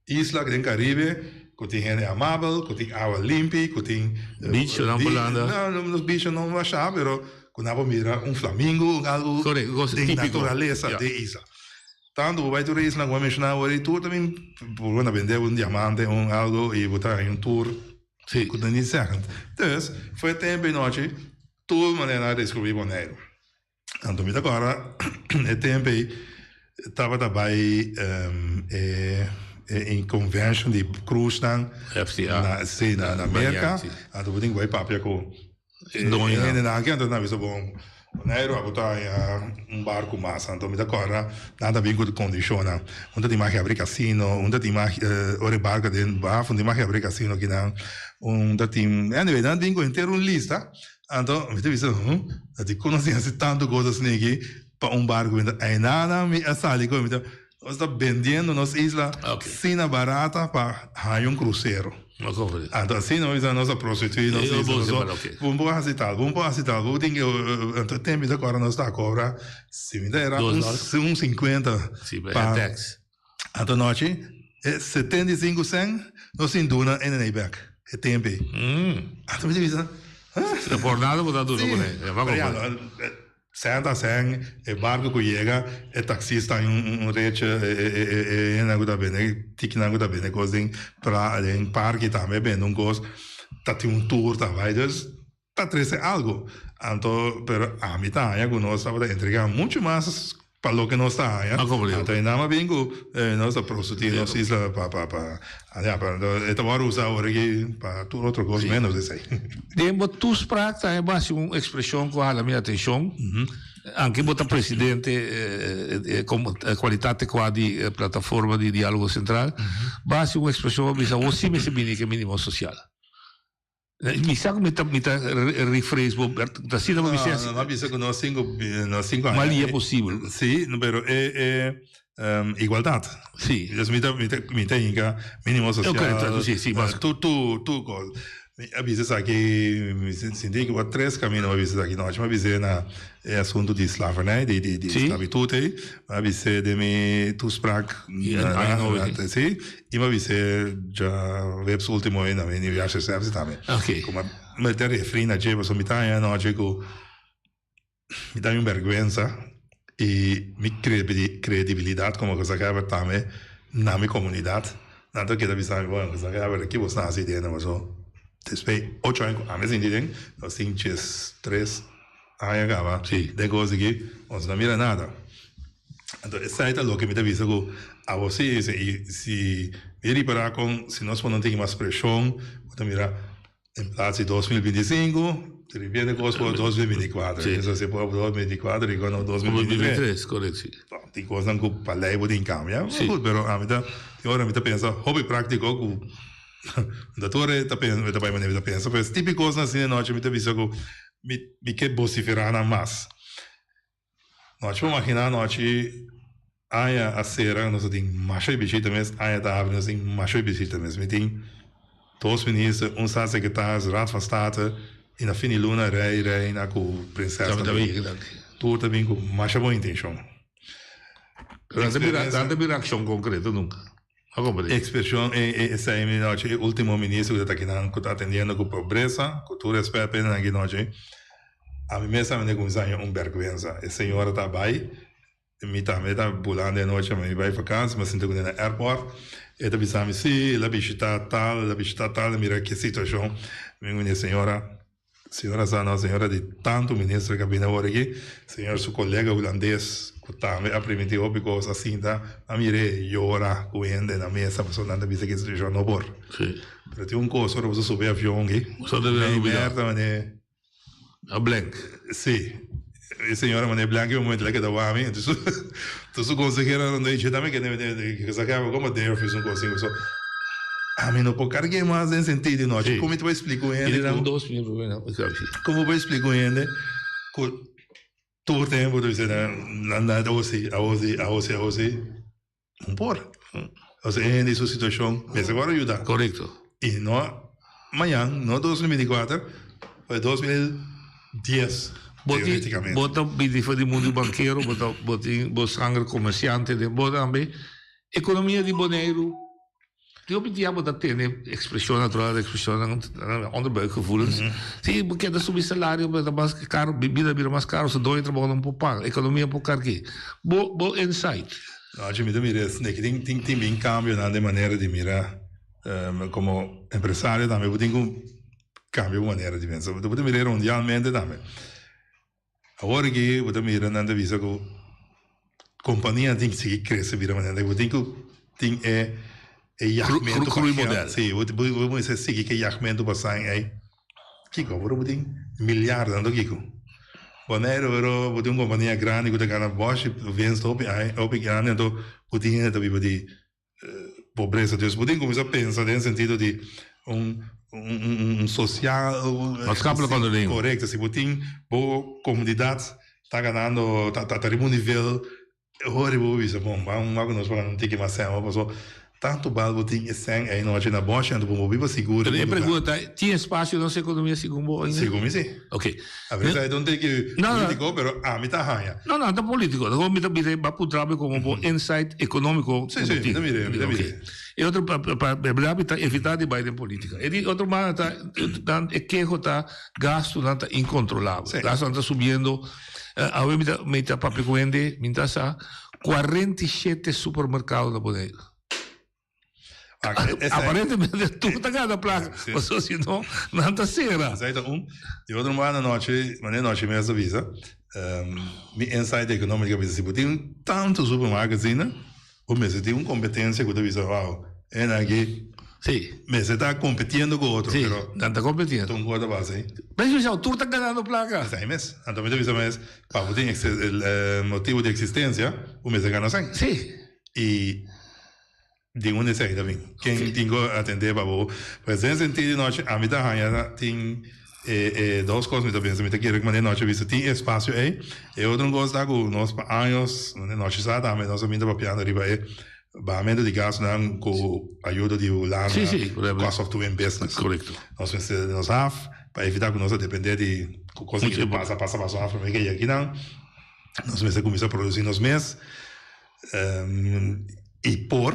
Isla den Caribe cu tin hende amabel, cu tin awa limpi, cu tin Bicho nan por landa. No, no bicho no masha, pero cu nan por mira un flamingo, un algo Correcto, cos den típico. naturalesa Ja. den isla. Tanto bo bay tur e isla cu bo a menciona awor ey, tur ta bin por bo na bende un diamante, un algo y bo ta haña un tour Sí. cu ta niet zeggend. Dus, for e tempo e nochi, tur manera nan a descubri Boneiru. Anto mi ta kòrda e tempu ei tabata bai e e convention di cruisenan FCA. na si na na Merka. Anto bo tin ku bai papia ku e hendenan aki anto nan a bisa bon Boneiru abo ta haña un barku mas. Anto mi ta kòrda nan ta bin ku kondishonnan. Un ta tin mag habri kasino, un ta tin mag ora e barku ta den baf un tin mag habri kasino kinan, un ta tin anyway nan a bin ku henter un lista. Anto mi ta bisa, Huh? Ta di kon nos tin hasi tantu kos asina aki pa un barku benta? Ainana mi a sali ku mi ta, nos ta bendiendo nos isla asina barata pa haña un krusero. Anto asina mi bisa nos a prostituí nos isla. Bo por hasi tal, bo por hasi tal, bo tin ke, anto e tempu mi ta kòrda nos ta a kobra, si mi ta era un sinkuenta pa. Anto nochi e 75 cent nos tin duna NNA bek e tempo ei. Anto mi ta bisa, huh? Por nada bo ta duna Sí. kuné. Pero ya, no, Sèn ta sèn, e barku ku yega, e taksista haña un recha, e hendenan ku ta bende, tikinan ku ta bende kos den pra, den parke tambe bende un kos, ta tin un tour ta bai, dus ta trese algu. Anto, pero ami ta haña ku nos tabata entregá muchu mas pa loke nos ta haña. Anto e nan a bin ku nos ta prostituí nos isla pa, pa, pa, ya, pa, e ta wòrdu usá awor aki pa tur otro kos ménos esei. Den bo toespraak ta heba hasi un ekspreshon ku a hala mi atenshon. Anke bo ta presidente komo kualitat kua di plataforma di Diálogo Sentral, bo a hasi un ekspreshon bo a bisa awor si mester bini ku e minimo sosial. Mi sa ku mi ta mi ta rephrase bo, ta asina bo bisa? No, no, mi a bisa ku nos tin ku nos tin ku haña. Mas lia posibel. Si, pero e e igualdat. Si. Dus mi ta mi ta mi ta hinka minimo sosial. Ok, si, si, bas. Tur tur tur kos. Mi a bisa esaki, mi sinti ku tres kaminda mi a bisa esaki nochi. Mi a bis'é na e asuntu di slavernij, di di di sklabitut ei. Mi a bis'é den mi toespraak. Si. I mi a bis'é djaweps ultimo ei na mi nieuwjaarsreceptie tambe. Ku mi ta referí na dje pasobra mi ta haña anochi ku mi ta haña un bèrgwensa i mi kredibilidat komo gezaghèber tambe na mi komunidat. Nan ta keda bisa mi, bueno, gezaghèber, ki bo sta hasi den pasobra despues ocho aña ku ami a sinti den, nos tin djes tres aña kaba den kos aki, nos no a mira nada. Anto esei ta loke mi ta bisa ku abo si i si mi ripará kon si nos por no tin mas preshon, bo ta mira En plaats di 2025, di repente kos por 2024. Sí. Entonces si por 2024 y cuando 2023. 2023, correcto, sí. Tin cosnan cu pa ley bo tin cambia. Sí. Goed, pero ami ta, tin ora mi ta pensa hopi practico cu da tur ora ta pensa, mi ta bay manera mi ta pensa, pero es tipico cosnan asina nochi mi ta bisa cu mi mi ke vocifera nan mas. Nochi bo magina nochi aña a sera nos a tin masha bishita mes, aña ta habri nos tin masha bishita mes. Mi tin dos minister, un staatssecretaris, Raad van State y na fin di luna rey, reina cu prinses ta bin. Tur ta bin cu masha bon intencion. Pero nan ta bira, nan ta bira accion concreto nunca. Expresion e esei mi nochi e ultimo ministro cu ta akinan cu ta atendiendo cu pobresa, cu tur respet pa e nan aki nochi, ami mes tambe ta cuminsa haña un berguensa. E señora ta bay, mi tambe ta bulando e nochi, mi bay vakantie, mi a sinta cune na airport, e ta bisa mi si el a bishita tal, el a bishita tal, mira ki situacion, mi a bisa señora, Señora sa no, señora di tantu minister ku a bini awor aki, señor su kolega hulandes ku tambe a primiti hopi kos a sinta a mir'é yora ku hende na mesa pasobra nan ta bisa ku e situashon no por. Pero tin un kos ora bo ta subi avion aki, mei merta manera. A blank. Si, e señora manera blank e momento el a keda wak mi, entonces su konsehero nan dje tambe ke sa kaba komo durf es un kos asina pasobra ami no por karg'é mas den sentido di nochi komo mi ta bai splika un hende ku komo bo bai splika un hende ku tur tempu ta bisa nan nan ta awo si awo si awo si awo si no por pasobra e hende su situashon mester wòrdu yuda korekto i no mañan no 2024 pero 2010 teoreticamente. Bo ta bini for di mundu bankero, bo ta bo tin bo sanger komersiante den bo tambe. Ekonomia di Boneiru, tin hopi dia bo ta tene ekspreshon natural, ekspreshonnan onderbuikgevoelens. Si bo keda subi salario, bo ta mas karo, bida bira mas karo, su doño trabou nan por paga, ekonomia por karg'é. Bo bo insight. No, mi ta mira esaki tin tin tin bin kambionan den manera di mira komo empresario tambe bo tin ku Cambia bo manera di pensa. Bo ta mira mundialmente tambe. Awor aki bo ta mira nan ta bisa cu compania tin cu sigui crece bira manera bo tin cu tin e e jagmento pa geld. Si, bo bo mester sigui cu e jagmento pa san ey. Kico? Awor bo tin miliardo anto kico? Bonaire awor bo tin un compania grandi cu ta gana boshi winst hopi hopi grandi anto bo tin hende ta biba di pobresa. Dus bo tin cuminsa pensa den sentido di un un social Maatschappelijk onderneming. Correcto. Si bo tin bo comunidad ta ganando ta ta riba un nivel hori bo bisa bon ban wak nos por gana un tiki mas sèn paso tanto bal bo tin e sèn ei nochi na boshi anto bo bo biba sigur. Pero e pregunta ta tin espacio nos economia segun bo ainda? Segun mi si. Ok. A veces ta un tiki politico pero ami ta haña. No, no, ta politico. Ta mi ta bisa ba puntra mi como bo insight economico. Si, si, mi ta mira, mi ta mira. E otro pa pa berdad mi ta evita di bay den politica. E di otro banda ta nan e keho ta gastonan ta incontrolabel. Gastonan ta subiendo. Awe mi ta mi ta papia ku hende, mi ta sa 47 supermerkado na Boneiru. Aparentemente tur ta gana plaka, pasobra si no nan ta sera. Esei ta un. Di otro banda nochi, manera nochi mes a bisa, mi insight economico a bisa si bo tin tantu supermarket asina, bo mester tin un competencia cu ta bisa wow, e nan aki mester ta competiendo cu otro, pero nan ta competiendo. Ta un cosa ta pasa ahi. Pero esei tur ta ganando plaka. Esei mes. Anto mi ta bisa mes, pa bo tin motibo di existencia, bo mester gana sèn. Y Di unda esei ta bin? Ken tin ku atendé pa bo? Pues den sentido di nochi ami ta haña tin e e dos kos mi ta pensa. Mi ta kere ku manera nochi a bisa tin espasio ei. E otro un kos ta ku nos pa años manera nochi sa tambe nos a bin ta papiando riba e bahamentu di gastunan ku ayudo di Hulanda cost of doing business. Nos mester nos haf pa evitá ku nos a dependé di ku kos ki pasa pasa pasa afro mi ke yakinan. Nos mester kuminsá produsí nos mes. Y por,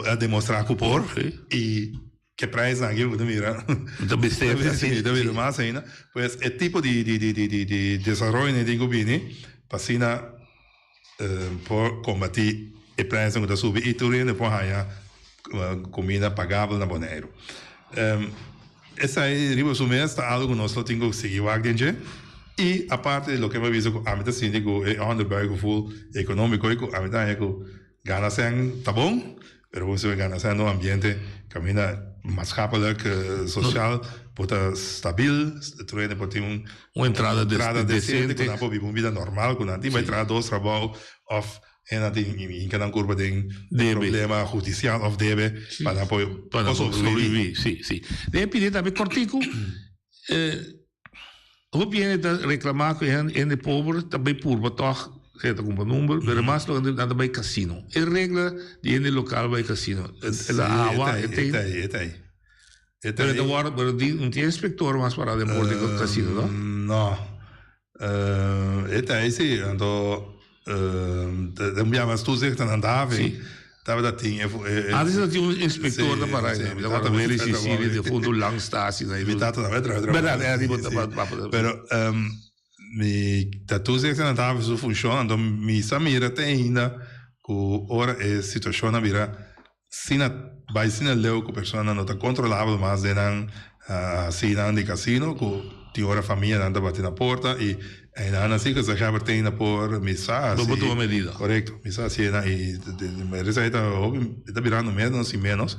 a demostra cu por, y ke prijsnan aki bo ta mira, Ta biste, sí, ta bira mas ainda. Pues e tipo di di di di di desaroyonan tin cu bini pa asina por combati e prijsnan cu ta subi y tur hende por haya comida pagabel na Boneiru. Esei riba su mes ta algo ku nos lo tin ku sigui wak den dje. I aparte di loke mi a bisa ku ami ta sinti ku e onderbuikgevoel ekonómiko i ku ami ta haña ku gana sèn ta bon, pero bo mester gana sèn den un ambiente kaminda maatschappelijk, sosial bo ta stabil, tur hende por tin un Un entrada desente ku nan por biba un bida normal, ku nan tin bai traha dos trabou òf E nan tin hinka nan kurpa den problema hudisial òf debe pa nan por sobreviví. Sí, sí. Den e pidi tambe kòrtiku, hopi hende ta reklamá ku e hende pober ta bai purba tòg e ta kumpra number, pero mas lo nan ta bai kasino. E regla di hende lokal bai kasino, e la awa, e tin. E ta ei, e ta ei. Pero ta wòrdu, pero no tin inspektor mas pará den borde di kasino, no? No. E ta ei si, anto un bia mas toezicht en handhaving tabata tin e. Antes ta tin un inspector ta para ei, mi ta kòrda Willy Cicilia di fondo lang sta asina. Mi tata tambe a traha trabou. Berdad, e riba ta pa. Pero mi ta toezicht en handhaving su funcion, anto mi sa mira te ainda ku ora e situacion a bira Sina bai sina leu ku personanan no ta kontrolabel mas den nan hasinan di kasino ku tin ora famianan ta bati na porta i einan nan si gezaghebber tin na por mi sa hasi. Bo por tuma medida. Korekto, mi sa hasi einan i esei ta hopi e ta birando menos i menos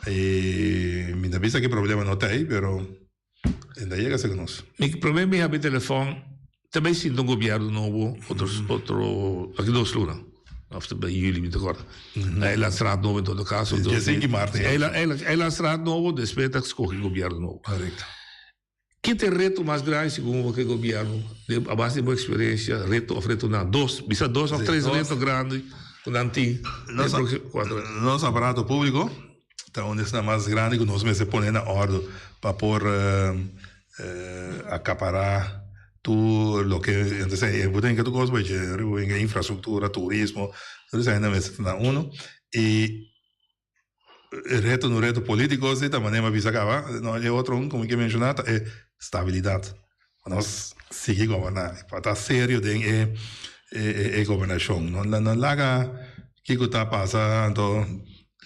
i mi ta bisa ku e problema no ta ei pero E ta yega serka nos. Mi prome mi habi telefon ta bay sinta un gobierno nobo otro otro aki dos luna of ta bay juli mi ta corda eilandsraad nobo en todo caso Dje maart eilandsraad nobo despues ta scoge gobierno nobo. Correcto. Ki ta e reto mas grandi segun bo ke gobierno a base di bo experiencia reto of retonan dos bisa dos of tres reto grandi cu nan tin den proximo cuatro aña. Nos aparato publico Ta un esnan mas grandi ku nos mester pone na òrdu pa por akapará tur loke entonces e bo tin ke tur kos bo echa riba bo infrastruktura, turismo, tur esei nan mester ta na unu i e reto no reto polítiko si ta manera mi a bisa kaba no e otro un ku mi ke menshoná ta e stabilidat pa nos sigui goberná pa ta serio den e e gobernashon no no laga kiko ta pasa anto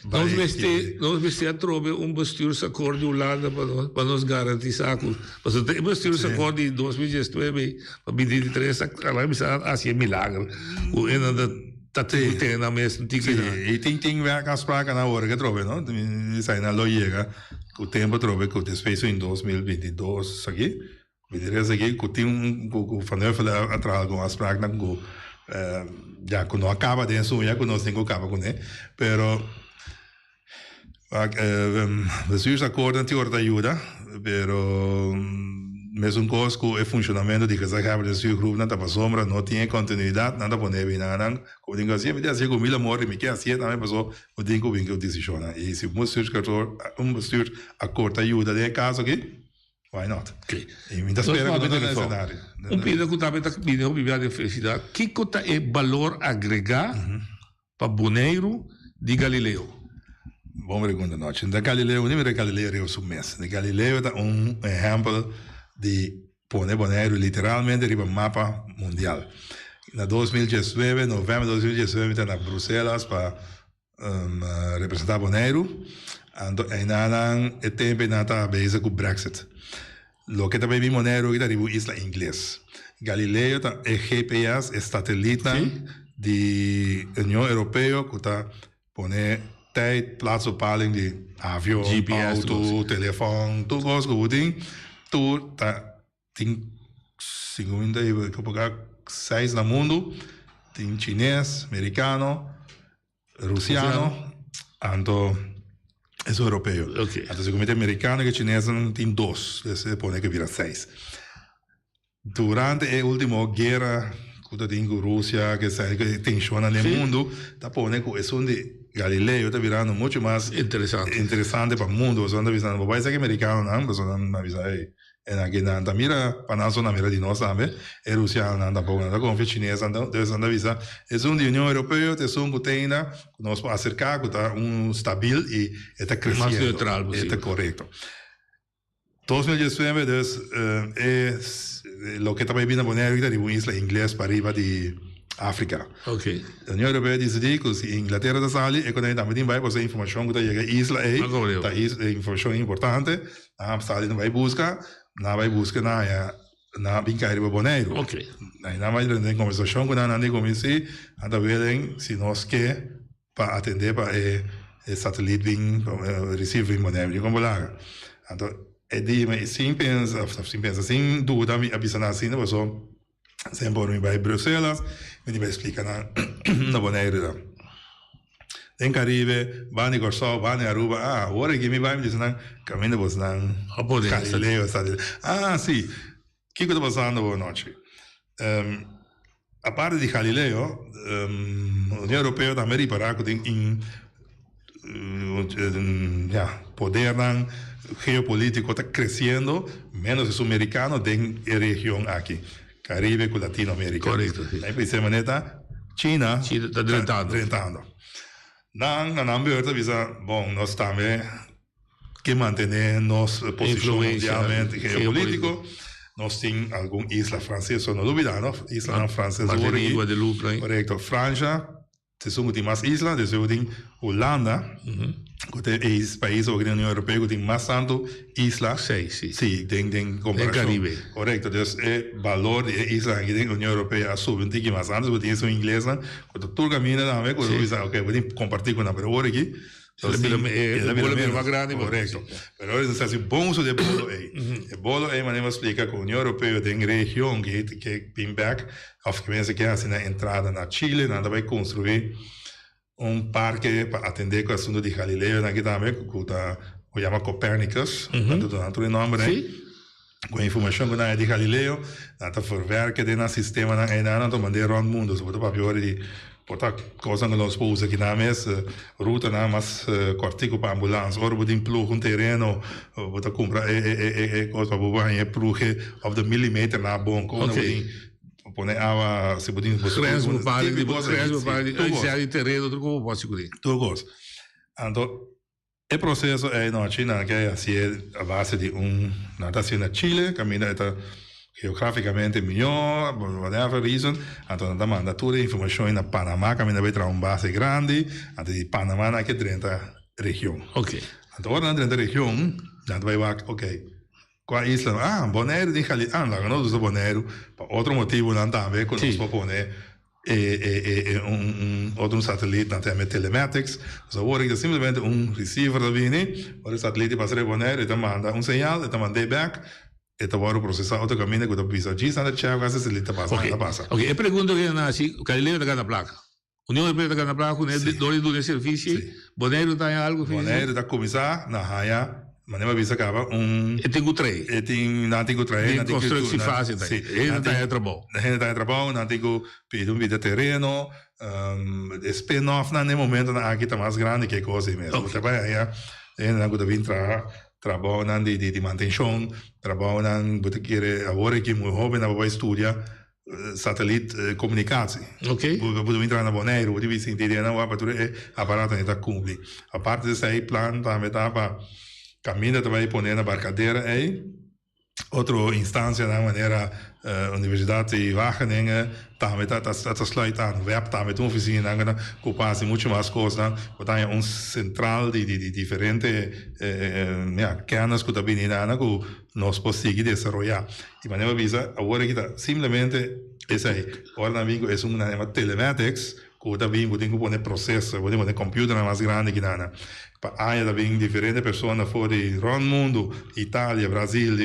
Nos mester nos mester atrobe un bestuursakkoord di Hulanda pa nos pa nos garantisa ku pasobra e bestuursakkoord di 2019 pa 2023 a laga bisa a hasi e milager ku e nan ta ta tin ku tene nan mes un tiki na. I tin tin werkafspraken awor ke atrobe no esei nan lo yega ku tempo atrobe ku despues in 2022 esaki Mi diria esaki ku tin un ku Van Huffel a traha algun afspraaknan ku ya ku no a kaba den su ya ku nos tin ku kaba kuné pero wak bestuursakkoordnan tin ora ta yuda pero mesun kos ku e funshonamentu di gezaghebber den stuurgroepnan ta pasobra no tin e kontinuidat nan ta pone bina nan ku bo tin ku hasié mi tin hasié ku mil amor i mi ke hasié tambe paso bo tin ku bin ku desishonnan i si un bestuursakkoord ta yuda den e kaso aki. Why not? I mi ta spera ku no ta nesesario. Un pida ku tambe ta bini hopi bia den felisidat. Kiko ta e balor agregá pa Boneiru di Galileo? Bon pregunta, Nochi. Da Galileo, ni mira Galileo riba su mes. Galileo ta un ehèmpel di. Pone Boneiru literalmente riba mapa mundial. Na 2019, novèmber 2019 mi ta na Bruselas pa representá Boneiru. Anto einanan e tempu einan ta bezig ku Brexit. Loke ta bai bin Boneiru aki ta riba un isla ingles. Galileo ta e GPS, e satelitnan di Union Europeo ku ta Pone tijd, plaatsbepaling di avion, GPS, auto, telefon, tur kos ku bo tin, tur ta tin sinkuenta i seis na mundu, tin chines, merikano, rusiano, anto esun europeo. Anto si ku mi tin merikano ku chinesnan tin dos, dus e pone ku bira seis. Durante e ultimo guera cu ta tin cu Rusia, cu esaki, cu e tensionnan den mundo, ta pone cu esun di Galileo ta birando mucho mas interesante pa mundo. Pasobra nan ta bisa, bo bai esaki mericanonan, pasobra nan a bisa, ey, e nan aki nan ta mira pa nan so nan mira di nos tambe, e rusianonan tampoco nan ta confia, chinesnan tampoco, entonces nan ta bisa, esun di Union Europeo ta esun cu ta ainda cu nos por acerca, cu ta un stabil y e ta creciendo. Mas neutral posibel. E ta corecto. 2019 dus e loke ta bai bini na Boneiru ta riba un isla ingles pariba di Afrika. Ok. Union Europeo disidí ku si Inglatera ta sali e konai tambe tin bai pasobra e informashon ku ta yega e isla ei ta informashon importante. Nan a sali nan bai buska, nan a bai buska nan haña nan a bin kai riba Boneiru. Ok. Nan bai drenta den kombersashon ku nan, nan di komi si nan ta welen si nos ke Pa atendé pa e satelit bin receive bin Boneiru di kon bo laga. Anto e di mi sin pensa of sin pensa sin duda mi a bisa nan asina paso semper ora mi bai Bruselas mi tin bai splika nan na Boneiru ta. Den Caribe ban di Kòrsou ban di Aruba ah ora aki mi bai mi bisa nan kaminda bosnan Galileo satelit ah si kiko ta pasando bo anochi. Aparte di Galileo, Union Europeo tambe ripará ku tin ya podernan geopolítiko ta kresiendo ménos esun merikano den e region aki, Karibe ku Latinoamerika. Korekto, si. Nan bisa e manera ta China China ta drentando. drentando. Nan na nan beurt a bisa, bon, nos tambe ke mantené nos posishon mundialmente geopolítiko. Nos tin algun isla franses, so no lubidá no, islanan franses awor aki. Guadeloupe. Korekto. Fransha ta esun ku tin mas isla, despues bo tin Hulanda, ku ta e pais awor aki den Union Europeo ku tin mas tantu isla. Seis, si. Si, den den komparashon. Den Karibe. Korekto. Dus e balor di e islanan aki den Union Europeo a subi un tiki mas. Antes bo tin esun inglesnan ku ta tur kaminda tambe ku bo bisa oke bo tin kompartí ku nan, pero awor aki El a bira bolo mas grandi. Korekto. Pero ora nos hasi bon uso di e bolo ei. E bolo ei manera mi a splika ku Union Europeo den region ke ke bin bek òf ke mester ke hasi nan entrada na Chile nan ta bai konstruí un parke pa atendé ku asuntu di Galileo nan aki tambe ku ta ku yama Copernicus. Nan ta duna tur e nòmber ei. Ku e informashon ku nan haña di Galileo, nan ta verwerke den nan sistemanan einan, nan ta mand'é rònt mundu. So bo ta papia ora di por ta kosnan ku nos por usa kinan mes, rutanan mas kòrtiku pa ambulans. Ora bo tin plug un tereno, bo ta kumpra e e e kos pa bo por haña e pluge òf de milimeter nan bon. Kon bo tin pone awa si bo tin Grens bepaling, grens bepaling, di tereno, tur kos bo por hasi kuné. Tur kos. Anto. E proseso ei nochi nan ke hasié a base di un, nan ta hasié na Chile, kaminda e ta geograficamente mihó, whatever reason, anto nan ta manda tur e informashon ei na Panama kaminda bai traha un base grandi, anto di Panama nan ke drenta region. Ok. Anto ora nan drenta region, nan ta bai wak, ok, kua isla, ah, Boneiru tin Gali, ah, laga nos usa Boneiru pa otro motibunan tambe ku nos por pone E e e e un un otro un satelit nan ta yama e telematics. Pues awor aki ta simplemente un receiver ta bini, ora e satelit di pasa riba Boneiru e ta manda un señal, e ta mand'é bek, e ta wòrdu prosesá otro kaminda ku ta bisa djis nan ta chèk wak e satelit ta pasa, Oke, ta pasa. oke, e pregunta ku nan hasi, Galileo ta gana plaka. Union Europeo ta gana plaka ku ne dor di duna e servisi ei, Boneiru ta haña algu fin di. Boneiru ta kuminsá na haña, manera mi a bisa kaba, un. E tin ku trae. E tin, nan tin ku trae, Den nan tin ku. konstruksi fase ta. Sí. Hende ta haña trabou. Hende ta haña trabou, nan tin ku pidi un bida tereno, e spin-offnan den momentonan aki ta mas grandi ke e kos ei mes. Bo ta bai haña hendenan ku ta bin traha trabounan di di mantenshon, trabounan bo ta kere awor aki muy hobennan bo bai studia satelit komunikatie. Ok. Bo ta bin traha na Boneiru, bo tin bin sinti den nan wak pa tur e aparatonan ta kumpli. Aparte di esei plan tambe ta pa kaminda ta bai pone na Barcadera ei. Otro instancianan manera Universidad di Wageningen tambe ta ta sluit aan. Web tambe ta un oficina nan cu por haci mucho mas cosnan. Bo ta haña un central di di diferente ya kennis cu ta bini nan cu nos por sigui desaroya. Y manera bo a bisa awor aki ta simplemente esey. Ora nan bin cu esun nan yama telematics Ku ta bin bo tin ku pone proseso, bo tin pone computernan mas grandi ki nana. Pa aña ta bin diferente persona for di rond mundu, Italia, Brazil,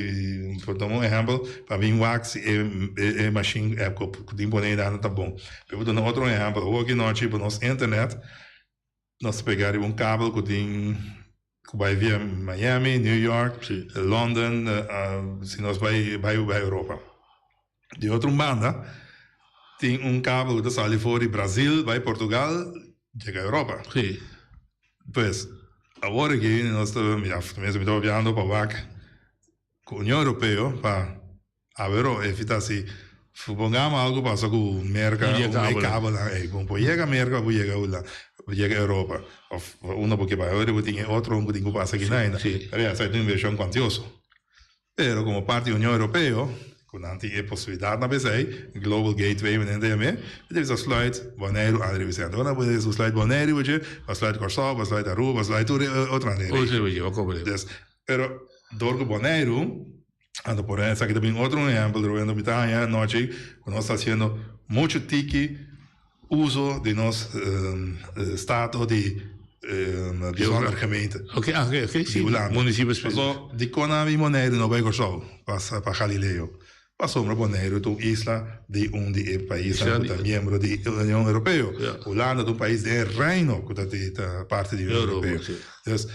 por tuma un ehempel, pa bin wak si e e machine app ku tin pone einan ta bon. Pero bo duna otro ehempel, awor ki nochi bo nos internet, nos ta pega riba un kabel ku tin ku bai via Miami, New York, London, si nos bai bai Europa. Di otro un banda, tin un kabel ku ta sali for di Brazil bai Portugal yega Europa. Sí. Pues, awor aki nos ta, ya, tenminste mi ta papiando pa wak ku Union Europeo pa awero evita si supongamos algu pasa ku Merka, Un di e un e kabelnan. kabelnan ei, ku por yega Merka por yega Hulanda, por yega Europa, òf unda bo ke bai, awor bo tin e otro un ku tin ku pasa aki na ainda. Sí. Pero ya, esaki ta un invershon kuantioso. Pero como parti di Union Europeo, cu nan tin e posibilidad na p'esey, Global Gateway menen ta yam'é, bo debe sa sluit Boneiru an riba esey. Anto ora bo debe sa sluit Boneiru riba dje, bo a sluit Corsou, bo a sluit Aruba, bo a sluit tur e otro nan Otro riba dje, bo comprende. Dus, pero dor cu Boneiru, anto por esaki ta bin otro un ehempel Rubén, mi ta haña anochi cu nos ta haciendo mucho tiki Uso di nos stato di bijzondere gemeente. Ok, ah, ok, ok, si. Hulanda. Municipio especial. Paso, dikon nan a bin Boneiru no bai Kòrsou pa Galileo? Pasobra Boneiru ta un isla di un di e paisnan ku ta miembro di Union Europeo. Hulanda ta un pais den e Reino ku ta parti di Union Europeo. Dus,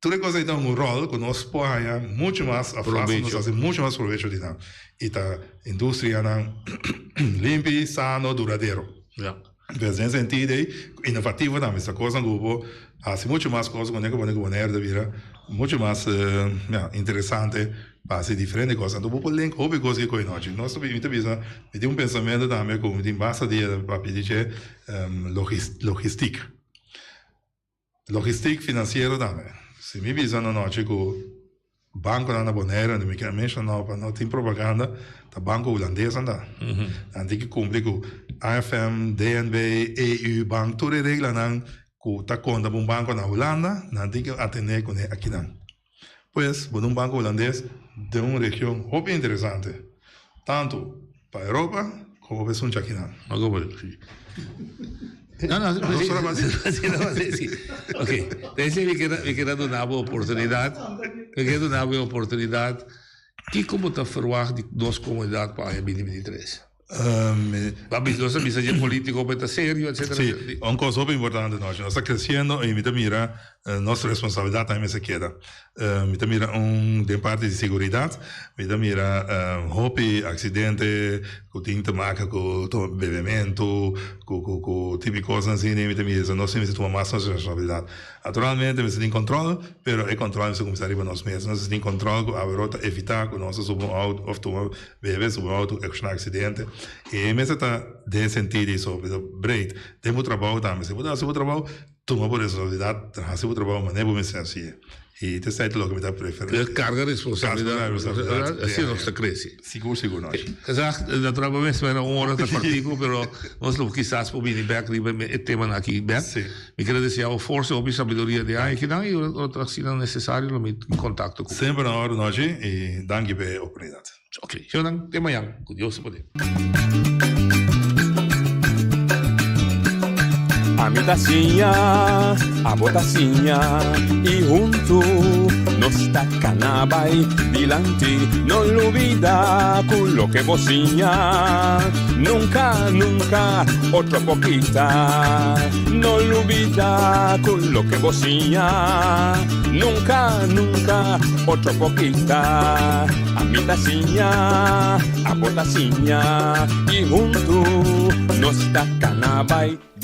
Tur e kos ei ta un ròl ku nos por haña muchu mas a fásil, nos hasi muchu mas probecho di nan. I ta industrianan limpi, sano, duradero. Entonces den sentido ei, inovativo tambe, esta kosnan ku bo por hasi muchu mas kos ku ku pone ku Bonaire ta bira muchu mas ya interesante pa hasi diferente kos. Anto bo por link hopi kos ke koe nochi. Nos ta mi ta bisa, mi tin un pensamentu tambe ku mi tin basta dia papia di dje, logistik. Logistiek finansiero tambe. Si mi bisa na nochi ku bankonan na Boneiru, mi kier menshoná pa no tin propaganda, ta banko hulandes nan ta. Nan tin ki kumpli ku AFM, DNB, EU bank, tur e reglanan ku ta konta pa un banko na Hulanda, nan tin ki atendé kuné akinan. Pues, bo ta un banko hulandes den un region hopi interesante, tantu pa Europa komo pa esun chakinan. No, no, sí, no, sí, sí. Ok, entonces mi quiero, mi quiero duna bo oportunidad, mi quiero duna bo oportunidad. Kiko bo ta verwacht di nos comunidad pa aña 2023? Ba bisa, nos a bisa dje politico pa e ta serio, etcetera. Sí, un cos hopi importante nochi. Nos ta creciendo y mi ta mira nos responsabilidad tambe mester keda. Mi ta mira un den parti di seguridad, mi ta mira hopi accidente cu tin te maka cu bebemento, cu cu cu tipo di cosnan asina, mi ta mira nos mester tuma mas nos responsabilidad. Naturalmente mester tin control, pero e control mester cuminsa riba nos mes. Nos mester tin control cu awe ta evita cu nos ta subi un auto of tuma bebe subi un auto ocasiona accidente. E mester ta den sentido di so, pero breed den bo trabou tambe. Si bo ta haci bo trabou, tuma bo responsabilidad, haci bo trabou manera bo mester haci'e. Y ta esei ta loke mi ta preferi. Carga responsabilidad, asina nos ta crece. Sigur, sigur no. Gezag, naturalmente mester un ora ta cortico, pero nos lo kisas por bini bek riba e temanan aki bek. Sí. Mi kere desea bo forsa y hopi sabiduria den aña kinan y ora ta asina necesario lo mi tin contacto cu bo. Semper na ora nochi y danki pa e oportunidad. Ok, señornan, te mañan, cu Dios ta poder. Ami ta siña, abo ta siña y huntu nos ta cana bay dilanti. No lubida cu loke bo siña nunca, nunca otro por kita. No lubida cu loke bo siña nunca, nunca otro por kita. Ami ta siña, abo ta siña y huntu nos ta cana bay.